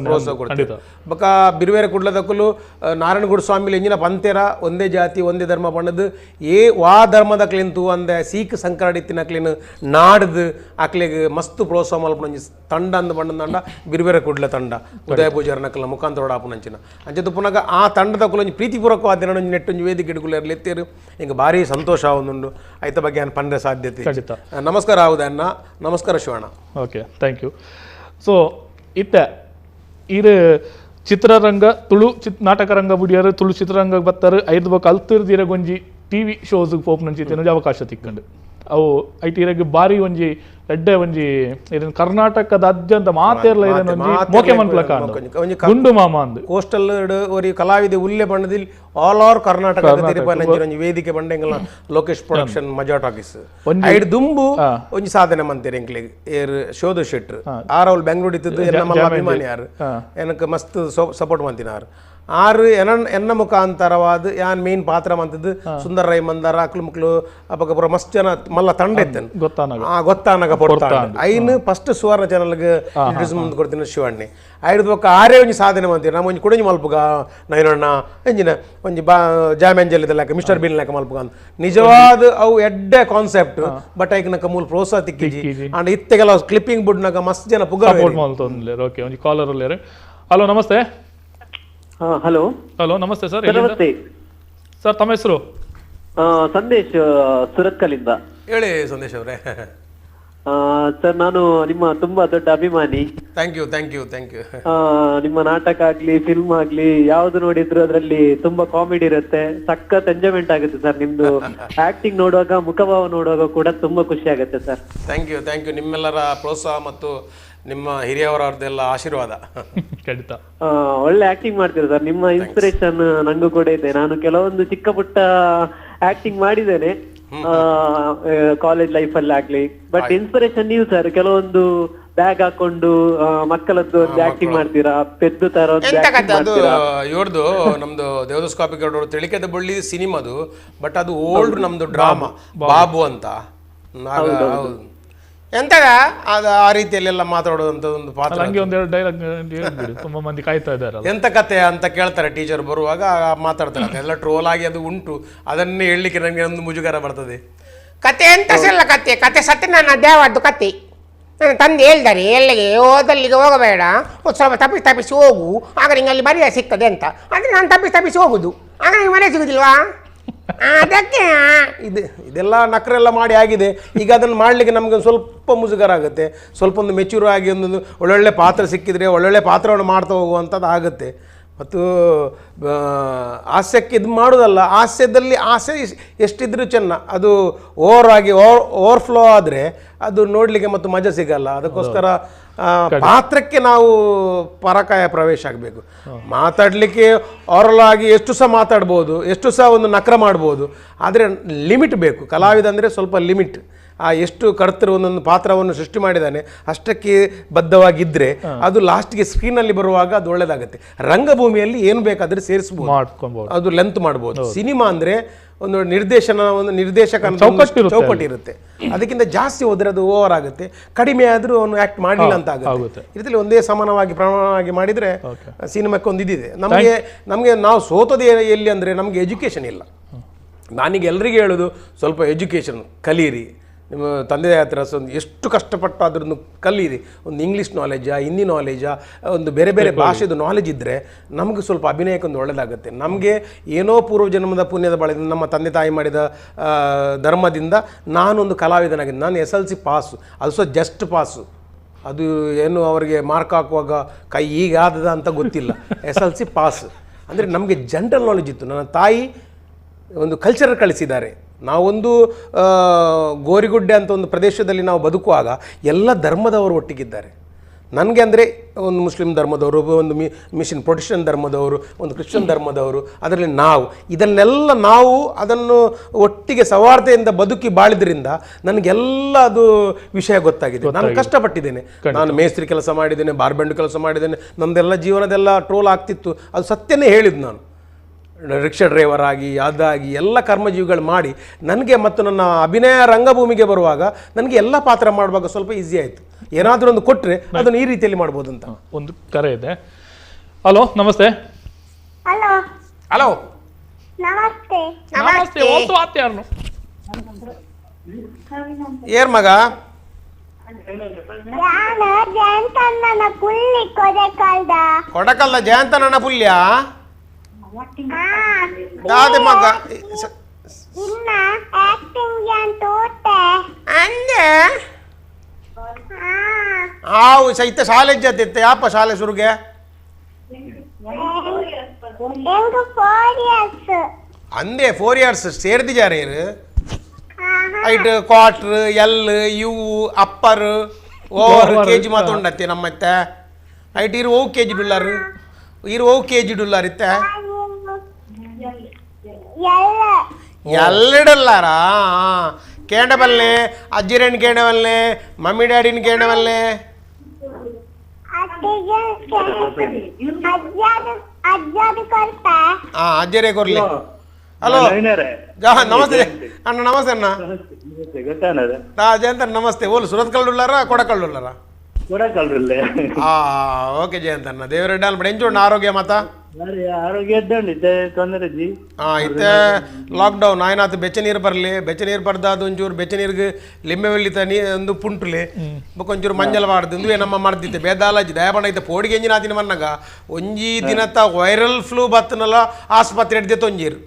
ಪ್ರೋತ್ಸಾಹ ಕೊಡ್ತೀವಿ ಬೊಕ ಬಿರುವೇರ ಕುಡ್ಲದಕ್ಕಲು ನಾರಾಯಣಗೂಡು ಸ್ವಾಮಿಲಿ ಎಂಜಿನ ಪಂತೇರ ಒಂದೇ ಜಾತಿ ಒಂದೇ ಧರ್ಮ ಬಣ್ಣದು ಏ ವಾ ಧರ್ಮದಕ್ಲಿಂತು ಅಂದೆ ಸೀಕ್ ಸಂಕರಡಿತ್ತಿನಕ್ಲಿನ ನಾಡ್ದು ಅಕ್ಲಿಗೆ ಮಸ್ತ್ ಪ್ರೋತ್ಸಾಹ ಮಲ್ಪುನ ಒಂಜಿ ತಂಡ ಅಂದ್ ಬಣ್ಣದ ತಂಡ ಬಿರುವೇರ ಕುಡ್ಲ ತಂಡ ಉದಯ ಪೂಜಾರನಕ್ಲ ಮುಖಾಂತರ ಆಪುನಂಚಿನ ಅಂಚದ ಪುನಗ ಆ ತಂಡದಕ್ಕಲು ಒಂಜಿ ಪ್ರೀತಿಪೂರ್ವಕವಾದ ಒಂಜಿ ನೆಟ್ಟೊಂಜಿ ವೇದಿಕೆ ಇಡುಗುಲೇರ್ಲಿ ಎತ್ತೇರು ಹಿಂಗೆ ಭಾರಿ ಸಂತೋಷ ಒಂದುಂಡು ಐತ ಬಗ್ಗೆ ನಾನು ಪಂಡ್ರೆ ಸಾಧ್ಯತೆ. ನಮಸ್ಕಾರ ಹೌದಣ್ಣ, ನಮಸ್ಕಾರ Shivanna. Okay, thank you. So ಇತ್ತೆ ಇರು ಚಿತ್ರರಂಗ ತುಳು ನಾಟಕ ರಂಗ ಬುಡಿಯಾರು ತುಳು ಚಿತ್ರರಂಗ ಬರ್ತಾರೆ ಐದು ಬೊಕ ಅಲ್ತಿರ್ದಿರ ಒಂಜಿ ಟಿ ವಿ ಶೋಸ್ಗೆ ಪೋಪುನಂಚಿತ್ತಿನ ಅವಕಾಶ ತಿಕ್ಕಂಡು ಅವು ಐಟ್ ಇರಗ್ ಬಾರಿ ಒಂಜಿ ಎಡ್ಡೆ ಒಂಜಿ ಇದನ್ನ ಕರ್ನಾಟಕದಾದ್ಯಂತ ಮಾತೇರ್ಲ ಇದನ್ನ ಒಂಜಿ ಮೋಕೆ ಮನ್ಪ್ಲಕ ಗುಂಡು ಮಾಮ ಅಂದ್ ಕೋಸ್ಟಲ್ ಒರಿ ಕಲಾವಿದೆ ಉಲ್ಲೆ ಬಣ್ಣದಿಲ್ ಆಲ್ ಓವರ್ ಕರ್ನಾಟಕ ಒಂಜಿ ವೇದಿಕೆ ಬಂಡೆಂಗಲ ಲೋಕೇಶ್ ಪ್ರೊಡಕ್ಷನ್ ಮಜಾ ಟಾಕೀಸ್ ಐಡ್ ದುಂಬು ಒಂಜಿ ಸಾಧನೆ ಮಂತೇರ್ ಎಂಕ್ಲೆಗ್ ಏರ್ ಶೋಧ ಶೆಟ್ರು ಆರ್ ಅವ್ಲು ಬೆಂಗಳೂರು ಇತ್ತದ್ದು ಎನ್ನ ಅಭಿಮಾನಿ ಯಾರು ಎನಕ್ ಮಸ್ತ್ ಸಪೋರ್ಟ್ ಮಂತಿನ ಆರು ಆರು ಎನ್ನ ಮುಖಾಂತರವಾದ ಯಾನ್ ಮೇನ್ ಪಾತ್ರ ಮಂತದ್ದು ಸುಂದರ ರೈ ಮಂದಾರ ಅಕ್ಲು ಮುಕ್ಲು ಅಪಕ ಮಸ್ತ್ ಜನ ಮಲ್ಲ ತಂಡ ಇತ್ತೇನೆ ಗೊತ್ತಾನಗ ಪೊರ್ತಾಂಡ್ ಐನು ಫಸ್ಟ್ ಸುವರ್ಣ ಚಾನಲ್ಗೆ ಇಂಟ್ರೊಡ್ಯೂಸ್ ಮುಂದೆ ಕೊಡ್ತೀನಿ ಶಿವಣ್ಣೆ ಐದು ಬೊಕ್ಕ ಆರೇ ಒಂಜಿ ಸಾಧನೆ ಮಂತೀರಿ ನಮ್ಮ ಒಂಜಿ ಕುಡಂಜಿ ಮಲ್ಪುಗ ನೈನಣ್ಣ ಎಂಜಿನ ಒಂಜಿ ಬಾ ಜಾಮ್ಯಾಂಜಲಿದ ಲೆಕ್ಕ ಮಿಸ್ಟರ್ ಬಿನ್ ಲೆಕ್ಕ ಮಲ್ಪುಗ ಅಂತ ನಿಜವಾದ ಅವು ಎಡ್ಡೆ ಕಾನ್ಸೆಪ್ಟ್ ಬಟ್ ಐಕ್ ಮೂಲ ಪ್ರೋತ್ಸಾಹ ತಿಕ್ಕಿಜಿ ಅಂಡ್ ಇತ್ತೆಗೆಲ್ಲ ಕ್ಲಿಪ್ಪಿಂಗ್ ಬುಡ್ನಾಗ ಮಸ್ತ್ ಜನ ಪುಗ ಓಕೆ ಒಂಜಿ ಕಾಲರ್ ಉಲ್ಲೇರು. ಹಲೋ ನಮಸ್ತೆ. ಹಲೋ ಹಲೋ ನಮಸ್ತೆ ಸರ್. ನಮಸ್ತೆ ಸರ್, ತಮ್ಮ ಹೆಸರು? ಸಂದೇಶ್ ಸುರತ್ಕಲಿಂದ. ಹೇಳಿ ಸಂದೇಶ್ ಅವರೇ. ಸರ್, ನಾನು ನಿಮ್ಮ ತುಂಬಾ ದೊಡ್ಡ ಅಭಿಮಾನಿ. Thank you, thank you, thank you. ನಿಮ್ಮ ನಾಟಕ ಆಗ್ಲಿ, ಫಿಲ್ಮ್ ಆಗ್ಲಿ, ಯಾವ್ದು ನೋಡಿದ್ರು ಅದ್ರಲ್ಲಿ ತುಂಬಾ ಕಾಮಿಡಿ ಇರುತ್ತೆ, ಸಖತ್ ಎಂಜಾಯ್ಮೆಂಟ್ ಆಗುತ್ತೆ ಸರ್. ನಿಮ್ದು ಆಕ್ಟಿಂಗ್ ನೋಡುವಾಗ, ಮುಖಭಾವ ನೋಡುವಾಗ ಕೂಡ ತುಂಬಾ ಖುಷಿ ಆಗುತ್ತೆ sir. Thank you, thank you. ನಿಮ್ಮೆಲ್ಲರ ಪ್ರೋತ್ಸಾಹ ಮತ್ತು ನಿಮ್ಮ ಹಿರಿಯವರದ್ದೆಲ್ಲ ಆಶೀರ್ವಾದ. ಖಂಡಿತ ಒಳ್ಳೆ ಆಕ್ಟಿಂಗ್ ಮಾಡ್ತೀರಾ ಸರ್. ನಿಮ್ಮ ಇನ್ಸ್ಪಿರೇಷನ್ ನಂಗೂ ಕೂಡ ಇದೆ. ನಾನು ಕೆಲವೊಂದು ಚಿಕ್ಕ ಪುಟ್ಟ ಆಕ್ಟಿಂಗ್ ಮಾಡಿದ್ದೇನೆ ಕಾಲೇಜ್ ಲೈಫ್ ಅಲ್ಲಿ ಆಗ್ಲಿ, ಬಟ್ ಇನ್ಸ್ಪಿರೇಷನ್ ನೀವು ಸರ್. ಕೆಲವೊಂದು ಬ್ಯಾಗ್ ಹಾಕೊಂಡು ಮಕ್ಕಳದ್ದು ಒಂದು ಆಕ್ಟಿಂಗ್ ಮಾಡ್ತೀರಾ, ಪೆದ್ದು ತರ ಒಂದು ಕತೆ ಅದು ಇವ್ರದ್ದು ನಮ್ದು ದೇವದಾಸ್ ಕಾಪಿಕಾಡ್ ತಿಳಿಕೆದ ಬಳ್ಳಿ ಸಿನಿಮಾದು, ಬಟ್ ಅದು ಓಲ್ಡ್ ನಮ್ದು ಡ್ರಾಮಾ ಬಾಬು ಅಂತ. ಎಂತದ ಅದು ಆ ರೀತಿಯಲ್ಲೆಲ್ಲ ಮಾತಾಡುವಂತ ಒಂದು ಪಾತ್ರ. ಹಂಗೆ ಒಂದೆರಡು ಡೈಲಾಗ್ ಹೇಳ್ಬಿಡಿ, ತುಂಬಾ ಮಂದಿ ಕಾಯ್ತಾ ಇದ್ದಾರೆ. ಎಂತ ಕತೆ ಅಂತ ಕೇಳ್ತಾರೆ ಟೀಚರ್ ಬರುವಾಗ, ಮಾತಾಡ್ತಾರೆ. ಅದೆಲ್ಲ ಟ್ರೋಲ್ ಆಗಿ ಅದು ಉಂಟು, ಅದನ್ನೇ ಹೇಳಲಿಕ್ಕೆ ನನಗೆ ಒಂದು ಮುಜುಗರ ಬರ್ತದೆ. ಕತೆ ಎಂತ ಸಲ್ಲ ಕತೆ, ಕತೆ ಸತ್ಯನಾರಾಯಣ ದೇವದ್ದು ಕತೆ. ನನ್ನ ತಂದೆ ಹೇಳ್ತಾರೆ, ಎಲ್ಲಿಗೆ ಹೋದಲ್ಲಿಗೆ ಹೋಗಬೇಡ, ಒಂದು ಸ್ವಲ್ಪ ತಪ್ಪಿಸಿ ತಪ್ಪಿಸಿ ಹೋಗು, ಆಗ ನಿಂಗೆ ಅಲ್ಲಿ ಮರ್ಯಾದೆ ಸಿಗ್ತದೆ ಅಂತ. ಅಂದರೆ ನಾನು ತಪ್ಪಿಸಿ ತಪ್ಪಿಸಿ ಹೋಗುದು, ಆಗ ನಿಂಗೆ ಮರ್ಯಾದೆ ಸಿಗುದಿಲ್ವಾ? ಅದಕ್ಕೆ ಇದು ಇದೆಲ್ಲ ನಕರೆಲ್ಲ ಮಾಡಿ ಆಗಿದೆ. ಈಗ ಅದನ್ನು ಮಾಡಲಿಕ್ಕೆ ನಮಗೆ ಒಂದು ಸ್ವಲ್ಪ ಮುಜುಗರ ಆಗುತ್ತೆ. ಸ್ವಲ್ಪ ಒಂದು ಮೆಚ್ಯೂರ್ ಆಗಿ ಒಂದೊಂದು ಒಳ್ಳೊಳ್ಳೆ ಪಾತ್ರ ಸಿಕ್ಕಿದರೆ ಒಳ್ಳೊಳ್ಳೆ ಪಾತ್ರವನ್ನು ಮಾಡ್ತಾ ಹೋಗುವಂಥದ್ದು ಆಗುತ್ತೆ. ಮತ್ತು ಹಾಸ್ಯಕ್ಕೆ ಇದು ಮಾಡೋದಲ್ಲ, ಹಾಸ್ಯದಲ್ಲಿ ಆಸೆ ಎಷ್ಟಿದ್ರೂ ಚೆನ್ನ, ಅದು ಓವರ್ ಆಗಿ ಓವರ್ಫ್ಲೋ ಆದರೆ ಅದು ನೋಡಲಿಕ್ಕೆ ಮತ್ತು ಮಜಾ ಸಿಗಲ್ಲ. ಅದಕ್ಕೋಸ್ಕರ ಪಾತ್ರಕ್ಕೆ ನಾವು ಪರಕಾಯ ಪ್ರವೇಶ ಆಗಬೇಕು. ಮಾತಾಡಲಿಕ್ಕೆ ಓರಲ್ ಆಗಿ ಎಷ್ಟು ಸಹ ಮಾತಾಡ್ಬೋದು, ಎಷ್ಟು ಸಹ ಒಂದು ನಕ್ರ ಮಾಡ್ಬೋದು, ಆದರೆ ಲಿಮಿಟ್ ಬೇಕು. ಕಲಾವಿದ ಅಂದರೆ ಸ್ವಲ್ಪ ಲಿಮಿಟ್. ಆ ಎಷ್ಟು ಕರ್ತರು ಒಂದೊಂದು ಪಾತ್ರವನ್ನು ಸೃಷ್ಟಿ ಮಾಡಿದ್ದಾನೆ ಅಷ್ಟಕ್ಕೆ ಬದ್ಧವಾಗಿದ್ದರೆ ಅದು ಲಾಸ್ಟ್ಗೆ ಸ್ಕ್ರೀನಲ್ಲಿ ಬರುವಾಗ ಅದು ಒಳ್ಳೆಯದಾಗುತ್ತೆ. ರಂಗಭೂಮಿಯಲ್ಲಿ ಏನು ಬೇಕಾದರೆ ಸೇರಿಸ್ಬೋದು, ಅದು ಲೆಂತ್ ಮಾಡ್ಬೋದು. ಸಿನಿಮಾ ಅಂದರೆ ಒಂದು ನಿರ್ದೇಶನ, ಒಂದು ನಿರ್ದೇಶಕ ಚೌಕಟ್ಟು ಇರುತ್ತೆ, ಅದಕ್ಕಿಂತ ಜಾಸ್ತಿ ಹೋದರೆ ಅದು ಓವರ್ ಆಗುತ್ತೆ. ಕಡಿಮೆ ಆದರೂ ಅವನು ಆ್ಯಕ್ಟ್ ಮಾಡಲಿಲ್ಲ ಅಂತ ಆಗುತ್ತೆ. ಇದರಲ್ಲಿ ಒಂದೇ ಸಮಾನವಾಗಿ ಪ್ರಮಾಣವಾಗಿ ಮಾಡಿದರೆ ಸಿನಿಮಾಕ್ಕೆ ಒಂದು ಇದಿದೆ. ನಮಗೆ ನಮಗೆ ನಾವು ಸೋತೋದು ಎಲ್ಲಿ ಅಂದರೆ ನಮಗೆ ಎಜುಕೇಷನ್ ಇಲ್ಲ. ನಾನೀಗ ಎಲ್ರಿಗೂ ಹೇಳೋದು, ಸ್ವಲ್ಪ ಎಜುಕೇಷನ್ ಕಲೀರಿ. ನಿಮ್ಮ ತಂದೆ ಹತ್ರ ಒಂದು ಎಷ್ಟು ಕಷ್ಟಪಟ್ಟಾದ್ರೂ ಕಲೀರಿ. ಒಂದು ಇಂಗ್ಲೀಷ್ ನಾಲೆಜಾ, ಹಿಂದಿ ನಾಲೆಜಾ, ಒಂದು ಬೇರೆ ಬೇರೆ ಭಾಷೆದು ನಾಲೆಜ್ ಇದ್ದರೆ ನಮಗೆ ಸ್ವಲ್ಪ ಅಭಿನಯಕ್ಕೆ ಒಂದು ಒಳ್ಳೆಯದಾಗುತ್ತೆ. ನಮಗೆ ಏನೋ ಪೂರ್ವಜನ್ಮದ ಪುಣ್ಯದ ಬಳದಿಂದ ನಮ್ಮ ತಂದೆ ತಾಯಿ ಮಾಡಿದ ಧರ್ಮದಿಂದ ನಾನೊಂದು ಕಲಾವಿದನಾಗಿದ್ದೆ. ನಾನು SLC pass, ಅದು ಸಹ ಜಸ್ಟ್ ಪಾಸು. ಅದು ಏನು ಅವರಿಗೆ ಮಾರ್ಕ್ ಹಾಕುವಾಗ ಕೈ ಈಗ ಆದದ ಅಂತ ಗೊತ್ತಿಲ್ಲ. SLC pass ಅಂದರೆ ನಮಗೆ ಜನರಲ್ ನಾಲೆಜ್ ಇತ್ತು. ನನ್ನ ತಾಯಿ ಒಂದು ಕಲ್ಚರ್ ಕಳಿಸಿದ್ದಾರೆ. ನಾವೊಂದು ಗೋರಿಗುಡ್ಡೆ ಅಂತ ಒಂದು ಪ್ರದೇಶದಲ್ಲಿ ನಾವು ಬದುಕುವಾಗ ಎಲ್ಲ ಧರ್ಮದವರು ಒಟ್ಟಿಗಿದ್ದಾರೆ. ನನಗೆ ಅಂದರೆ ಒಂದು ಮುಸ್ಲಿಂ ಧರ್ಮದವರು, ಒಂದು ಮಿಷನ್ ಪ್ರೊಟೆಸ್ಟೆಂಟ್ ಧರ್ಮದವರು, ಒಂದು ಕ್ರಿಶ್ಚಿಯನ್ ಧರ್ಮದವರು, ಅದರಲ್ಲಿ ನಾವು ಇದನ್ನೆಲ್ಲ ನಾವು ಅದನ್ನು ಒಟ್ಟಿಗೆ ಸೌಹಾರ್ದತೆಯಿಂದ ಬದುಕಿ ಬಾಳಿದ್ರಿಂದ ನನಗೆಲ್ಲ ಅದು ವಿಷಯ ಗೊತ್ತಾಗಿದೆ. ನಾನು ಕಷ್ಟಪಟ್ಟಿದ್ದೇನೆ. ನಾನು ಮೇಸ್ತ್ರಿ ಕೆಲಸ ಮಾಡಿದ್ದೇನೆ, ಬಾರ್ಬೆಂಡ್ ಕೆಲಸ ಮಾಡಿದ್ದೇನೆ. ನಮ್ಮದೆಲ್ಲ ಜೀವನದೆಲ್ಲ ಟ್ರೋಲ್ ಆಗ್ತಿತ್ತು. ಅದು ಸತ್ಯನೇ ಹೇಳಿದ್ದು. ನಾನು ರಿಕ್ಷಾ ಡ್ರೈವರ್ ಆಗಿ ಅದಾಗಿ ಎಲ್ಲ ಕರ್ಮಜೀವಿಗಳು ಮಾಡಿ ನನಗೆ ಮತ್ತು ನನ್ನ ಅಭಿನಯ ರಂಗಭೂಮಿಗೆ ಬರುವಾಗ ನನಗೆ ಎಲ್ಲ ಪಾತ್ರ ಮಾಡುವಾಗ ಸ್ವಲ್ಪ ಈಸಿ ಆಯಿತು. ಏನಾದರೂ ಒಂದು ಕೊಟ್ಟರೆ ಅದನ್ನು ಈ ರೀತಿಯಲ್ಲಿ ಮಾಡ್ಬೋದು ಅಂತ. ಒಂದು ಕರೆ ಇದೆ. ಹಲೋ, ನಮಸ್ತೆ. ಹಲೋ ಹಲೋ, ನಮಸ್ತೆ. ನಮಸ್ತೆ. ಏರ್ ಮಗ ಕೊಡಕಲ್ದ ಜಯಂತಣ್ಣ ಪುಲ್ಯ ದಾದೆ ಮಗ ಅಂದೆ ಆವು ಸೈತ ಶಾಲೆ ಜೊತೆ ಯಾಪ ಶಾಲೆ ಸುರುಗೆ ಅಂದೆ 4 ಇಯರ್ಸ್ ಸೇರ್ದಿಜಾರೆ ಐಟ್ quarter L U upper over KG ಮಾತುಂಡತ್ತೆ ನಮ್ಮತ್ತೆ ಐಟ್ ಇರು ಓ ಕೆಜಿ ಡುಲ್ಲಾರು ಇರು ಓ ಕೆಜಿ ಡುಲ್ಲಾರ್ ಇತ್ತೆ ಎಲ್ಲಡಲ್ಲಾರಾ ಕೇಂಡಬಲ್ಲೆ ಅಜ್ಜಿರೇಣ್ ಕೇಂಡವಲ್ಲೆ ಮಮ್ಮಿ ಡ್ಯಾಡಿನ ಕೇಂಡವಲ್ಲೆ ಹಾಂ ಅಜ್ಜರೇ ಕೊರ್ಲಿ. ಹಲೋ, ನಮಸ್ತೆ ಅಣ್ಣ. ನಮಸ್ತೆ ಅಣ್ಣ. ಜಯಂತ ನಮಸ್ತೆ. ಓಲ್ ಸುರತ್ಕಲ್ಡುಲ್ಲಾರ ಕೊಡಕಲ್ಡುಲ್ಲಾರ? ಓಕೆ ಜಯಂತ ಅಣ್ಣ. ದೇವರೆಡ್ಡ ಅಲ್ಪ ಎಂಚುಂಡು ಆರೋಗ್ಯ ಮಾತ? ಆರೋಗ್ಯ ತೊಂದರೆ ಜಿ. ಹಾಂ ಇತ್ತೆ ಲಾಕ್ಡೌನ್ ಆಯ್ನಾತ್ ಬೆಚ್ಚ ನೀರು ಬರಲಿ, ಬೆಚ್ಚ ನೀರು ಬರ್ದ ಅದು ಒಂಚೂರು ಬೆಚ್ಚ ನೀರಿಗೆ ಲಿಂಬೆ ಬೆಳ್ಳಿತ ನೀ ಒಂದು ಪುಂಟುಲಿ ಬೊಕ್ಕ ಒಂಚೂರು ಮಂಜಲ್ ಬಾರ್ದು ಒಂದುವೇ ನಮ್ಮ ಮರ್ದಿತ್ತೆ ಬೇದಾಲಜಿ ದಯಪಣ ಇತ್ತೆ ಪೋಡಿಗೆ ಎಂಜಿನ ಆತಿನ ಮನ್ನಗ ಒಂಜಿ ದಿನತ್ತ ವೈರಲ್ ಫ್ಲೂ ಬತ್ತನಲ್ಲ ಆಸ್ಪತ್ರೆ ಹಿಡ್ದೆ ತೊಂಜೀರು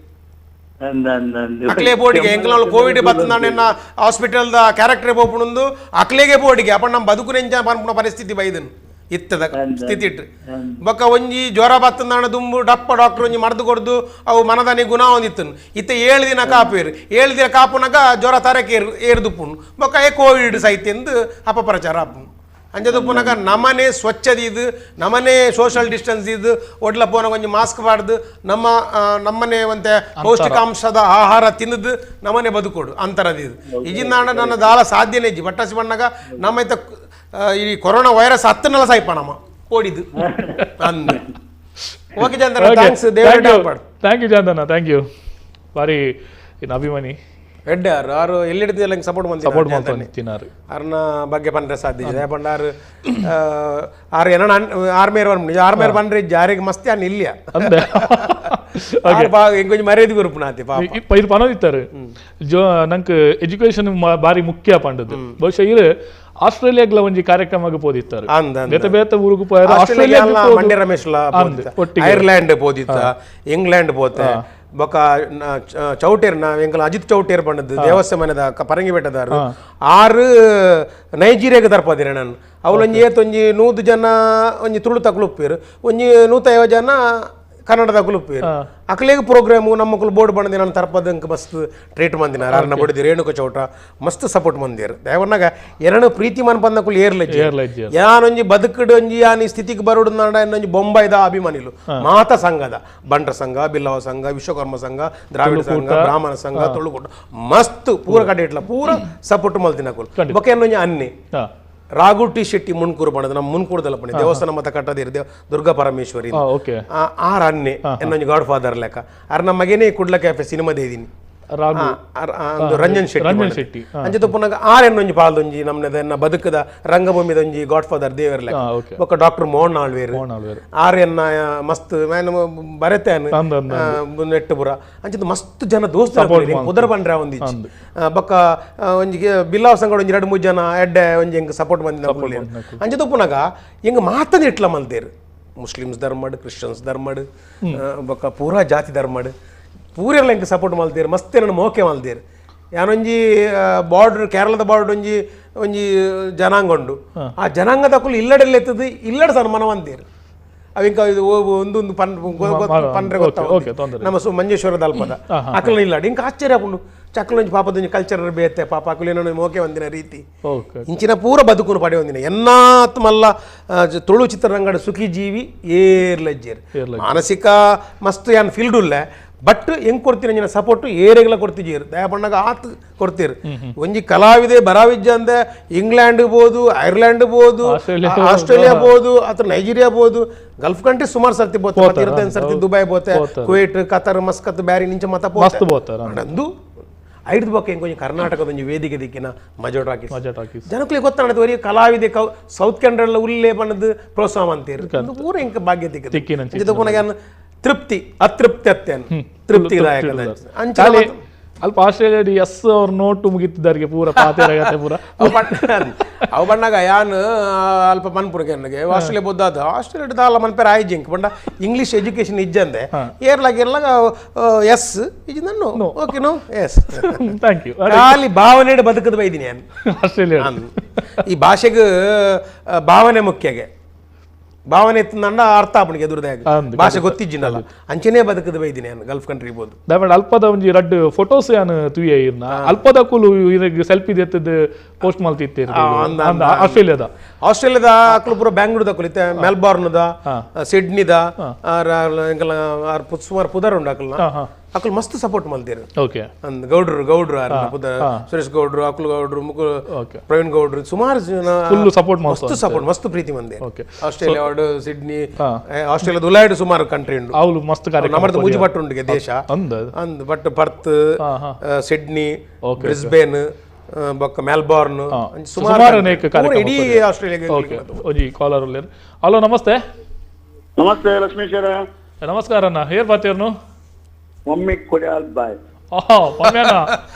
ಅಕ್ಲೇ ಬೋರ್ಡಿಗೆ ಎಂಕ್ಲ ಕೋವಿಡ್ ಬತ್ತನ ಹಾಸ್ಪಿಟಲ್ದ ಕ್ಯಾರೆಕ್ಟರ್ ಪೋಪುಣಂದು ಅಕ್ಲೇಗೆ ಬೋರ್ಡಿಗೆ ಅಪ್ಪ ನಮ್ಮ ಬದುಕು ನೆಂಚ ಪನ್ಪುನ ಪರಿಸ್ಥಿತಿ ಬೈದನು. ಇತ್ತದ ಸ್ಥಿತಿ ಇಟ್ಟು ಬೊಕ್ಕ ಒಂಜಿ ಜ್ವರ ಬತ್ತಂದಾಣ ದುಂಬು ಡಪ್ಪ ಡಾಕ್ಟರ್ ಒಂಜಿ ಮರ್ದು ಕೊಡ್ದು ಅವು ಮನದಾನಿ ಗುಣ ಒಂದಿತ್ತು. ಇತ್ತೆ 7 ದಿನ ಕಾಪೇರು, 7 ದಿನ ಕಾಪುನಾಗ ಜ್ವರ ತರಕ್ಕೆ ಏರ್ದುಪ್ಪುಂಡು ಬೊಕ್ಕ ಏ ಕೋವಿಡ್ ಸೈತ್ಯಂದು ಅಪಪ್ರಚಾರ ಆಪುಂಡು. ಅಂಜದುಪ್ಪುನಾಗ ನಮನೆ ಸ್ವಚ್ಛದಿದ್ದು, ನಮನೆ ಸೋಷಲ್ ಡಿಸ್ಟೆನ್ಸ್ ಇದ್ದು, ಒಡ್ಲ ಪೋನ ಒಂಜಿ ಮಾಸ್ಕ್ ಪಾಡ್ದು, ನಮ್ಮ ನಮ್ಮನೆ ಒಂತೆ ಪೌಷ್ಟಿಕಾಂಶದ ಆಹಾರ ತಿನ್ನದು ನಮನೆ ಬದುಕೋಡು ಅಂತರದಿದ್ದು. ಇಜಿಂದಾಂಡ ನನ್ನ ದಾಲ ಸಾಧ್ಯನೇ ಇಜ್ಜಿ ಬಟ್ಟಸಿ ಬಣ್ಣಾಗ ನಮ್ಮ ಇತ್ತ ಈ ಕೊರೋನಾ ವೈರಸ್ ಹತ್ತನೆಲ್ಲ ಸಾಯ್ಪ ನಮ್ಮ ಕೋಡಿದ್ದು ಅಂದ್. ಓಕೆ ಜಂದನ, thanks, ದೇವರ thank you ಜಂದನ, thank you. ಬಾರಿ ಇನ್ನು ಅಭಿಮಾನಿ ಎಡ್ಡೆ ಆರು ಆರು ಎಲ್ಲಿಡ್ತಿಲ್ಲ ಹಿಂಗೆ ಸಪೋರ್ಟ್ ಬಂದು ಸಪೋರ್ಟ್ ಮಾಡ್ತಾರೆ. ಅರ್ನ ಬಗ್ಗೆ ಪಂಡ್ರೆ ಸಾಧ್ಯ ಇದೆ ಪಂಡ ಆರು ಆರು ಏನೋ ಆರು ಮೇರ್ ಬರ್ಮುಂಡು ಆರು ಮೇರ್ ಬಂದ್ರೆ ಜಾರಿಗೆ ಮಸ್ತಿ ಅನ್ ಇಲ್ಲ ಎಂಕೊಂಚ ಮರ್ಯಾದೆ ಗುರುಪುನಾತಿ ಪಾಪ. ಇದು ಪನೋದಿತ್ತಾರೆ ಜೋ ನಂಗೆ ಎಜುಕೇಶನ್ ಬಾರಿ ಮುಖ್ಯ ಪಂಡದ್ದು. ಬಹುಶಃ ಇರು ಆಸ್ಟ್ರೇಲಿಯಾಗ್ಲ ಒಂಜಿ ಕಾರ್ಯಕ್ರಮಕ್ಕೆ ಪೋದಿತ್ತಾರೆ, ಬೇತೆ ಬೇತೆ ಊರಿಗೆ ಪೋಯಾರ. ಆಸ್ಟ್ರೇಲಿಯಾ ಮಂಡ್ಯ ರಮೇಶ್ ಐರ್ಲ್ಯಾಂಡ್ ಪೋದಿತ್ತ, ಇಂಗ್ಲೆಂಡ್ ಪೋತೆ, ಬೊಕ ಚೌಟೇರ್ ಎಂಕಲ್ ಅಜಿತ್ ಚೌಟೇರ್ ಪಂಡದ್ದು ದೇವಸ್ಥಾನದ ಪರಂಗಿ ಬೆಟ್ಟದಾರು ಆರು ನೈಜೀರಿಯಾಗೆ ತರ್ಪದಿರ ನಾನು. ಅವಳೊಂಜಿ ಏತೊಂಜಿ 100 ಜನ ಒಂಜಿ ತುಳು ತಕುಲುಪ್ಪೇರು, ಒಂಜಿ 150 ಜನ ಕನ್ನಡದ ಕುಲುಪ್ಪೇರು. ಅಕ್ಲೇಗ ಪ್ರೋಗ್ರಾಮು ನಮ್ಮಕ್ಕಳು ಬೋರ್ಡ್ ಬಂದಿನ ನಾನು ತರ್ಪದಂಕ ಮಸ್ತ್ ಟ್ರೀಟ್ ಮಂದಿನ ಅರ್ನ ಬಡಿದಿ ರೇಣುಕ ಚೌಟ ಮಸ್ತ್ ಸಪೋರ್ಟ್ ಮಂದಿರು. ದೇವನಾಗ ಎರಡು ಪ್ರೀತಿ ಮನ್ ಬಂದಕ್ಕಳು ಏರ್ಲಜ್ಜಿ ಯಾನೊಂಜಿ ಬದುಕಡು ಒಂಜಿ ಯಾನ್ ಈ ಸ್ಥಿತಿಗೆ ಬರೋಡು ನಾಡ ಇನ್ನೊಂಜಿ ಬೊಂಬೈದ ಅಭಿಮಾನಿಲು ಮಾತ ಸಂಘದ ಬಂಟ್ರ ಸಂಘ, ಬಿಲ್ಲವ ಸಂಘ, ವಿಶ್ವಕರ್ಮ ಸಂಘ, ದ್ರಾವಿಡ ಸಂಘ, ಬ್ರಾಹ್ಮಣ ಸಂಘ, ತುಳುಕೂಟ ಮಸ್ತ್ ಪೂರ ಕಡೆ ಇಟ್ಲ ಪೂರ ಸಪೋರ್ಟ್ ಮಲ್ತಿನಕುಲು. ಬೊಕ ಇನ್ನೊಂಜಿ ಅನ್ನಿ ರಾಘು ಟಿ ಶೆಟ್ಟಿ ಮುನ್ಕೂರು ಬಣ್ಣದ ನಮ್ಮ ಮುನ್ಕೂರುದಲ್ಲ ಪಣಿ ದೇವಸ್ಥಾನ ಮತ ಕಟ್ಟದಿರು ದುರ್ಗಾ ಪರಮೇಶ್ವರಿ ಆರ್ ಅನ್ನೆ എന്നೊಂದು ಗಾಡ್ ಫಾದರ್ ಲೆಕ್ಕ ಆರ್ ನಮ್ಮ ಮಗನೇ ಕುಡ್ಲ ಕ್ಯಾಫೆ ಸಿನಿಮಾ ದೇದಿನಿ ರಂಜನ್ ಶೆಟ್ಟಿ ಅಂಚೆ ತುಪ್ಪನಾಗ ಆರ್ ಎನ್ನೊಂಜಿ ಪಾಲ್ದೊಂಜಿ ನಮ್ಮದ ಎನ್ನ ಬದುಕದ ರಂಗಭೂಮಿದೊಂಜಿ ಗಾಡ್ ಫಾದರ್ ದೇವರ್ ಲೆಕ್ಕ. ಬೊಕ್ಕ ಡಾಕ್ಟರ್ ಮೋಹನ್ ಆಳ್ವೇರು ಆರ್ ಎನ್ನ ಮಸ್ತ್ ಬರೆತೆ ನೆಟ್ಟು ಪುರ ಅಂಚೆ ಮಸ್ತ್ ಜನ ದೋಸ್ತ ಪುದರ್ ಬಂಡ್ರೆ ಒಂದಿಚ್ಚಿ. ಬೊಕ್ಕ ಒಂಜಿ ಬಿಲ್ಲಾವ ಸಂಗಡ ಒಂಜಿ 2-3 ಜನ ಎಡ್ಡೆ ಒಂಜಿ ಹೆಂಗ್ ಸಪೋರ್ಟ್ ಬಂದಿನ ಅಂಚೆ ತುಪ್ಪನಾಗ ಹೆಂಗ್ ಮಾತಂದು ಇಟ್ಲ ಮಲ್ತೇರು. ಮುಸ್ಲಿಮ್ಸ್ ಧರ್ಮಡ್, ಕ್ರಿಶ್ಚಿಯನ್ಸ್ ಧರ್ಮಡ್, ಬೊಕ್ಕ ಪೂರಾ ಜಾತಿ ಧರ್ಮಡ್ ಪೂರೆಲ್ಲ ಎಂಕ್ ಸಪೋರ್ಟ್ ಮಲ್ತೇರು ಮಸ್ತ್ ನನ್ನ ಮೋಕೆ ಮಲ್ತೇರು. ಯಾನೊಂಜಿ ಬಾರ್ಡ್ರ್ ಕೇರಳದ ಬಾರ್ಡರ್ ಒಂಜಿ ಒಂಜಿ ಜನಾಂಗ ಉಂಡು, ಆ ಜನಾಂಗದಕ್ಕೂ ಇಲ್ಲಡೆಲ್ಲ ಎತ್ತದು ಇಲ್ಲಡೆ ಸನ್ಮಾನ ಅಂತೀರು. ಅವಿಂಕ ಇದು ಒಂದೊಂದು ಪನ್ರೆ ಗೊತ್ತ ನಮ್ಮ ಮಂಜೇಶ್ವರದ ಅಲ್ಪದ ಅಕಲ ಇಲ್ಲಾಡಿ ಇಂಕ ಆಶ್ಚರ್ಯ ಆಪುಂಡು. ಚಕ್ಕಲೊಂಜಿ ಪಾಪದೊಂಜಿ ಕಲ್ಚರ್ ಬೇತೆ ಪಾಪ ಅಕುಲು ಏನೋ ಮೋಕೆ ಒಂದಿನ ರೀತಿ ಇಂಚಿನ ಪೂರ ಬದುಕುನು ಪಡೆ ಒಂದಿನ ಎನ್ನಾತ್ ಮಲ್ಲ ತುಳು ಚಿತ್ರರಂಗಡ ಸುಖಿ ಜೀವಿ ಏರ್ಲಜ್ಜೇರು. ಮಾನಸಿಕ ಮಸ್ತ್ ಯಾನ್ ಫೀಲ್ಡ್ ಉಲ್ಲ ಬಟ್ ಹೆಂಗ್ ಕೊಡ್ತೀನಿ ಅಂಜಿನ ಸಪೋರ್ಟ್ ಏರೆಗ್ಲ ಕೊಡ್ತಿದ್ದೀರು ದಯಾಪಣ್ಣಗ ಆತ್ ಕೊಡ್ತೀರು. ಒಂಜಿ ಕಲಾವಿದೆ ಬರಾವಿಜ್ಜ ಅಂದೆ ಇಂಗ್ಲೆಂಡ್ ಬೋದು, ಐರ್ಲೆಂಡ್ ಬೋದು, ಆಸ್ಟ್ರೇಲಿಯಾ ಬೋದು, ಅಥವಾ ನೈಜೀರಿಯಾ ಬೋದು, ಗಲ್ಫ್ ಕಂಟ್ರಿ ಸುಮಾರು ಸರ್ತಿ ಬೋತೆ, 25 ಸರ್ತಿ Dubai ಬೋತೆ, Kuwait, Qatar, Muscat, Bahrain ಇಂಚ ಮತ ಬೋತೆ. ಅಂದು ಐದು ಬೊಕ್ಕ ಹೆಂಗ್ ಒಂಜಿ ಕರ್ನಾಟಕದ ಒಂಜಿ ವೇದಿಕೆ ದಿಕ್ಕಿನ ಮಜೋ ಟಾಕೀಸ್ ಜನಕ್ಕೂ ಗೊತ್ತಾಣದು ಒರಿ ಕಲಾವಿದೆ ಸೌತ್ ಕೆನಡಲ್ಲ ಉಲ್ಲೇ ಬಣ್ಣದ ಪ್ರೋತ್ಸಾಹ ಅಂತೀರು. ಪೂರ ಹೆಂಗ್ ಭಾಗ್ಯ ದಿಕ್ಕದ ತೃಪ್ತಿ ಅತೃಪ್ತಿ ಅತ್ಯನ್ ತೃಪ್ತಿದಾಯಕ. ಅಲ್ಪ ಆಸ್ಟ್ರೇಲಿಯಾ ಎಸ್ ಅವ್ರ ನೋಟು ಮುಗಿತಿದ್ದಾರಿಗೆ ಪೂರ ಪಾತೆರಗತೆ ಪೂರ ಅವು ಬಣ್ಣಾಗ ಯಾನ್ ಅಲ್ಪ ಮನ್ಪುರಕ್ಕೆ ನನಗೆ ಆಸ್ಟ್ರೇಲಿಯಾ ಬೊದ್ದಾದ ಆಸ್ಟ್ರೇಲಿಯಾ ದಾಲ ಮನ್ಪೇರ ಆಯ್ಜಿಂಕ್ ಬಂಡ ಇಂಗ್ಲೀಷ್ ಎಜುಕೇಶನ್ ಇಜ್ಜಂದೆ ಏರ್ಲಾಗ ಏರ್ಲಾಗ ಎಸ್ ಇಜ್ಜ no okay no yes thank you. ಖಾಲಿ ಭಾವನೆ ಬದುಕದ ಬೈದಿನಿ ನಾನು ಆಸ್ಟ್ರೇಲಿಯಾ. ಈ ಭಾಷೆಗೆ ಭಾವನೆ ಮುಖ್ಯಗೆ ಭಾವನೆ ಇತ್ತಂದ ಅರ್ಥ ಆಪಣಿಗೆ ಎದುರುದಾಗ ಭಾಷೆ ಗೊತ್ತಿಜ್ಜಿನಲ್ಲ ಅಂಚೆನೇ ಬದುಕದ ಬೈದಿನಿ ನಾನು ಗಲ್ಫ್ ಕಂಟ್ರಿ ಬೋದು. ದಯಮಾಡಿ ಅಲ್ಪದ ಒಂಜಿ ರಡ್ಡ್ ಫೋಟೋಸ್ ಯಾನ್ ತುಯ ಇರ್ನ ಅಲ್ಪದ ಕುಲು ಇರಗ್ ಸೆಲ್ಫಿ ದೆತ್ತದ ಪೋಸ್ಟ್ ಮಲ್ತಿತ್ತೇರು ಆಸ್ಟ್ರೇಲಿಯಾದ. ಆಸ್ಟ್ರೇಲಿಯಾದ ಅಕ್ಲು ಪೂರ ಬ್ಯಾಂಗ್ಳೂರ್ದ ಅಕ್ಲು ಇತ್ತೆ ಮೆಲ್ಬೋರ್ನ್ದ, ಸಿಡ್ನಿದ, ಸುಮಾರು ಪುದರ್ ಉಂಡು ಅಕ್ಲನ ಅಕ್ಲು ಮಸ್ತ್ ಸಪೋರ್ಟ್ ಮಲ್ತೇರು. ಓಕೆ ಅಂದ್ ಗೌಡ್ರು ಗೌಡ್ರು ಸುರೇಶ್ ಗೌಡ್ರು, ಅಕ್ಲು ಗೌಡ್ರು, ಮುಕು ಪ್ರವೀಣ್ ಗೌಡ್ರು ಸುಮಾರು ಜನ ಸಪೋರ್ಟ್ ಮಸ್ತ್ ಸಪೋರ್ಟ್ ಮಸ್ತ್ ಪ್ರೀತಿ ಮಂದಿ. ಆಸ್ಟ್ರೇಲಿಯಾ ಸಿಡ್ನಿ, ಆಸ್ಟ್ರೇಲಿಯಾದ ಉಲಾಯ್ಡ್ ಸುಮಾರು ಕಂಟ್ರಿ ಉಂಡು ಅವ್ಲು ಮಸ್ತ್ ನಮ್ಮದು ಮೂಜಿ ಉಂಡು ದೇಶ ಅಂದ್ but Perth, Sydney, Brisbane, ಬೊಕ್ಕ ಮೆಲ್ಬೋರ್ನ್ ಸುಮಾರು ಇಡೀ ಆಸ್ಟ್ರೇಲಿಯಾ. ಒಂಜಿ ಕಾಲರ್ ಉಲ್ಲೇರು. ಹಲೋ ನಮಸ್ತೆ. ನಮಸ್ತೆ ಲಕ್ಷ್ಮೀಶ್ವರ. ನಮಸ್ಕಾರ ಅಣ್ಣ, ಏರ್ ಬಾತೇರ್ನು? Mummy Kodial boy.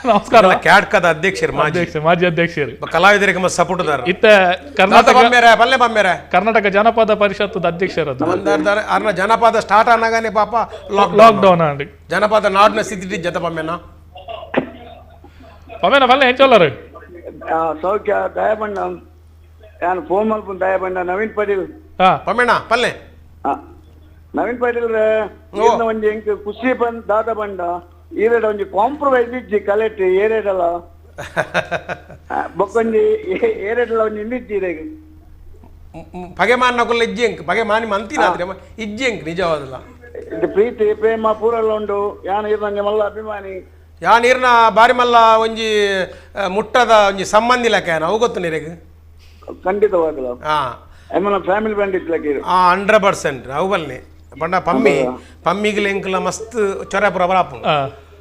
ನಮಸ್ಕಾರ. ಕ್ಯಾಟ್ಕದ ಅಧ್ಯಕ್ಷರು, ಮಾಜಿ ಅಧ್ಯಕ್ಷರು, ಕಲಾವಿದರಿಗೆ ಸಪೋರ್ಟ್ ಇತ್ತೆ ಕರ್ನಾಟಕ ಕರ್ನಾಟಕ ಜಾನಪದ ಪರಿಷತ್ ಅಧ್ಯಕ್ಷರು. ಜನಪದ ಸ್ಟಾರ್ಟ್ ಆನಾಗಾನೆ ಪಾಪ ಲಾಕ್ಡೌನ್ ಅಂడి. ಜನಪದ ನಾಡಿನ ಸ್ಥಿತಿ ಜತ ಪಮ್ಮೇನ ಪಮ್ಮೇನ ಪಲ್ಲೆ ಹೆಂಚೋಲ್ಲರು ಸೌಖ್ಯ ದಯಬಣ್ಣ. ಯಾನ್ ಫೋನ್ ಮಲ್ಪುನ್ ದಯ ಬಂಡ ನವೀನ್ ಪಾಟೀಲ್. ಪಮ್ಮೇಣ ಪಲ್ಲೆ. ನವೀನ್ ಪಾಟೀಲ್ ಈರ್ನ ಒಂಜಿ ಎಂಕ್ ಖುಷಿ ಬಂದ್ ದಾದ ಬಂಡ ಈರೆಡ ಒಂಜಿ ಕಾಂಪ್ರಮೈಸ್ ಇಜ್ಜಿ ಕಲೆಟ್ ಏರೆಡಲ ಬೊಕ್ಕೊಂಜಿ ಏರೆಡಲ ಒಂಜಿ ಇಂದಿಜ್ಜಿ ಇರೆಗ್ ಪಗೆ ಮಾನ್ನಕುಲ್ಲ ಇಜ್ಜಿ ಎಂಕ್ ಪಗೆ ಮಾನಿ ಮಂತಿನ ಇಜ್ಜಿ ಎಂಕ್ ನಿಜವಾದಲ್ಲ. ಇದು ಪ್ರೀತಿ ಪ್ರೇಮ ಪೂರಲ್ಲ ಉಂಡು. ಯಾನ್ ಈರ್ನ ಮಲ್ಲ ಅಭಿಮಾನಿ. ಯಾ ನೀರ್ನ ಬಾರಿ ಮಲ್ಲ ಒಂಜಿ ಮುಟ್ಟದ ಒಂಜಿ ಸಂಬಂಧಿ ಲೆಕ್ಕ ಅವು ಗೊತ್ತು ನೀರಿಗೆ? ಖಂಡಿತವಾಗ್ಲ. ಫ್ಯಾಮಿಲಿ ಬಂಡ್ ಇತ್ಲಕ್ಕೆ 100% ಅವು ಬಲ್ನೆ ಪಂಡ ಪಮ್ಮಿ ಪಮ್ಮಿಗ್ಲ ಎಂಕ್ಲ ಮಸ್ತ್ ಚೊರಾಪುರ ಬರಾಪುಂಡು.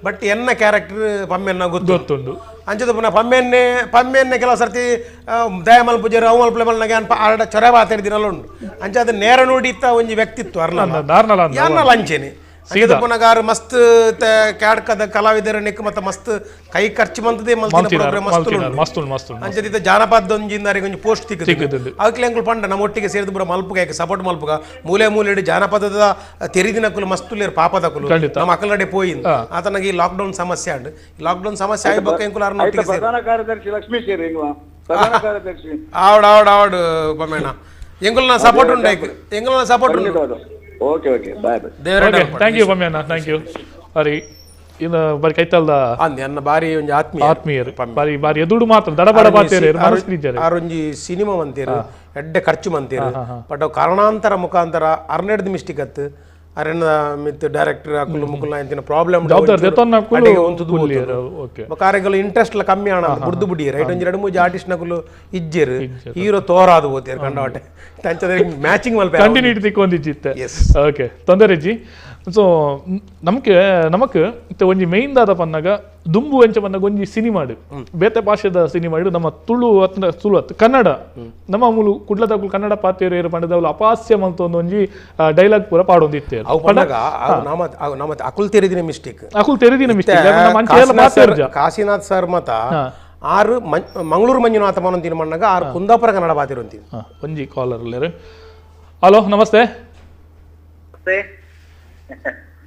ಬಟ್ ಎನ್ನ ಕ್ಯಾರೆಕ್ಟರ್ ಪಮ್ಮೆನ್ನ ಗೊತ್ತುಂಡು. ಅಂಚದ ಪುನಃ ಪಮ್ಮೆನ್ನೆ ಪಮ್ಮೆನ್ನೆ ಕೆಲವು ಸರ್ತಿ ದಯಮಲ್ ಪೂಜಾರಿ ಅವು ಮಲ್ಪಲೆ ಮಲ್ನಾಗ ಆಡ ಚೊರೆ ಬಾತೇರಿ ದಿನಲ ಉಂಡು. ಅಂಚ ಅದು ನೇರ ನುಡಿತ ಒಂಜಿ ವ್ಯಕ್ತಿತ್ವ ಅರ್ನ ಯಾರ್ನಲ ಅಂಚೆನೆ ಸೀದಾ ಪುನಗಾರು ಮಸ್ತ್ ಕ್ಯಾಡ್ಕದ ಕಲಾವಿದರ ನಿಕ್ ಮತ್ತೆ ಮಸ್ತ್ ಕೈ ಖರ್ಚು ಮಂತದೇ ಮಲ್ತಿನ ಪ್ರೋಗ್ರಾಮ್ ಮಸ್ತ್ ಉಂಡು. ಅಂಚದಿತ್ತ ಜಾನಪದ ಒಂಜಿಂದ ಒಂಜಿ ಪೋಸ್ಟ್ ತಿಕ್ಕುದು ಅವಕ್ಲೆ ಅಂಕುಲು ಪಂಡ ನಮ್ಮ ಒಟ್ಟಿಗೆ ಸೇರಿದ ಪೂರ ಮಲ್ಪುಗ ಸಪೋರ್ಟ್ ಮಲ್ಪುಗ ಮೂಲೆ ಮೂಲೆ ಜಾನಪದದ ತೆರಿದಿನಕುಲು ಮಸ್ತುಲೇರು ಪಾಪದಕುಲು ನಮ್ಮ ಅಕಲಡೆ ಪೋಯಿಂದ ಆತನಾಗ ಈ ಲಾಕ್ಡೌನ್ ಸಮಸ್ಯೆ ಆಂಡ್. ಲಾಕ್ಡೌನ್ ಸಮಸ್ಯೆ ಆಯ್ಬೇಕು ಎಂಕುಲು ಅರ್ನ ಒಟ್ಟಿಗೆ ಸೇರಿ ಪ್ರಧಾನ ಕಾರ್ಯದರ್ಶಿ ಲಕ್ಷ್ಮೀ ಸೇರಿ ಪ್ರಧಾನ ಕಾರ್ಯದರ್ಶಿ ಆವಡ್ ಆವಡ್ ಆವಡ್ ಪಮೇಣ ಎಂಕುಲ್ನ ಸಪೋರ್ಟ್ ಉಂಡು ಎಂಕುಲ್ನ ಸಪೋರ್ಟ್ ಉಂಡು. Okay okay bye bye. Okay thank you ಪಮ್ಮಿಯಣ್ಣ thank you. ಬಾರಿ ಇನ್ನು ಬಾರಿ ಕೈತಲ್ದ ಅನ್ನ ಬಾರಿ ಒಂಜಿ ಆತ್ಮೀಯ ಆತ್ಮೀಯರು ಬಾರಿ ಬಾರಿ ಎದುಡು ಮಾತ್ರ ದಡಬಡ ಬಾತೇರು ಆರೊಂಜಿ ಸಿನಿಮಾ ಮಂತೇರು ಎಡ್ಡೆ ಖರ್ಚು ಮಂತೇರು ಬಟ್ ಅವು ಕಾರಣಾಂತರ ಮುಖಾಂತರ ಅರ್ನೆಡ್ದ ಮಿಸ್ಟೇಕ್ ಅತ್ತು ಅರೆನ ಮಿತ್ ಡೈರೆಕ್ಟರ್ ಅಕುಲು ಮುಕುಲ್ ಎಂತಿನ ಪ್ರಾಬ್ಲಮ್ ಕಾರ್ಯಗಳು ಇಂಟ್ರೆಸ್ಟ್ ಎಲ್ಲ ಕಮ್ಮಿ ಆಣ ಬುಡ್ದು ಬುಡಿ ರೈಟ್ ಒಂಜಿ ಎರಡು ಮೂಜಿ ಆರ್ಟಿಸ್ಟ್ ನಕುಲು ಇಜ್ಜೇರು ಹೀರೋ ತೋರಾದು ಹೋತೇರು ಕಂಡವಾಟೆ ತಂಚದ ಮ್ಯಾಚಿಂಗ್ ಮಲ್ಪ ಕಂಟಿನ್ಯೂಟಿ ತಿಕ್ಕೊಂದಿಜ್ಜಿತ್ತೆ. ಓಕೆ ತೊಂದರೆ ಇಜ್ಜಿ. ಸೊ ನಮಕ್ ನಮಕ್ ಒಂಜಿ ಮೇನ್ ದಾದ ಪನ್ನಾಗ ದುಂಬು ಎಂಚ ಪನ್ನಾಗ ಒಂಜಿ ಸಿನಿಮಾಡು ಬೇತೆ ಭಾಷೆದ ಸಿನಿಮಾ ನಮ್ಮ ತುಳು ಅತ್ನ ತುಳು ಅತ್ ಕನ್ನಡ ನಮ್ಮ ಮೂಲು ಕುಡ್ಲದಕುಲು ಕನ್ನಡ ಪಾತೇರು ಪಂಡದವ್ಲು ಅಪಾಸ್ಯ ಮಂತ ಒಂಜಿ ಡೈಲಾಗ್ ಪೂರ ಪಾಡೊಂದಿತ್ತೆ. ಅವು ಪಂಡಾಗ ನಮ್ಮ ಅಕುಲ್ ತೆರೆದಿನ ಮಿಸ್ಟೇಕ್ ಅಕುಲ್ ತೆರೆದಿನ ಮಿಸ್ಟೇಕ್ ಕಾಶಿನಾಥ್ ಸರ್ ಮತ ಆರು ಮಂಗಳೂರು ಮಂಜುನಾಥ ಮನಂತಿನ ಮಣ್ಣಾಗ ಆರು ಕುಂದಾಪುರ ಕನ್ನಡ ಪಾತಿರುವಂತೀವಿ. ಒಂಜಿ ಕಾಲರ್ ಹಲೋ ನಮಸ್ತೆ.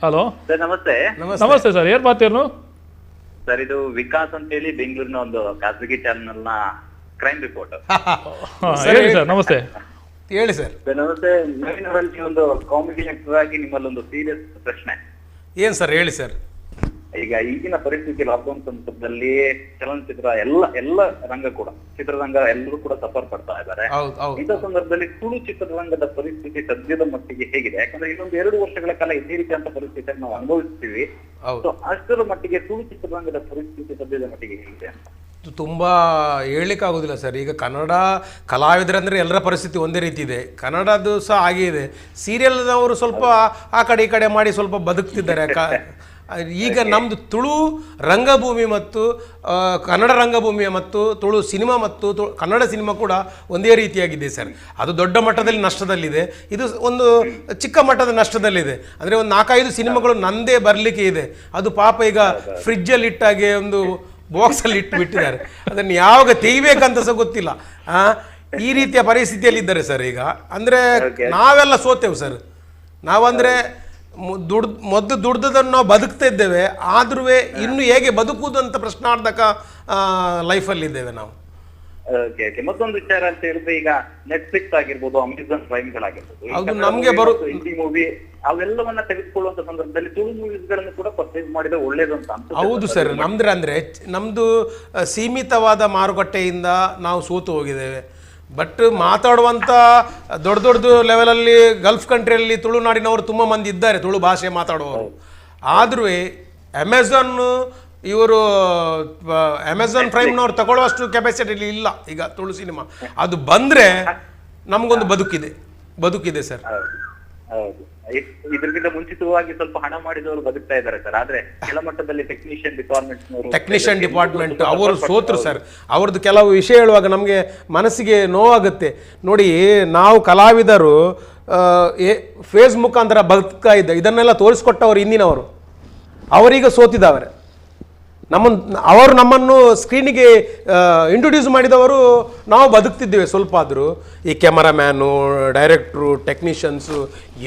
Hello sir namaste. ನಮಸ್ತೆ ಸರ್, ಏರ್ ಮಾತೇನು? ಸರ್ ಇದು ವಿಕಾಸ್ ಅಂತ ಹೇಳಿ ಬೆಂಗಳೂರಿನ ಒಂದು ಖಾಸಗಿ ಚಾನೆಲ್ ನ ಕ್ರೈಮ್ ರಿಪೋರ್ಟರ್. ಹೇಳಿ ಸರ್. ನಮಸ್ತೆ. ಹೇಳಿ ಸರ್. ನಮಸ್ತೆ ನವೀನ್ ಅವರಲ್ಲಿ ಒಂದು ಕಾಮಿಡಿ ಆಕ್ಟರ್ ಆಗಿ ನಿಮ್ಮಲ್ಲಿ ಒಂದು ಸೀರಿಯಸ್ ಪ್ರಶ್ನೆ. ಏನ್ ಸರ್ ಹೇಳಿ ಸರ್. ಈಗ ಈಗಿನ ಪರಿಸ್ಥಿತಿ ಲಾಕ್ಡೌನ್ ಸಂದರ್ಭದಲ್ಲಿ ಚಲನಚಿತ್ರ ಎಲ್ಲ ಎಲ್ಲ ರಂಗ ಕೂಡ ಚಿತ್ರರಂಗ ಎಲ್ಲರೂ ಕೂಡ ಸಫರ್ ಪಡ್ತಾ ಇದ್ದಾರೆ. ಇಂಥ ಸಂದರ್ಭದಲ್ಲಿ ತುಳು ಚಿತ್ರರಂಗದ ಪರಿಸ್ಥಿತಿ ಸದ್ಯದ ಮಟ್ಟಿಗೆ ಹೇಗಿದೆ? ಯಾಕಂದ್ರೆ ಇನ್ನೊಂದು 2 ವರ್ಷಗಳ ಕಾಲ ಇದೇ ರೀತಿಯಂತ ಪರಿಸ್ಥಿತಿಯನ್ನು ನಾವು ಅನುಭವಿಸ್ತೀವಿ. ಸೊ ಅಷ್ಟರ ಮಟ್ಟಿಗೆ ತುಳು ಚಿತ್ರರಂಗದ ಪರಿಸ್ಥಿತಿ ಸದ್ಯದ ಮಟ್ಟಿಗೆ ಹೇಗಿದೆ ಅಂತ ತುಂಬ ಹೇಳಲಿಕ್ಕಾಗೋದಿಲ್ಲ ಸರ್. ಈಗ ಕನ್ನಡ ಕಲಾವಿದರಂದರೆ ಎಲ್ಲರ ಪರಿಸ್ಥಿತಿ ಒಂದೇ ರೀತಿ ಇದೆ, ಕನ್ನಡದ್ದು ಸಹ ಹಾಗೇ ಇದೆ. ಸೀರಿಯಲ್ನವರು ಸ್ವಲ್ಪ ಆ ಕಡೆ ಈ ಕಡೆ ಮಾಡಿ ಸ್ವಲ್ಪ ಬದುಕ್ತಿದ್ದಾರೆ. ಈಗ ನಮ್ಮದು ತುಳು ರಂಗಭೂಮಿ ಮತ್ತು ಕನ್ನಡ ರಂಗಭೂಮಿಯ ಮತ್ತು ತುಳು ಸಿನಿಮಾ ಮತ್ತು ಕನ್ನಡ ಸಿನಿಮಾ ಕೂಡ ಒಂದೇ ರೀತಿಯಾಗಿದೆ ಸರ್. ಅದು ದೊಡ್ಡ ಮಟ್ಟದಲ್ಲಿ ನಷ್ಟದಲ್ಲಿದೆ, ಇದು ಒಂದು ಚಿಕ್ಕ ಮಟ್ಟದ ನಷ್ಟದಲ್ಲಿದೆ. ಅಂದರೆ ಒಂದು 4-5 ಸಿನಿಮಾಗಳು ನಂದೇ ಬರಲಿಕ್ಕೆ ಇದೆ. ಅದು ಪಾಪ ಈಗ ಫ್ರಿಜ್ಜಲ್ಲಿ ಇಟ್ಟಾಗೆ ಒಂದು ಬಾಕ್ಸಲ್ಲಿ ಇಟ್ಟು ಬಿಟ್ಟಿದ್ದಾರೆ, ಅದನ್ನು ಯಾವಾಗ ತೆಗಿಬೇಕಂತ ಸಹ ಗೊತ್ತಿಲ್ಲ. ಈ ರೀತಿಯ ಪರಿಸ್ಥಿತಿಯಲ್ಲಿದ್ದಾರೆ ಸರ್ ಈಗ. ಅಂದರೆ ನಾವೆಲ್ಲ ಸೋತೇವೆ ಸರ್. ನಾವಂದರೆ ಮೊದಲು ದುಡ್ದದನ್ನು ನಾವು ಬದುಕ್ತಾ ಇದ್ದೇವೆ, ಆದ್ರೂ ಇನ್ನು ಹೇಗೆ ಬದುಕುವುದು ಅಂತ ಪ್ರಶ್ನಾರ್ಥಕ ಲೈಫಲ್ಲಿದ್ದೇವೆ ನಾವು. ಮತ್ತೊಂದು ವಿಚಾರ ಅಂತ ಹೇಳಿದ್ರೆ ಈಗ ನೆಟ್ಫ್ಲಿಕ್ಸ್ ಆಗಿರ್ಬೋದು, ಅಮೆಝಾನ್ ಪ್ರೈಮ್ ಗಳಾಗಿರ್ಬೋದು, ಅದು ನಮಗೆ ಹಿಂದಿ ಮೂವಿ ಅವೆಲ್ಲವನ್ನ ತೆಗೆದುಕೊಳ್ಳುವಂತ ಸಂದರ್ಭದಲ್ಲಿ ತುಳು ಮೂವೀಸ್ ಗಳನ್ನು ಕೂಡ ಪರ್ಚೇಸ್ ಮಾಡಿದ್ರೆ ಒಳ್ಳೇದು ಅಂತ ಅನ್ಸುತ್ತೆ. ಹೌದು ಸರ್. ನಮ್ದ್ರ ಅಂದ್ರೆ ನಮ್ದು ಸೀಮಿತವಾದ ಮಾರುಕಟ್ಟೆಯಿಂದ ನಾವು ಸೋತು ಹೋಗಿದ್ದೇವೆ. ಬಟ್ ಮಾತಾಡುವಂಥ ದೊಡ್ಡ ದೊಡ್ಡ ಲೆವೆಲಲ್ಲಿ ಗಲ್ಫ್ ಕಂಟ್ರಿಯಲ್ಲಿ ತುಳುನಾಡಿನವರು ತುಂಬ ಮಂದಿ ಇದ್ದಾರೆ, ತುಳು ಭಾಷೆ ಮಾತಾಡುವವರು. ಆದ್ರೂ ಅಮೆಝಾನ್ ಇವರು ಅಮೆಝಾನ್ ಪ್ರೈಮ್ನವ್ರು ತಗೊಳ್ಳುವಷ್ಟು ಕೆಪಾಸಿಟಿ ಇಲ್ಲ ಈಗ ತುಳು ಸಿನಿಮಾ. ಅದು ಬಂದರೆ ನಮಗೊಂದು ಬದುಕಿದೆ, ಬದುಕಿದೆ ಸರ್. ಹೌದು, ಇದಕ್ಕಿಂತ ಮುಂಚಿತವಾಗಿ ಸ್ವಲ್ಪ ಹಣ ಮಾಡಿದವರು ಬದುಕ್ತಾ ಇದ್ದಾರೆ ಸರ್. ಆದ್ರೆ ಕೆಳಮಟ್ಟದಲ್ಲಿ ಟೆಕ್ನಿಷಿಯನ್ ಡಿಪಾರ್ಟ್ಮೆಂಟ್ ಅವರು ಸೋತರು ಸರ್. ಅವ್ರದ್ದು ಕೆಲವು ವಿಷಯ ಹೇಳುವಾಗ ನಮಗೆ ಮನಸ್ಸಿಗೆ ನೋವಾಗುತ್ತೆ. ನೋಡಿ, ನಾವು ಕಲಾವಿದರು ಫೇಸ್ ಮುಖಾಂತರ ಬದುಕ್ತಾ ಇದ್ದ ಇದನ್ನೆಲ್ಲ ತೋರಿಸ್ಕೊಟ್ಟವರು ಹಿಂದಿನವರು, ಅವರೀಗ ಸೋತಿದ್ದವರು. ಅವರು ನಮ್ಮನ್ನು ಸ್ಕ್ರೀನಿಗೆ ಇಂಟ್ರೊಡ್ಯೂಸ್ ಮಾಡಿದವರು, ನಾವು ಬದುಕ್ತಿದ್ದೇವೆ ಸ್ವಲ್ಪ ಆದರೂ. ಈ cameraman, director, technicians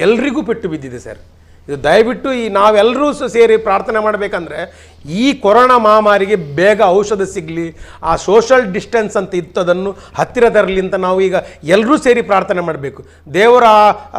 ಎಲ್ರಿಗೂ ಪೆಟ್ಟು ಬಿದ್ದಿದೆ ಸರ್. ಇದು ದಯವಿಟ್ಟು ಈ ನಾವೆಲ್ಲರೂ ಸೇರಿ ಪ್ರಾರ್ಥನೆ ಮಾಡಬೇಕಂದ್ರೆ ಈ ಕೊರೋನಾ ಮಹಾಮಾರಿಗೆ ಬೇಗ ಔಷಧ ಸಿಗಲಿ, ಆ ಸೋಷಲ್ ಡಿಸ್ಟೆನ್ಸ್ ಅಂತ ಇತ್ತು ಅದನ್ನು ಹತ್ತಿರ ತರಲಿ ಅಂತ ನಾವು ಈಗ ಎಲ್ಲರೂ ಸೇರಿ ಪ್ರಾರ್ಥನೆ ಮಾಡಬೇಕು. ದೇವರ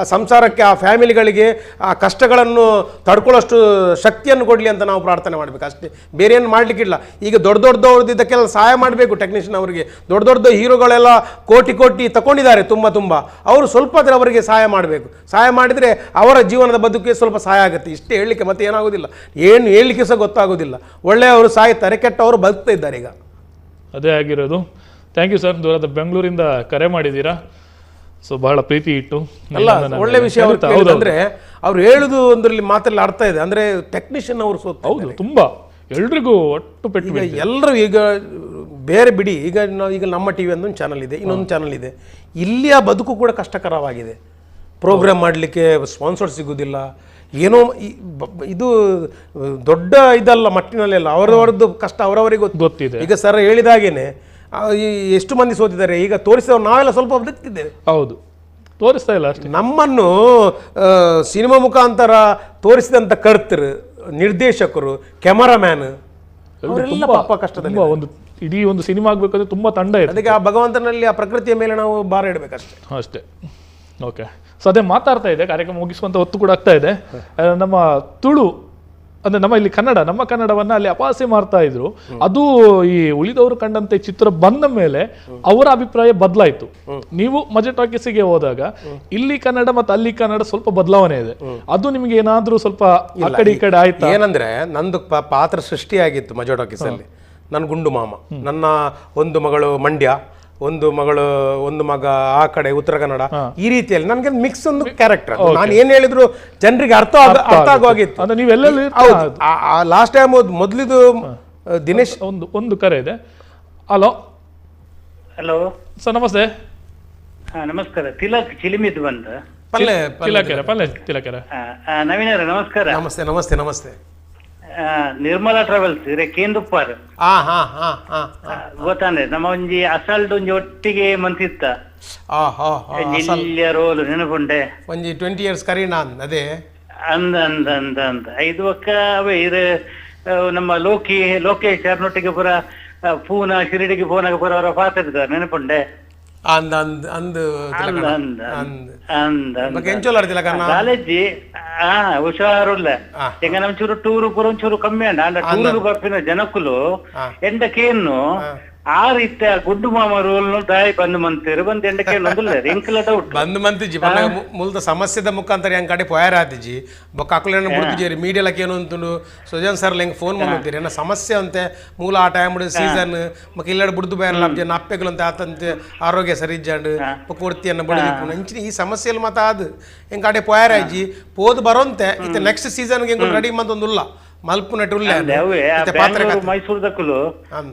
ಆ ಸಂಸಾರಕ್ಕೆ, ಆ ಫ್ಯಾಮಿಲಿಗಳಿಗೆ ಆ ಕಷ್ಟಗಳನ್ನು ತಡ್ಕೊಳ್ಳೋಷ್ಟು ಶಕ್ತಿಯನ್ನು ಕೊಡಲಿ ಅಂತ ನಾವು ಪ್ರಾರ್ಥನೆ ಮಾಡಬೇಕು ಅಷ್ಟೇ, ಬೇರೆ ಏನು ಮಾಡಲಿಕ್ಕಿಲ್ಲ. ಈಗ ದೊಡ್ಡ ದೊಡ್ಡವ್ರದ್ದು ಇದಕ್ಕೆಲ್ಲ ಸಹಾಯ ಮಾಡಬೇಕು ಟೆಕ್ನಿಷಿಯನ್ ಅವರಿಗೆ. ದೊಡ್ಡ ದೊಡ್ಡ ಹೀರೋಗಳೆಲ್ಲ ಕೋಟಿ ಕೋಟಿ ತಗೊಂಡಿದ್ದಾರೆ ತುಂಬ ತುಂಬ, ಅವರು ಸ್ವಲ್ಪ ಆದರೆ ಅವರಿಗೆ ಸಹಾಯ ಮಾಡಬೇಕು. ಸಹಾಯ ಮಾಡಿದರೆ ಅವರ ಜೀವನದ ಬದುಕಿಗೆ ಸ್ವಲ್ಪ ಸಹಾಯ ಆಗುತ್ತೆ. ಇಷ್ಟೇ ಹೇಳಲಿಕ್ಕೆ ಮತ್ತೆ ಏನಾಗೋದಿಲ್ಲ, ಏನು ಹೇಳಲಿಕ್ಕೆ ಸಹ ಗೊತ್ತಾಗೋದಿಲ್ಲ. ಒಳ್ಳೆಯವರು ಸಾಯ್ತಾರೆ, ಕೆಟ್ಟವರು ಬದುಕ್ತಾ ಇದ್ದಾರೆ ಈಗ, ಅದೇ ಆಗಿರೋದು. Thank you sir, ದೂರದ ಬೆಂಗಳೂರಿಂದ ಕರೆ ಮಾಡಿದ್ದೀರಾ. ಸೊ ಬಹಳ ಪ್ರೀತಿ ಇಟ್ಟು ಅಲ್ಲ, ಒಳ್ಳೆ ವಿಷಯ ಅಂದ್ರೆ ಅವ್ರು ಹೇಳುದು ಒಂದರಲ್ಲಿ ಮಾತಲ್ಲಿ ಅರ್ಥ ಇದೆ. ಅಂದ್ರೆ ಟೆಕ್ನಿಷಿಯನ್ ಅವರು ಸೋತ, ಹೌದು, ತುಂಬಾ ಎಲ್ರಿಗೂ ಒಟ್ಟು ಪೆಟ್ಟು ಎಲ್ಲರೂ. ಈಗ ಬೇರೆ ಬಿಡಿ, ಈಗ ನಾವು ಈಗ ನಮ್ಮ ಟಿವಿ ಒಂದು ಚಾನಲ್ ಇದೆ, ಇನ್ನೊಂದು ಚಾನಲ್ ಇದೆ, ಇಲ್ಲಿಯ ಬದುಕು ಕೂಡ ಕಷ್ಟಕರವಾಗಿದೆ. ಪ್ರೋಗ್ರಾಮ್ ಮಾಡಲಿಕ್ಕೆ ಸ್ಪಾನ್ಸರ್ ಸಿಗುವುದಿಲ್ಲ, ಏನೋ ಇದು ದೊಡ್ಡ ಇದಲ್ಲ, ಮಟ್ಟಿನಲ್ಲೆಲ್ಲ ಅವರವರದ್ದು ಕಷ್ಟ ಅವರವರಿಗೆ ಗೊತ್ತಿದೆ. ಈಗ ಸರ್ ಹೇಳಿದಾಗೇನೆ ಎಷ್ಟು ಮಂದಿ ಸೋತಿದ್ದಾರೆ, ಈಗ ತೋರಿಸಿದವರು ನಾವೆಲ್ಲ ಸ್ವಲ್ಪ ಬದುಕ್ತಿದ್ದೇವೆ. ಹೌದು, ತೋರಿಸ್ತಾ ಇಲ್ಲ ಅಷ್ಟೇ. ನಮ್ಮನ್ನು ಸಿನಿಮಾ ಮುಖಾಂತರ ತೋರಿಸಿದಂಥ ಕರ್ತರು, ನಿರ್ದೇಶಕರು, ಕ್ಯಾಮರಾಮ್ಯಾನ್ ಅವರೆಲ್ಲ ಪಾಪ ಕಷ್ಟದಲ್ಲಿ. ಒಂದು ಇಡೀ ಒಂದು ಸಿನಿಮಾ ಆಗಬೇಕಾದ್ರೆ ತುಂಬ ತಂಡ ಇದೆ. ಅದಕ್ಕೆ ಆ ಭಗವಂತನಲ್ಲಿ, ಆ ಪ್ರಕೃತಿಯ ಮೇಲೆ ನಾವು ಭಾರ ಇಡಬೇಕಷ್ಟೇ ಅಷ್ಟೇ. ಓಕೆ, ಸೊ ಅದೇ ಮಾತಾಡ್ತಾ ಇದೆ, ಕಾರ್ಯಕ್ರಮ ಮುಗಿಸುವಂಥ ಹೊತ್ತು ಕೂಡ ಆಗ್ತಾ ಇದೆ. ನಮ್ಮ ತುಳು ಅಂದರೆ ನಮ್ಮ ಇಲ್ಲಿ ಕನ್ನಡ, ನಮ್ಮ ಕನ್ನಡವನ್ನು ಅಲ್ಲಿ ಅಪಹಾಸ್ಯ ಮಾಡ್ತಾ ಇದ್ರು. ಅದು ಈ ಉಳಿದವರು ಕಂಡಂತೆ ಚಿತ್ರ ಬಂದ ಮೇಲೆ ಅವರ ಅಭಿಪ್ರಾಯ ಬದಲಾಯಿತು. ನೀವು ಮಜೆ ಟಾಕೀಸಿಗೆ ಹೋದಾಗ ಇಲ್ಲಿ ಕನ್ನಡ ಮತ್ತು ಅಲ್ಲಿ ಕನ್ನಡ ಸ್ವಲ್ಪ ಬದಲಾವಣೆ ಇದೆ, ಅದು ನಿಮ್ಗೆ ಏನಾದ್ರೂ ಸ್ವಲ್ಪ ಆ ಕಡೆ ಈ ಕಡೆ ಆಯ್ತಾ? ಏನಂದ್ರೆ ನಂದು ಪಾತ್ರ ಸೃಷ್ಟಿಯಾಗಿತ್ತು ಮಜೆ ಟಾಕೀಸಲ್ಲಿ. ನನ್ನ ಗುಂಡು ಮಾಮ, ನನ್ನ ಒಂದು ಮಗಳು ಮಂಡ್ಯ, ಒಂದು ಮಗಳು, ಒಂದು ಮಗ ಆ ಕಡೆ ಉತ್ತರ ಕನ್ನಡ, ಈ ರೀತಿಯಲ್ಲಿ ನನಗೆ ಮಿಕ್ಸ್ ಒಂದು ಕ್ಯಾರೆಕ್ಟರ್. ನಾನು ಏನ್ ಹೇಳಿದ್ರು ಜನರಿಗೆ ಅರ್ಥ ಅರ್ಥ ಆಗುವಾಗಿತ್ತು. ಲಾಸ್ಟ್ ಟೈಮ್ ಮೊದಲಿದು ದಿನೇಶ್ ಒಂದು ಒಂದು ಕರೆ ಇದೆ. Hello hello sir, namaste. ನಮಸ್ಕಾರ, ತಿಲಕ್ ಚಿಲಿಮಿದ್ ಬಂದ ತಿಲಕೆರೆ, ಪಲ್ಲೆ ತಿಲಕೆರೆ. ನವೀನ ನಮಸ್ಕಾರ. ನಮಸ್ತೆ ನಮಸ್ತೆ ನಮಸ್ತೆ. ನಿರ್ಮಲಾ ಟ್ರಾವೆಲ್ಸ್ ಇರೆ ಕೇಂದುಪ್ಪಾರ್ ಗೊತ್ತಾನೆ, ನಮ್ಮ ಒಂಜಿ ಅಸಲ್ಡ್ ಒಂಜಿ ಒಟ್ಟಿಗೆ ಮಂತಿತ್ತ ರೋಲ್ ನೆನಪುಂಡೆ, ಒಂಜಿ 20 ಇಯರ್ಸ್ ಕರೀನಾ ಅದೇ ಅಂದ ಅಂದ ಅಂದ ಅಂದ ಐದು ಒಕ್ಕ ಅವೇ ಇರೆ ನಮ್ಮ ಲೋಕಿ ಲೋಕೇಶ್ ಅರ್ನೊಟ್ಟಿಗೆ ಪುರ ಪೂನಾ ಶಿರಡಿಗೆ ಪೋನಾಗ ಪುರ ಅವರ ಪಾತ್ರ ಇದ್ದಾರೆ ನೆನಪುಂಡೆ. ಅಂದ ಅಂದ ಅಂದ ಅಂದ ಅಂದ ಕಾಲೇಜಿ ಹುಷಾರುಲ್ಲ ಎಂಗ ನಮ್ ಚೂರು ಟೂರು ಪೂರ ಒಂಚೂರು ಕಮ್ಮಿ ಅಂಡ ಅಂಡ ಟೂರು ಬರ್ಪಿನ ಜನಕುಲು ಎಂಡಕೇನು ಆ ರೀತಿಯ ಗುಡ್ಡು ಮಾಮ ರೋಲ್ ದಾಯಿ ಬಂದು ಮಂತಿರು ಬಂದು ಎಂಡಕೇನು ಒಂದಿಲ್ಲ ಎಂಕಲ ಡೌಟ್ ಬಂದು ಮಂತಿಜಿ ಮುಲ್ದ ಸಮಸ್ಯೆದ ಮುಖಾಂತರ ಹೆಂಗ್ ಕಡೆ ಪೋಯಾರ ಆತಿಜಿ ಬೊಕ್ಕ ಅಕುಲೇನ ಬುಡ್ತಿಜೇರಿ ಮೀಡಿಯಲಕ್ಕೆ ಏನು ಅಂತುಂಡು ಸುಜನ್ ಸರ್ ಹೆಂಗ್ ಫೋನ್ ಮಾಡ್ತೀರಿ ಏನ ಸಮಸ್ಯೆ ಅಂತೆ ಮೂಲ ಆ ಟೈಮ್ ಸೀಸನ್ ಮಕ್ಕ ಇಲ್ಲಡ ಬುಡ್ದು ಬೇರಲ್ಲ ಜನ ಅಪ್ಪೆಗಳು ಆತಂತೆ ಆರೋಗ್ಯ ಸರಿ ಇಜ್ಜಾಂಡು ಕೊಡ್ತಿಯನ್ನ ಬಡಿದಿಪ್ಪು ಇಂಚಿನ ಈ ಸಮಸ್ಯೆಯಲ್ಲಿ ಮಾತ ಅದು ಹೆಂಗ್ ಕಡೆ ಪೋಯಾರ ಆಯ್ಜಿ ಪೋದು ಬರೋಂತೆ ಇತ್ತೆ ನೆಕ್ಸ್ಟ್ ಸೀಸನ್ಗೆ ಹೆಂಗ್ ರೆಡಿ ಮಂತೊಂದುಲ್ಲ ಮೈಸೂರದಕ್ಕೂ